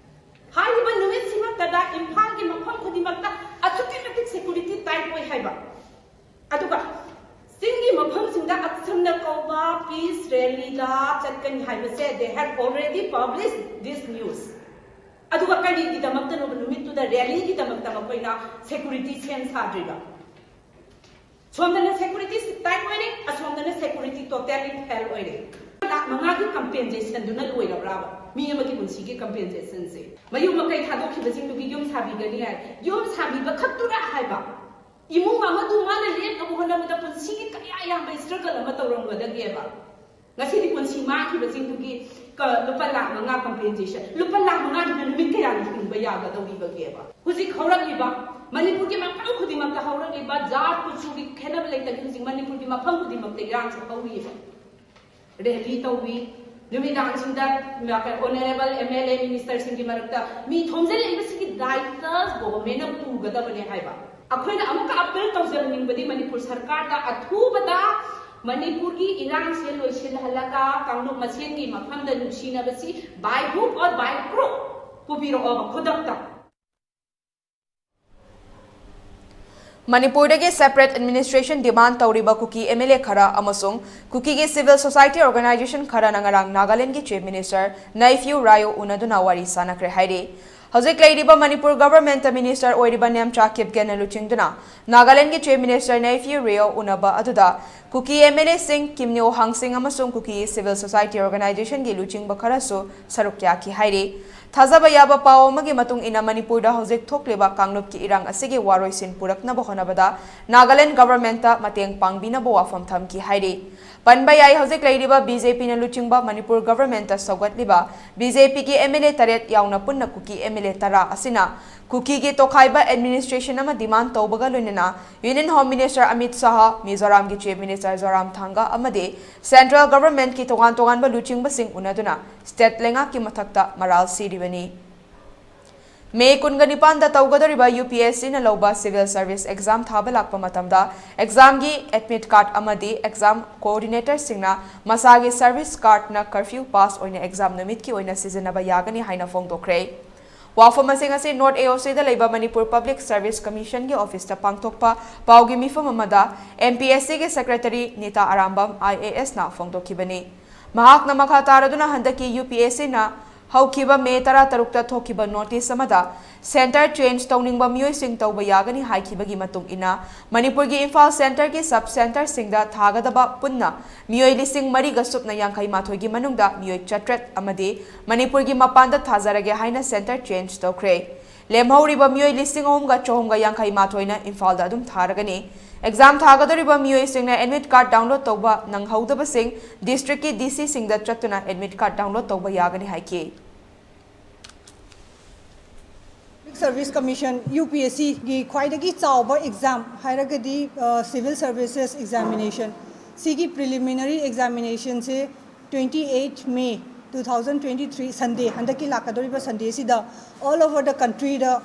ꯍꯥꯏꯔꯤꯕ ꯅꯨꯃꯤꯠꯁꯤꯃꯛꯇꯗ ꯏꯝꯐꯥꯜꯒꯤ ꯃꯐꯝ ꯈꯨꯗꯤꯡꯃꯛꯇ ꯑꯁꯨꯛꯀꯤ ꯃꯇꯤꯛ security tight ꯑꯣꯏ ꯍꯥꯏꯕ꯫ ꯑꯗꯨꯒ ꯆꯤꯡꯒꯤ ꯃꯐꯝꯁꯤꯡꯗ ꯑꯛꯁꯝꯅ ꯀꯧꯕ peace rallyꯗ ꯆꯠꯀꯅꯤ ꯍꯥꯏꯕꯁꯦ they have already published this news꯫ ꯑꯗꯨꯒ ꯀꯔꯤꯒꯤꯗꯃꯛꯇꯅꯣꯕ ꯅꯨꯃꯤꯠꯇꯨꯗ rallyꯒꯤꯗꯃꯛꯇ ꯃꯈꯣꯏꯅ security ꯁꯦꯝ ꯁꯥꯗ꯭ꯔꯤꯕ? ꯁꯣꯝꯗꯅ security tight ꯑꯣꯏꯔꯦ, ꯑꯁꯣꯝꯗꯅ security totally fail ꯑꯣꯏꯔꯦ꯫ ꯂꯥꯈ ꯃꯉꯥꯒꯤ compensationꯗꯨꯅ ꯂꯣꯏꯔꯕ꯭ꯔꯥꯕ? ꯃꯤ ꯑꯃꯒꯤ ꯄꯨꯟꯁꯤꯒꯤ compensationꯁꯦ꯫ ꯃꯌꯨꯝ ꯃꯀꯩ ꯊꯥꯗꯣꯛꯈꯤꯕꯁꯤꯡꯗꯨꯒꯤ ꯌꯨꯝ ꯁꯥꯕꯤꯒꯅꯤ ꯍꯥꯏ, ꯌꯨꯝ ꯁꯥꯕꯤꯕ ꯈꯛꯇꯨꯔꯥ ꯍꯥꯏꯕ? ꯏꯃꯨꯡ ꯑꯃꯗꯨ ꯃꯥꯅ ꯂꯦꯞꯅꯕ ꯍꯣꯠꯅꯕꯗ ꯄꯨꯟꯁꯤꯒꯤ ꯀꯌꯥ ꯌꯥꯝꯕ struggle ꯑꯃ ꯇꯧꯔꯝꯒꯗꯒꯦꯕ? ꯉꯁꯤꯗꯤ ꯄꯨꯟꯁꯤ ꯃꯥꯡꯈꯤꯕꯁꯤꯡꯗꯨꯒꯤ ꯀ-, ꯂꯨꯄꯥ ꯂꯥꯈ ꯃꯉꯥ compensation, ꯂꯨꯄꯥ ꯂꯥꯈ ꯃꯉꯥꯗꯨꯅ ꯅꯨꯃꯤꯠ ꯀꯌꯥꯅꯤ ꯍꯤꯡꯕ ꯌꯥꯒꯗꯧꯔꯤꯕꯒꯦꯕ? ꯍꯧꯖꯤꯛ ꯍꯧꯔꯛꯂꯤꯕ ꯃꯅꯤꯄꯨꯔꯒꯤ ꯃꯐꯝ ꯈꯨꯗꯤꯡꯃꯛꯇ ꯍꯧꯔꯛꯂꯤꯕ ꯖꯥꯠ ꯀꯨꯆꯨꯒꯤ ꯈꯦꯠꯅꯕ ꯂꯩꯇꯅ ꯍꯧꯖꯤꯛ ꯃꯅꯤꯄꯨꯔꯒꯤ ꯃꯐꯝ ꯈꯨꯗꯤꯡꯃꯛꯇ ꯏꯔꯥꯡꯁꯦ ꯍꯧꯔꯤꯕ꯫ ꯔꯦꯂꯤ ꯇꯧꯏ꯫ ꯅꯨꯃꯤꯗꯥꯡꯁꯤꯡꯗ ꯑꯣꯅꯔꯦꯕꯜ ꯑꯦꯝ ꯑꯦꯜ ꯑꯦ ꯃꯤꯅꯤꯁꯇꯔꯁꯤꯡꯒꯤ ꯃꯔꯛꯇ ꯃꯤ ꯊꯣꯝꯖꯤꯜꯂꯛꯏꯕꯁꯤꯒꯤ ꯗꯥꯏꯇ ꯒꯣꯚꯔꯟꯃꯦꯟꯠꯅ ꯄꯨꯒꯗꯕꯅꯦ ꯍꯥꯏꯕ꯫ ꯑꯩꯈꯣꯏꯅ ꯑꯃꯨꯛꯀ ꯑꯄꯤꯜ ꯇꯧꯖꯅꯤꯡꯕꯗꯤ ꯃꯅꯤꯄꯨꯔ ꯁꯔꯀꯥꯔꯗ ꯑꯊꯨꯕꯗ ꯃꯅꯤꯄꯨꯔꯒꯤ ꯏꯔꯥꯡꯁꯦ ꯂꯣꯏꯁꯤꯜꯍꯜꯂꯒ ꯀꯥꯡꯂꯨꯞ ꯃꯁꯦꯟꯒꯤ ꯃꯐꯝꯗ ꯅꯨꯡꯁꯤꯅꯕꯁꯤ by hook or by crook ꯄꯨꯕꯤꯔꯛꯑꯣꯕ ꯈꯨꯗꯛꯇ꯫ ꯃꯅꯤꯄꯨꯔꯗꯒꯤ separate administration demand ꯇꯧꯔꯤꯕ ꯀꯨꯀꯤ ꯑꯦꯝ ꯑꯦꯜ ꯑꯦ ꯈꯔ ꯑꯃꯁꯨꯡ ꯀꯨꯀꯤꯒꯤ civil society organization ꯈꯔꯅ ꯉꯔꯥꯡ ꯅꯥꯒꯥꯂꯦꯟꯗꯒꯤ Chief Minister Neiphiu Rio ꯎꯅꯗꯨꯅ ꯋꯥꯔꯤ ꯁꯥꯅꯈ꯭ꯔꯦ ꯍꯥꯏꯔꯤ꯫ ꯍꯧꯖꯤꯛ ꯂꯩꯔꯤꯕ ꯃꯅꯤꯄꯨꯔ ꯒꯚꯔꯟꯃꯦꯟꯠꯇ ꯃꯤꯅꯤꯁꯇꯔ ꯑꯣꯏꯔꯤꯕ ꯅꯦꯝꯆꯥ ꯀꯤꯞꯒꯦꯟꯅ ꯂꯨꯆꯤꯡꯗꯨꯅ ꯅꯥꯒꯥꯂꯦꯟꯗꯒꯤ Chief Minister Neiphiu Rio ꯎꯅꯕ ꯑꯗꯨꯗ ꯀꯨꯀꯤ ꯑꯦꯝ ꯑꯦꯜ ꯑꯦꯁꯤꯡ, ꯀꯤꯝꯅ꯭ꯌꯣ ꯍꯥꯡꯁꯤꯡ ꯑꯃꯁꯨꯡ ꯀꯨꯀꯤ civil society organizationꯒꯤ ꯂꯨꯆꯤꯡꯕ ꯈꯔꯁꯨ ꯁꯔꯨꯛ ꯌꯥꯈꯤ ꯍꯥꯏꯔꯤ꯫ ꯊꯥꯖꯕ ꯌꯥꯕ ꯄꯥꯎ ꯑꯃꯒꯤ ꯃꯇꯨꯡ ꯏꯟꯅ ꯃꯅꯤꯄꯨꯔꯗ ꯍꯧꯖꯤꯛ ꯊꯣꯛꯂꯤꯕ ꯀꯥꯡꯂꯨꯞꯀꯤ ꯏꯔꯥꯡ ꯑꯁꯤꯒꯤ ꯋꯥꯔꯣꯏꯁꯤꯟ ꯄꯨꯔꯛꯅꯕ ꯍꯣꯠꯅꯕꯗ ꯅꯥꯒꯥꯂꯦꯟꯗ ꯒꯚꯔꯟꯃꯦꯟꯠꯇ ꯃꯇꯦꯡ ꯄꯥꯡꯕꯤꯅꯕ ꯋꯥꯐꯝ ꯊꯝꯈꯤ ꯍꯥꯏꯔꯤ꯫ ꯄꯟꯕ ꯌꯥꯏ, ꯍꯧꯖꯤꯛ ꯂꯩꯔꯤꯕ ꯕꯤ ꯖꯦ ꯄꯤꯅ ꯂꯨꯆꯤꯡꯕ ꯃꯅꯤꯄꯨꯔ ꯒꯚꯔꯟꯃꯦꯟꯠꯇ ꯁꯧꯒꯠꯂꯤꯕ ꯕꯤ ꯖꯦ ꯄꯤꯒꯤ ꯑꯦꯝ ꯑꯦꯜ ꯑꯦ ꯇꯔꯦꯠ ꯌꯥꯎꯅ ꯄꯨꯟꯅ ꯀꯨꯀꯤ ꯑꯦꯝ ꯑꯦꯜ ꯑꯦ ꯇꯔꯥ ꯑꯁꯤꯅ ꯀꯨꯀꯤꯒꯤ ꯇꯣꯈꯥꯏꯕ administration ꯑꯃ demand ꯇꯧꯕꯒ ꯂꯣꯏꯅꯅ Union Home Minister Amit Shah, ꯃꯤꯖꯣꯔꯥꯝꯒꯤ Chief Minister ꯖꯣꯔꯥꯝꯊꯥꯡꯒ ꯑꯃꯗꯤ central governmentꯀꯤ ꯇꯣꯉꯥꯟ ꯇꯣꯉꯥꯟꯕ ꯂꯨꯆꯤꯡꯕꯁꯤꯡ ꯎꯅꯗꯨꯅ state ꯂꯩꯉꯥꯛꯀꯤ ꯃꯊꯛꯇ ꯃꯔꯥꯜ ꯁꯤꯔꯤꯕꯅꯤ꯫ ꯃꯦ ꯀꯨꯟꯒ ꯅꯤꯄꯥꯟꯗ ꯇꯧꯒꯗꯧꯔꯤꯕ ꯌꯨ ꯄꯤ ꯑꯦꯁ ꯁꯤꯅ ꯂꯧꯕ civil service exam ꯊꯥꯕ ꯂꯥꯛꯄ ꯃꯇꯝꯗ examꯒꯤ admit card ꯑꯃꯗꯤ exam coordinatorꯁꯤꯡꯅ ꯃꯁꯥꯒꯤ service cardꯅ curfew pass ꯑꯣꯏꯅ exam ꯅꯨꯃꯤꯠꯀꯤ ꯑꯣꯏꯅ ꯁꯤꯖꯤꯟꯅꯕ ꯌꯥꯒꯅꯤ ꯍꯥꯏꯅ ꯐꯣꯡꯗꯣꯛꯈ꯭ꯔꯦ꯫ ꯋꯥꯐꯝꯁꯤꯡ ꯑꯁꯤ North A O Cꯗ ꯂꯩꯕ Manipur Public Service Commissionꯒꯤ officeꯇ ꯄꯥꯡꯊꯣꯛꯄ ꯄꯥꯎꯒꯤ ꯃꯤꯐꯝ ꯑꯃꯗ M P S Cꯒꯤ secretary Nita Arambam I A Sꯅ ꯐꯣꯡꯗꯣꯛꯈꯤꯕꯅꯤ꯫ ꯃꯍꯥꯛꯅ ꯃꯈꯥ ꯇꯥꯔꯗꯨꯅ ꯍꯟꯗꯛꯀꯤ ꯌꯨ ꯄꯤ ꯑꯦꯁ ꯁꯤꯅ ꯍꯧꯈꯤꯕ ꯃꯦ ꯇꯔꯥꯇꯔꯨꯛꯇ ꯊꯣꯛꯈꯤꯕ notice ꯑꯃꯗ centre change ꯇꯧꯅꯤꯡꯕ ꯃꯤꯑꯣꯏꯁꯤꯡ ꯇꯧꯕ ꯌꯥꯒꯅꯤ ꯍꯥꯏꯈꯤꯕꯒꯤ ꯃꯇꯨꯡ ꯏꯟꯅ ꯃꯅꯤꯄꯨꯔꯒꯤ ꯏꯝꯐꯥꯜ centreꯒꯤ sub centreꯁꯤꯡꯗ ꯊꯥꯒꯗꯕ ꯄꯨꯟꯅ ꯃꯤꯑꯣꯏ ꯂꯤꯁꯤꯡ ꯃꯔꯤꯒ ꯁꯨꯞꯅ ꯌꯥꯡꯈꯩ ꯃꯥꯊꯣꯏꯒꯤ ꯃꯅꯨꯡꯗ ꯃꯤꯑꯣꯏ ꯆꯥꯇ꯭ꯔꯦꯠ ꯑꯃꯗꯤ ꯃꯅꯤꯄꯨꯔꯒꯤ ꯃꯄꯥꯟꯗ ꯊꯥꯖꯔꯒꯦ ꯍꯥꯏꯅ centre change ꯇꯧꯈ꯭ꯔꯦ꯫ ꯂꯦꯝꯍꯧꯔꯤꯕ ꯃꯤꯑꯣꯏ ꯂꯤꯁꯤꯡ ꯑꯍꯨꯝꯒ ꯆꯍꯨꯝꯒ ꯌꯥꯡꯈꯩ ꯃꯥꯊꯣꯏꯅ ꯏꯝꯐꯥꯜꯗ ꯑꯗꯨꯝ ꯊꯥꯔꯒꯅꯤ꯫ Exam ꯊꯥꯒꯗꯧꯔꯤꯕ ꯃꯤꯑꯣꯏꯁꯤꯡꯅ admit card download ꯇꯧꯕ ꯅꯪꯍꯧꯗꯕꯁꯤꯡ districtꯀꯤ D Cꯁꯤꯡꯗ ꯆꯠꯇꯨꯅ admit card download ꯇꯧꯕ ꯌꯥꯒꯅꯤ ꯍꯥꯏꯈꯤ꯫ Public Service Commission, U P S Cꯒꯤ ꯈ꯭ꯋꯥꯏꯗꯒꯤ ꯆꯥꯎꯕ exam ꯍꯥꯏꯔꯒꯗꯤ Civil Services Examination꯫ ꯁꯤꯒꯤ preliminary examination ꯁꯦ twenty eight May two thousand twenty three Sunday, ꯍꯟꯗꯛꯀꯤ ꯂꯥꯛꯀꯗꯧꯔꯤꯕ Sunday ꯁꯤꯗ all over the country ꯗ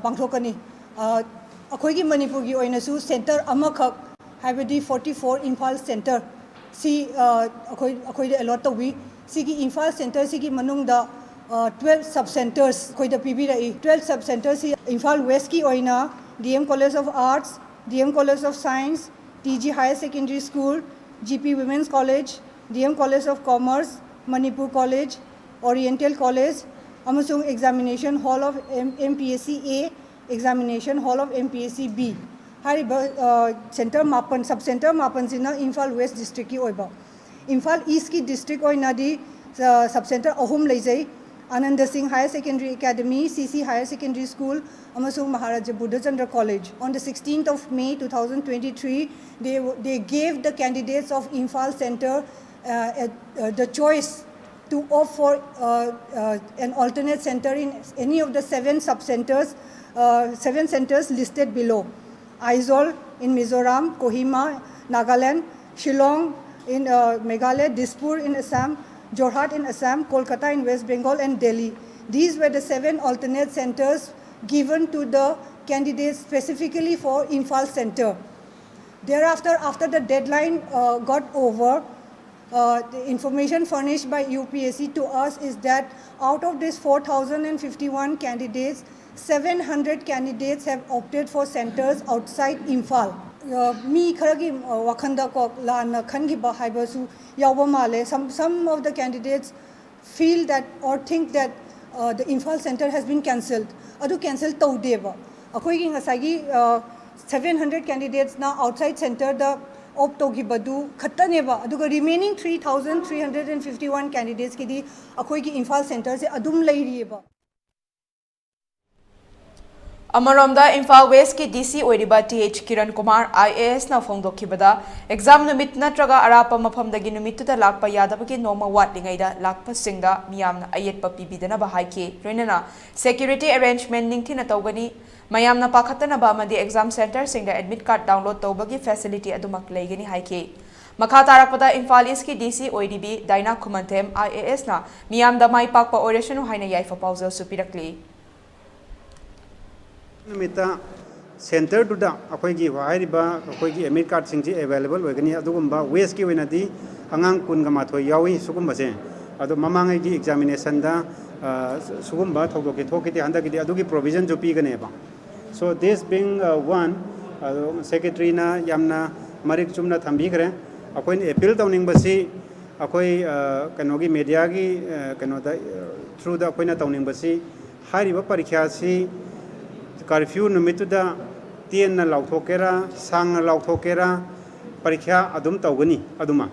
ꯄꯥꯡꯊꯣꯛꯀꯅꯤ꯫ ꯑꯩꯈꯣꯏꯒꯤ ꯃꯅꯤꯄꯨꯔꯒꯤ ꯑꯣꯏꯅꯁꯨ center ꯑꯃꯈꯛ, ꯍꯥꯏꯕꯗꯤ forty four Imphal center ꯁꯤ ꯑꯩꯈꯣꯏ ꯑꯩꯈꯣꯏꯗ allot ꯇꯧꯕꯤ꯫ ꯁꯤꯒꯤ ꯏꯝꯐꯥꯜ center ꯁꯤꯒꯤ ꯃꯅꯨꯡꯗ twelve sub centres ꯑꯩꯈꯣꯏꯗ ꯄꯤꯕꯤꯔꯛꯏ꯫ Twelve sub centres ꯁꯤ ꯏꯝꯐꯥꯜ West ꯀꯤ ꯑꯣꯏꯅ D M College of Arts, D M College of Science, T G Higher Secondary School, G P Women's College, D M College of Commerce, Manipur College, Oriental College, ꯑꯃꯁꯨꯡ examination hall of M- M P S C A, examination hall of M P S C B꯫ ꯍꯥꯏꯔꯤꯕ center ꯃꯥꯄꯟ, sub centre ꯃꯥꯄꯟꯁꯤꯅ Imphal West district ꯀꯤ ꯑꯣꯏꯕ꯫ Imphal East ꯀꯤ district ꯑꯣꯏꯅꯗꯤ sub centre ꯑꯍꯨꯝ ꯂꯩꯖꯩ꯫ Ananda Singh Higher Secondary Academy, C C Higher Secondary School, ꯑꯃꯁꯨꯡ Maharaja Buddha Chandra College꯫ On the sixteenth of May two thousand twenty three, they they gave the candidates of Imphal center uh, at, uh, the choice to opt for uh, uh, an alternate center in any of the seven sub centres, uh, seven centres listed below: Aizawl in Mizoram, Kohima, Nagaland, Shillong in uh, Meghalaya, Dispur in Assam, Jorhat in Assam, Kolkata in West Bengal, and Delhi. These were the seven alternate centres given to the candidates specifically for Imphal center. Thereafter, after the deadline uh, got over, uh, the information furnished by U P S C to us is that out of these four thousand and fifty one candidates, seven hundred candidates have opted for centres outside Imphal. ꯃꯤ ꯈꯔꯒꯤ ꯋꯥꯈꯜꯗ ꯀꯣ ꯂꯥꯟꯅ ꯈꯟꯈꯤꯕ ꯍꯥꯏꯕꯁꯨ ꯌꯥꯎꯕ ꯃꯥꯜꯂꯦ꯫ Some some of the candidates feel that or think that uh, the Imphal center has been cancelled. ꯑꯗꯨ cancel ꯇꯧꯗꯦꯕ꯫ ꯑꯩꯈꯣꯏꯒꯤ ꯉꯁꯥꯏꯒꯤ seven hundred candidates ꯅ outside center ꯗ opt ꯇꯧꯈꯤꯕꯗꯨ ꯈꯛꯇꯅꯦꯕ꯫ ꯑꯗꯨꯒ remaining three thousand three hundred and fifty one candidates ꯀꯤꯗꯤ ꯑꯩꯈꯣꯏꯒꯤ ꯏꯝꯐꯥꯜ center ꯁꯦ ꯑꯗꯨꯝ ꯂꯩꯔꯤꯑꯕ꯫ ꯑꯃꯔꯣꯝꯗ, ꯏꯝꯐꯥꯜ West ꯀꯤ D C ꯑꯣꯏꯔꯤꯕ T H Kiran Kumar, I A S ꯅ ꯐꯣꯡꯗꯣꯛꯈꯤꯕꯗ, exam ꯅꯨꯃꯤꯠ ꯅꯠꯇ꯭ꯔꯒ ꯑꯔꯥꯞꯄ ꯃꯐꯝꯗꯒꯤ ꯅꯨꯃꯤꯠꯇꯨꯗ ꯂꯥꯛꯄ ꯌꯥꯗꯕꯒꯤ ꯅꯣꯡꯃ ꯋꯥꯠꯂꯤꯉꯩꯗ ꯂꯥꯛꯄꯁꯤꯡꯗ ꯃꯤꯌꯥꯝꯅ ꯑꯌꯦꯠꯄ ꯄꯤꯕꯤꯗꯅꯕ ꯍꯥꯏꯈꯤ꯫ ꯂꯣꯏꯅꯅ security arrangement ꯅꯤꯡꯊꯤꯅ ꯇꯧꯒꯅꯤ꯫ ꯃꯌꯥꯝꯅ ꯄꯥꯈꯠꯇꯅꯕ ꯑꯃꯗꯤ exam centre ꯁꯤꯡꯗ admit card download ꯇꯧꯕꯒꯤ facility ꯑꯗꯨꯃꯛ ꯂꯩꯒꯅꯤ ꯍꯥꯏꯈꯤ꯫ ꯃꯈꯥ ꯇꯥꯔꯛꯄꯗ ꯏꯝꯐꯥꯜ ꯏꯁꯀꯤ ꯗꯤ ꯁꯤ ꯑꯣꯏꯔꯤꯕꯤ ꯗꯥꯏꯅꯥ ꯈꯨꯃꯟꯊꯦꯝ ꯑꯥꯏ ꯑꯦ ꯑꯦꯁꯅ ꯃꯤꯌꯥꯝꯗ ꯃꯥꯏ ꯄꯥꯛꯄ ꯑꯣꯏꯔꯁꯅꯨ ꯍꯥꯏꯅ ꯌꯥꯏꯐ ꯄꯥꯎꯖꯦꯜꯁꯨ ꯄꯤꯔꯛꯂꯤ꯫ ꯅꯨꯃꯤꯠꯇ ꯁꯦꯟꯇꯔꯗꯨꯗ ꯑꯩꯈꯣꯏꯒꯤ ꯍꯥꯏꯔꯤꯕ ꯑꯩꯈꯣꯏꯒꯤ ꯑꯦꯗꯃꯤꯠ ꯀꯥꯔꯗꯁꯤꯡꯁꯤ ꯑꯦꯕꯥꯏꯂꯦꯕꯜ ꯑꯣꯏꯒꯅꯤ꯫ ꯑꯗꯨꯒꯨꯝꯕ ꯋꯦꯁꯀꯤ ꯑꯣꯏꯅꯗꯤ ꯑꯉꯥꯡ ꯀꯨꯟꯒ ꯃꯥꯊꯣꯏ ꯌꯥꯎꯏ꯫ ꯁꯤꯒꯨꯝꯕꯁꯦ ꯑꯗꯣ ꯃꯃꯥꯡꯉꯩꯒꯤ ꯑꯦꯛꯖꯥꯃꯤꯅꯦꯁꯟꯗ ꯁꯤꯒꯨꯝꯕ ꯊꯧꯗꯣꯛꯇꯤ ꯊꯣꯛꯈꯤꯗꯦ꯫ ꯍꯟꯗꯛꯀꯤꯗꯤ ꯑꯗꯨꯒꯤ ꯄ꯭ꯔꯣꯕꯤꯖꯟꯁꯨ ꯄꯤꯒꯅꯦꯕ꯫ So this being one, ꯑꯗꯣ ꯁꯦꯀ꯭ꯔꯦꯇꯔꯤꯅ ꯌꯥꯝꯅ ꯃꯔꯤꯛ ꯆꯨꯝꯅ ꯊꯝꯕꯤꯈ꯭ꯔꯦ꯫ ꯑꯩꯈꯣꯏꯅ ꯑꯦꯄꯤꯜ ꯇꯧꯅꯤꯡꯕꯁꯤ ꯑꯩꯈꯣꯏ ꯀꯩꯅꯣꯒꯤ ꯃꯦꯗꯤꯌꯥꯒꯤ ꯀꯩꯅꯣꯗ ꯊ꯭ꯔꯨꯗ ꯑꯩꯈꯣꯏꯅ ꯇꯧꯅꯤꯡꯕꯁꯤ ꯍꯥꯏꯔꯤꯕ ꯄꯔꯤꯈ꯭ꯌꯥꯁꯤ ꯀꯔꯐ꯭ꯌꯨ ꯅꯨꯃꯤꯠꯇꯨꯗ ꯇꯦꯟꯅ ꯂꯥꯎꯊꯣꯛꯀꯦꯔꯥ, ꯁꯥꯡꯅ ꯂꯥꯎꯊꯣꯛꯀꯦꯔꯥ, ꯄꯔꯤꯈ꯭ꯌꯥ ꯑꯗꯨꯝ ꯇꯧꯒꯅꯤ꯫ ꯑꯗꯨꯃ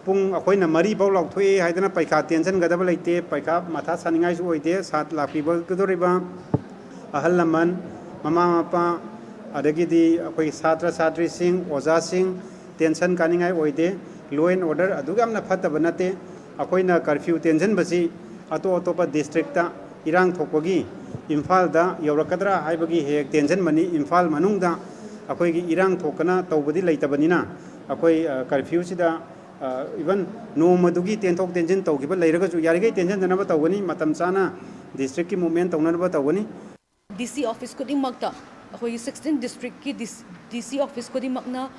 ꯄꯨꯡ ꯑꯩꯈꯣꯏꯅ ꯃꯔꯤ ꯐꯥꯎ ꯂꯥꯎꯊꯣꯛꯑꯦ ꯍꯥꯏꯗꯅ ꯄꯩꯈꯥ ꯇꯦꯟꯁꯤꯟꯒꯗꯕ ꯂꯩꯇꯦ꯫ ꯄꯩꯈꯥ ꯃꯊꯥ ꯁꯥꯅꯤꯡꯉꯥꯏꯁꯨ ꯑꯣꯏꯗꯦ꯫ ꯁꯥꯠ ꯂꯥꯛꯄꯤꯒꯗꯧꯔꯤꯕ ꯑꯍꯜ ꯂꯃꯟ, ꯃꯃꯥ ꯃꯄꯥ, ꯑꯗꯒꯤꯗꯤ ꯑꯩꯈꯣꯏꯒꯤ ꯁꯥꯇ꯭ꯔ ꯁꯥꯇ꯭ꯔꯤꯁꯤꯡ, ꯑꯣꯖꯥꯁꯤꯡ ꯇꯦꯟꯁꯟ ꯀꯥꯅꯤꯡꯉꯥꯏ ꯑꯣꯏꯗꯦ꯫ Law and order ꯑꯗꯨꯛ ꯌꯥꯝꯅ ꯐꯠꯇꯕ ꯅꯠꯇꯦ꯫ ꯑꯩꯈꯣꯏꯅ ꯀꯔꯐ꯭ꯌꯨ ꯇꯦꯟꯁꯤꯟꯕꯁꯤ ꯑꯇꯣꯞ ꯑꯇꯣꯞꯄ ꯗꯤꯁꯇ꯭ꯔꯤꯛꯇ ꯏꯔꯥꯡ ꯊꯣꯛꯄꯒꯤ ꯏꯝꯐꯥꯜꯗ ꯌꯧꯔꯛꯀꯗ꯭ꯔꯥ ꯍꯥꯏꯕꯒꯤ ꯍꯦꯛ ꯇꯦꯟꯁꯤꯟꯕꯅꯤ꯫ ꯏꯝꯐꯥꯜ ꯃꯅꯨꯡꯗ ꯑꯩꯈꯣꯏꯒꯤ ꯏꯔꯥꯡ ꯊꯣꯛꯇꯅ ꯇꯧꯕꯗꯤ ꯂꯩꯇꯕꯅꯤꯅ ꯑꯩꯈꯣꯏ ꯀꯔꯐ꯭ꯌꯨꯁꯤꯗ ꯏꯚꯟ ꯅꯣꯡꯃꯗꯨꯒꯤ ꯇꯦꯟꯊꯣꯛ ꯇꯦꯟꯁꯤꯟ ꯇꯧꯈꯤꯕ ꯂꯩꯔꯒꯁꯨ ꯌꯥꯔꯤꯈꯩ ꯇꯦꯟꯁꯤꯟꯗꯅꯕ ꯇꯧꯒꯅꯤ꯫ ꯃꯇꯝ ꯆꯥꯅ ꯗꯤꯁꯇ꯭ꯔꯤꯛꯀꯤ ꯃꯨꯞꯃꯦꯟ ꯇꯧꯅꯅꯕ ꯇꯧꯒꯅꯤ꯫ ꯗꯤ ꯁꯤ ꯑꯣꯐꯤꯁ ꯈꯨꯗꯤꯡꯃꯛꯇ ꯑꯩꯈꯣꯏꯒꯤ ꯁꯤꯛꯁꯇꯤꯟ ꯗꯤꯁꯇ꯭ꯔꯤꯛꯀꯤ ꯗꯤ ꯁꯤ ꯑꯣꯐꯤꯁ ꯈꯨꯗꯤꯡꯃꯛꯅ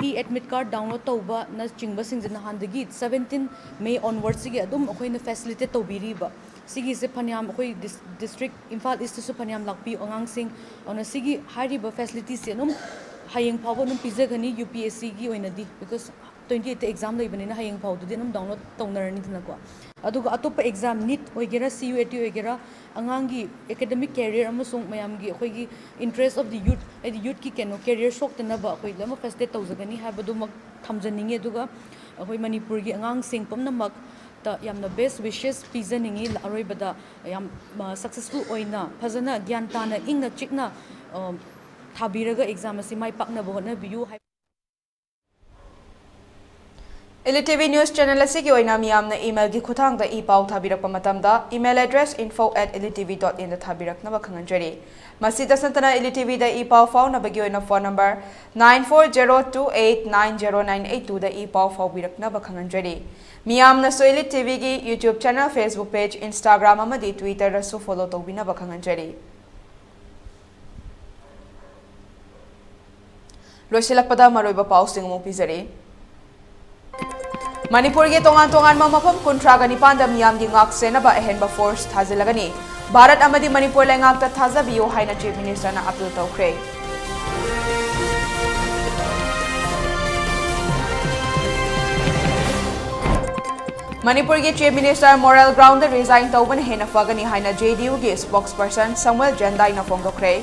ꯏ ꯑꯦꯗꯃꯤꯠ ꯀꯥꯔꯗ ꯗꯥꯎꯟꯂꯣꯗ ꯇꯧꯕꯅꯆꯤꯡꯕꯁꯤꯡꯁꯦ ꯅꯍꯥꯟꯗꯒꯤ ꯁꯕꯦꯟꯇꯤꯟ ꯃꯦ ꯑꯣꯟꯋꯥꯔꯗꯁꯤꯒꯤ ꯑꯗꯨꯝ ꯑꯩꯈꯣꯏꯅ ꯐꯦꯁꯤꯂꯤꯇꯦꯠ ꯇꯧꯕꯤꯔꯤꯕ꯫ ꯁꯤꯒꯤꯁꯦ ꯐꯅꯌꯥꯝ ꯑꯩꯈꯣꯏ ꯗꯤꯁꯇ꯭ꯔꯤꯛ ꯏꯝꯐꯥꯜ ꯏꯁꯇꯁꯨ ꯐꯅꯌꯥꯝ ꯂꯥꯛꯄꯤ ꯑꯉꯥꯡꯁꯤꯡ꯫ ꯑꯗꯨꯅ ꯁꯤꯒꯤ ꯍꯥꯏꯔꯤꯕ ꯐꯦꯁꯤꯂꯤꯇꯤꯁꯦ ꯑꯗꯨꯝ ꯍꯌꯦꯡ ꯐꯥꯎꯕ ꯑꯗꯨꯝ ꯄꯤꯖꯒꯅꯤ ꯌꯨ ꯄꯤ ꯑꯦꯁ ꯁꯤꯒꯤ ꯑꯣꯏꯅꯗꯤ, ꯕꯤꯀꯣꯁ ꯇ꯭ꯋꯦꯟꯇꯤ ꯑꯩꯠꯇ ꯑꯦꯛꯖꯥꯝ ꯂꯩꯕꯅꯤꯅ ꯍꯌꯦꯡ ꯐꯥꯎꯗꯗꯤ ꯑꯗꯨꯝ ꯗꯥꯎꯟꯂꯣꯗ ꯇꯧꯅꯔꯅꯤꯗꯅꯀꯣ꯫ ꯑꯗꯨꯒ ꯑꯇꯣꯞꯄ ꯑꯦꯛꯖꯥꯝ ꯅꯤꯠ ꯑꯣꯏꯒꯦꯔꯥ ꯁꯤ ꯌꯨ ꯑꯦ ꯇꯤ ꯑꯣꯏꯒꯦꯔꯥ ꯑꯉꯥꯡꯒꯤ ꯑꯦꯀꯥꯗꯃꯤꯛ ꯀꯦꯔꯤꯌꯔ ꯑꯃꯁꯨꯡ ꯃꯌꯥꯝꯒꯤ ꯑꯩꯈꯣꯏꯒꯤ ꯏꯟꯇꯔꯦꯁ ꯑꯣꯐ ꯗꯤ ꯌꯨꯠ ꯍꯥꯏꯗꯤ ꯌꯨꯠꯀꯤ ꯀꯩꯅꯣ ꯀꯦꯔꯤꯌꯔ ꯁꯣꯛꯇꯅꯕ ꯑꯩꯈꯣꯏ ꯂꯣꯏꯅꯃꯛ ꯐꯦꯁꯤꯂꯤꯇꯦꯠ ꯇꯧꯖꯒꯅꯤ ꯍꯥꯏꯕꯗꯨꯃꯛ ꯊꯝꯖꯅꯤꯡꯉꯤ꯫ ꯑꯗꯨꯒ ꯑꯩꯈꯣꯏ ꯃꯅꯤꯄꯨꯔꯒꯤ ꯑꯉꯥꯡꯁꯤꯡ ꯄꯨꯝꯅꯃꯛꯇ ꯌꯥꯝꯅ ꯕꯦꯁ ꯋꯤꯁꯦꯁ ꯄꯤꯖꯅꯤꯡꯉꯤ꯫ ꯑꯔꯣꯏꯕꯗ ꯌꯥꯝ ꯁꯛꯁꯦꯁꯐꯨꯜ ꯑꯣꯏꯅ ꯐꯖꯅ ꯒ꯭ꯌꯥꯟ ꯇꯥꯅ ꯏꯪꯅ ꯆꯤꯛꯅ ꯊꯥꯕꯤꯔꯒ ꯑꯦꯛꯖꯥꯝ ꯑꯁꯤ ꯃꯥꯏ ꯄꯥꯛꯅꯕ ꯍꯣꯠꯅꯕꯤꯌꯨ ꯍꯥꯏ꯫ Elite T V News Channel ꯑꯁꯤꯒꯤ ꯑꯣꯏꯅ ꯃꯤꯌꯥꯝꯅ email ꯒꯤ ꯈꯨꯠꯊꯥꯡꯗ e-ꯄꯥꯎ ꯊꯥꯕꯤꯔꯛꯄ ꯃꯇꯝꯗ, email address info at elite T V dot in ꯗ ꯊꯥꯕꯤꯔꯛꯅꯕ ꯈꯪꯍꯟꯖꯔꯤ꯫ ꯃꯁꯤꯇ ꯅꯠꯇꯅ, Elite T V ꯗ e-ꯄꯥꯎ ꯐꯥꯎꯅꯕꯒꯤ ꯑꯣꯏꯅ phone number nine four zero two eight nine zero nine eight two ꯗ e-ꯄꯥꯎ ꯐꯥꯎꯕꯤꯔꯛꯅꯕ ꯈꯪꯍꯟꯖꯔꯤ꯫ ꯃꯤꯌꯥꯝꯅꯁꯨ Elite T V ꯒꯤ YouTube channel, Facebook page, Instagram ꯑꯃꯗꯤ Twitter ꯗꯁꯨ follow ꯇꯧꯕꯤꯅꯕ ꯈꯪꯍꯟꯖꯔꯤ꯫ ꯂꯣꯏꯁꯤꯜꯂꯛꯄꯗ ꯃꯔꯨꯑꯣꯏꯕ ꯄꯥꯎꯁꯤꯡ ꯑꯃꯨꯛ ꯄꯤꯖꯔꯤ꯫ ꯃꯅꯤꯄꯨꯔꯒꯤ ꯇꯣꯉꯥꯟ ꯇꯣꯉꯥꯟꯕ ꯃꯐꯝ ꯀꯨꯟꯊ꯭ꯔꯥꯒ ꯅꯤꯄꯥꯟꯗ ꯃꯤꯌꯥꯝꯒꯤ ꯉꯥꯛ ꯁꯦꯟꯅꯕ ꯑꯍꯦꯟꯕ force ꯊꯥꯖꯤꯜꯂꯒꯅꯤ꯫ ꯚꯥꯔꯠ ꯑꯃꯗꯤ ꯃꯅꯤꯄꯨꯔ ꯂꯩꯉꯥꯛꯇ ꯊꯥꯖꯕꯤꯌꯨ ꯍꯥꯏꯅ Chief Minister ꯅ appeal ꯇꯧꯈ꯭ꯔꯦ꯫ ꯃꯅꯤꯄꯨꯔꯒꯤ Chief Minister moral ground ꯗ resign ꯇꯧꯕꯅ ꯍꯦꯟꯅ ꯐꯒꯅꯤ ꯍꯥꯏꯅ J D U ꯒꯤ spokesperson Samuel Jandai ꯅ ꯐꯣꯡꯗꯣꯛꯈ꯭ꯔꯦ꯫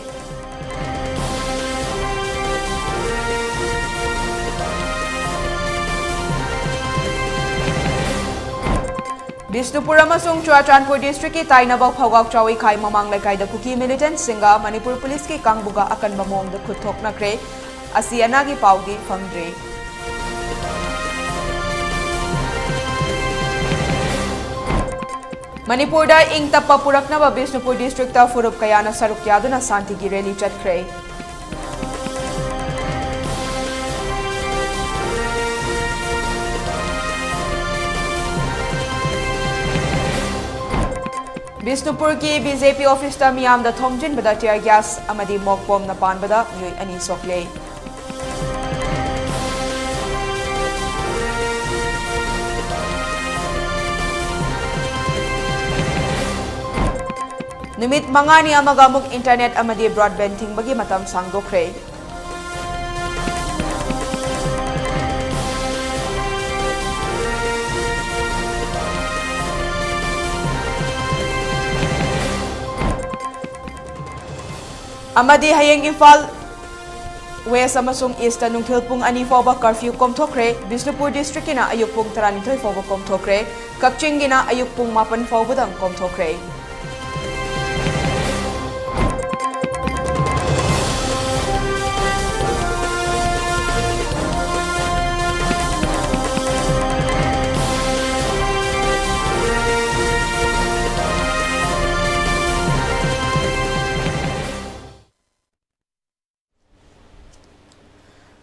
ꯕꯤꯁꯅꯨꯄꯨꯔ ꯑꯃꯁꯨꯡ ꯆꯨꯔꯥꯆꯥꯟꯄꯨꯔ district ꯀꯤ ꯇꯥꯏꯅꯕ ꯐꯧꯒꯥꯎ ꯆꯥꯎꯏꯈꯥꯏ ꯃꯃꯥꯡ ꯂꯩꯀꯥꯏꯗ ꯀꯨꯀꯤ militant ꯁꯤꯡꯒ ꯃꯅꯤꯄꯨꯔ ꯄꯨꯂꯤꯁꯀꯤ ꯀꯥꯡꯕꯨꯒ ꯑꯀꯟꯕ ꯃꯑꯣꯡꯗ ꯈꯨꯠ ꯊꯣꯛꯅꯈ꯭ꯔꯦ꯫ ꯑꯁꯤ ꯑꯅꯥꯒꯤ ꯄꯥꯎꯗꯤ ꯐꯪꯗ꯭ꯔꯤ꯫ ꯃꯅꯤꯄꯨꯔꯗ ꯏꯪ ꯇꯞꯄ ꯄꯨꯔꯛꯅꯕ ꯕꯤꯁꯅꯨꯄꯨꯔ district ꯇ ꯐꯨꯔꯨꯞ ꯀꯌꯥꯅ ꯁꯔꯨꯛ ꯌꯥꯗꯨꯅ ꯁꯥꯟꯇꯤꯒꯤ rally ꯆꯠꯈ꯭ꯔꯦ꯫ ꯕꯤꯁꯅꯨꯄꯨꯔꯒꯤ B J P office ꯇ ꯃꯤꯌꯥꯝꯗ ꯊꯣꯝꯖꯤꯟꯕꯗ tear gas ꯑꯃꯗꯤ mock bomb ꯅ ꯄꯥꯟꯕꯗ ꯃꯤꯑꯣꯏ ꯑꯅꯤ ꯁꯣꯛꯂꯦ꯫ ꯅꯨꯃꯤꯠ ꯃꯉꯥꯅꯤ ꯑꯃꯒ ꯑꯃꯨꯛ internet ꯑꯃꯗꯤ broadband ꯊꯤꯡꯕꯒꯤ ꯃꯇꯝ ꯁꯥꯡꯗꯣꯛꯈ꯭ꯔꯦ꯫ ꯑꯃꯗꯤ ꯍꯌꯦꯡ ꯏꯝꯐꯥꯜ West ꯑꯃꯁꯨꯡ East ꯇ ꯅꯨꯡꯊꯤꯜ ꯄꯨꯡ ꯑꯅꯤ ꯐꯥꯎꯕ curfew ꯀꯣꯝꯊꯣꯛꯈ꯭ꯔꯦ꯫ ꯕꯤꯁꯅꯨꯄꯨꯔ district ꯀꯤꯅ ꯑꯌꯨꯛ ꯄꯨꯡ ꯇꯔꯥꯅꯤꯊꯣꯏ ꯐꯥꯎꯕ ꯀꯣꯝꯊꯣꯛꯈ꯭ꯔꯦ꯫ ꯀꯛꯆꯤꯡꯒꯤꯅ ꯑꯌꯨꯛ ꯄꯨꯡ ꯃꯥꯄꯟ ꯐꯥꯎꯕꯗꯪ ꯀꯣꯝꯊꯣꯛꯈ꯭ꯔꯦ꯫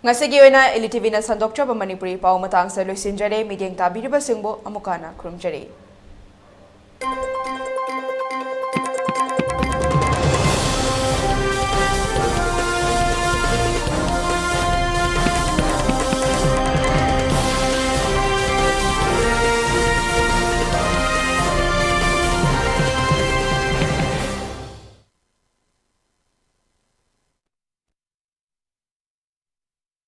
ꯉꯁꯤꯒꯤ ꯑꯣꯏꯅ ꯏꯂꯤ ꯇꯤꯚꯤꯅ ꯁꯟꯗꯣꯛꯆꯕ ꯃꯅꯤꯄꯨꯔꯤ ꯄꯥꯎ ꯃꯇꯥꯡꯁꯤꯗ ꯂꯣꯏꯁꯤꯟꯖꯔꯦ꯫ ꯃꯤꯠꯌꯦꯡ ꯇꯥꯕꯤꯔꯤꯕꯁꯤꯡꯕꯨ ꯑꯃꯨꯛ ꯍꯟꯅ ꯈꯨꯔꯨꯝꯖꯔꯤ꯫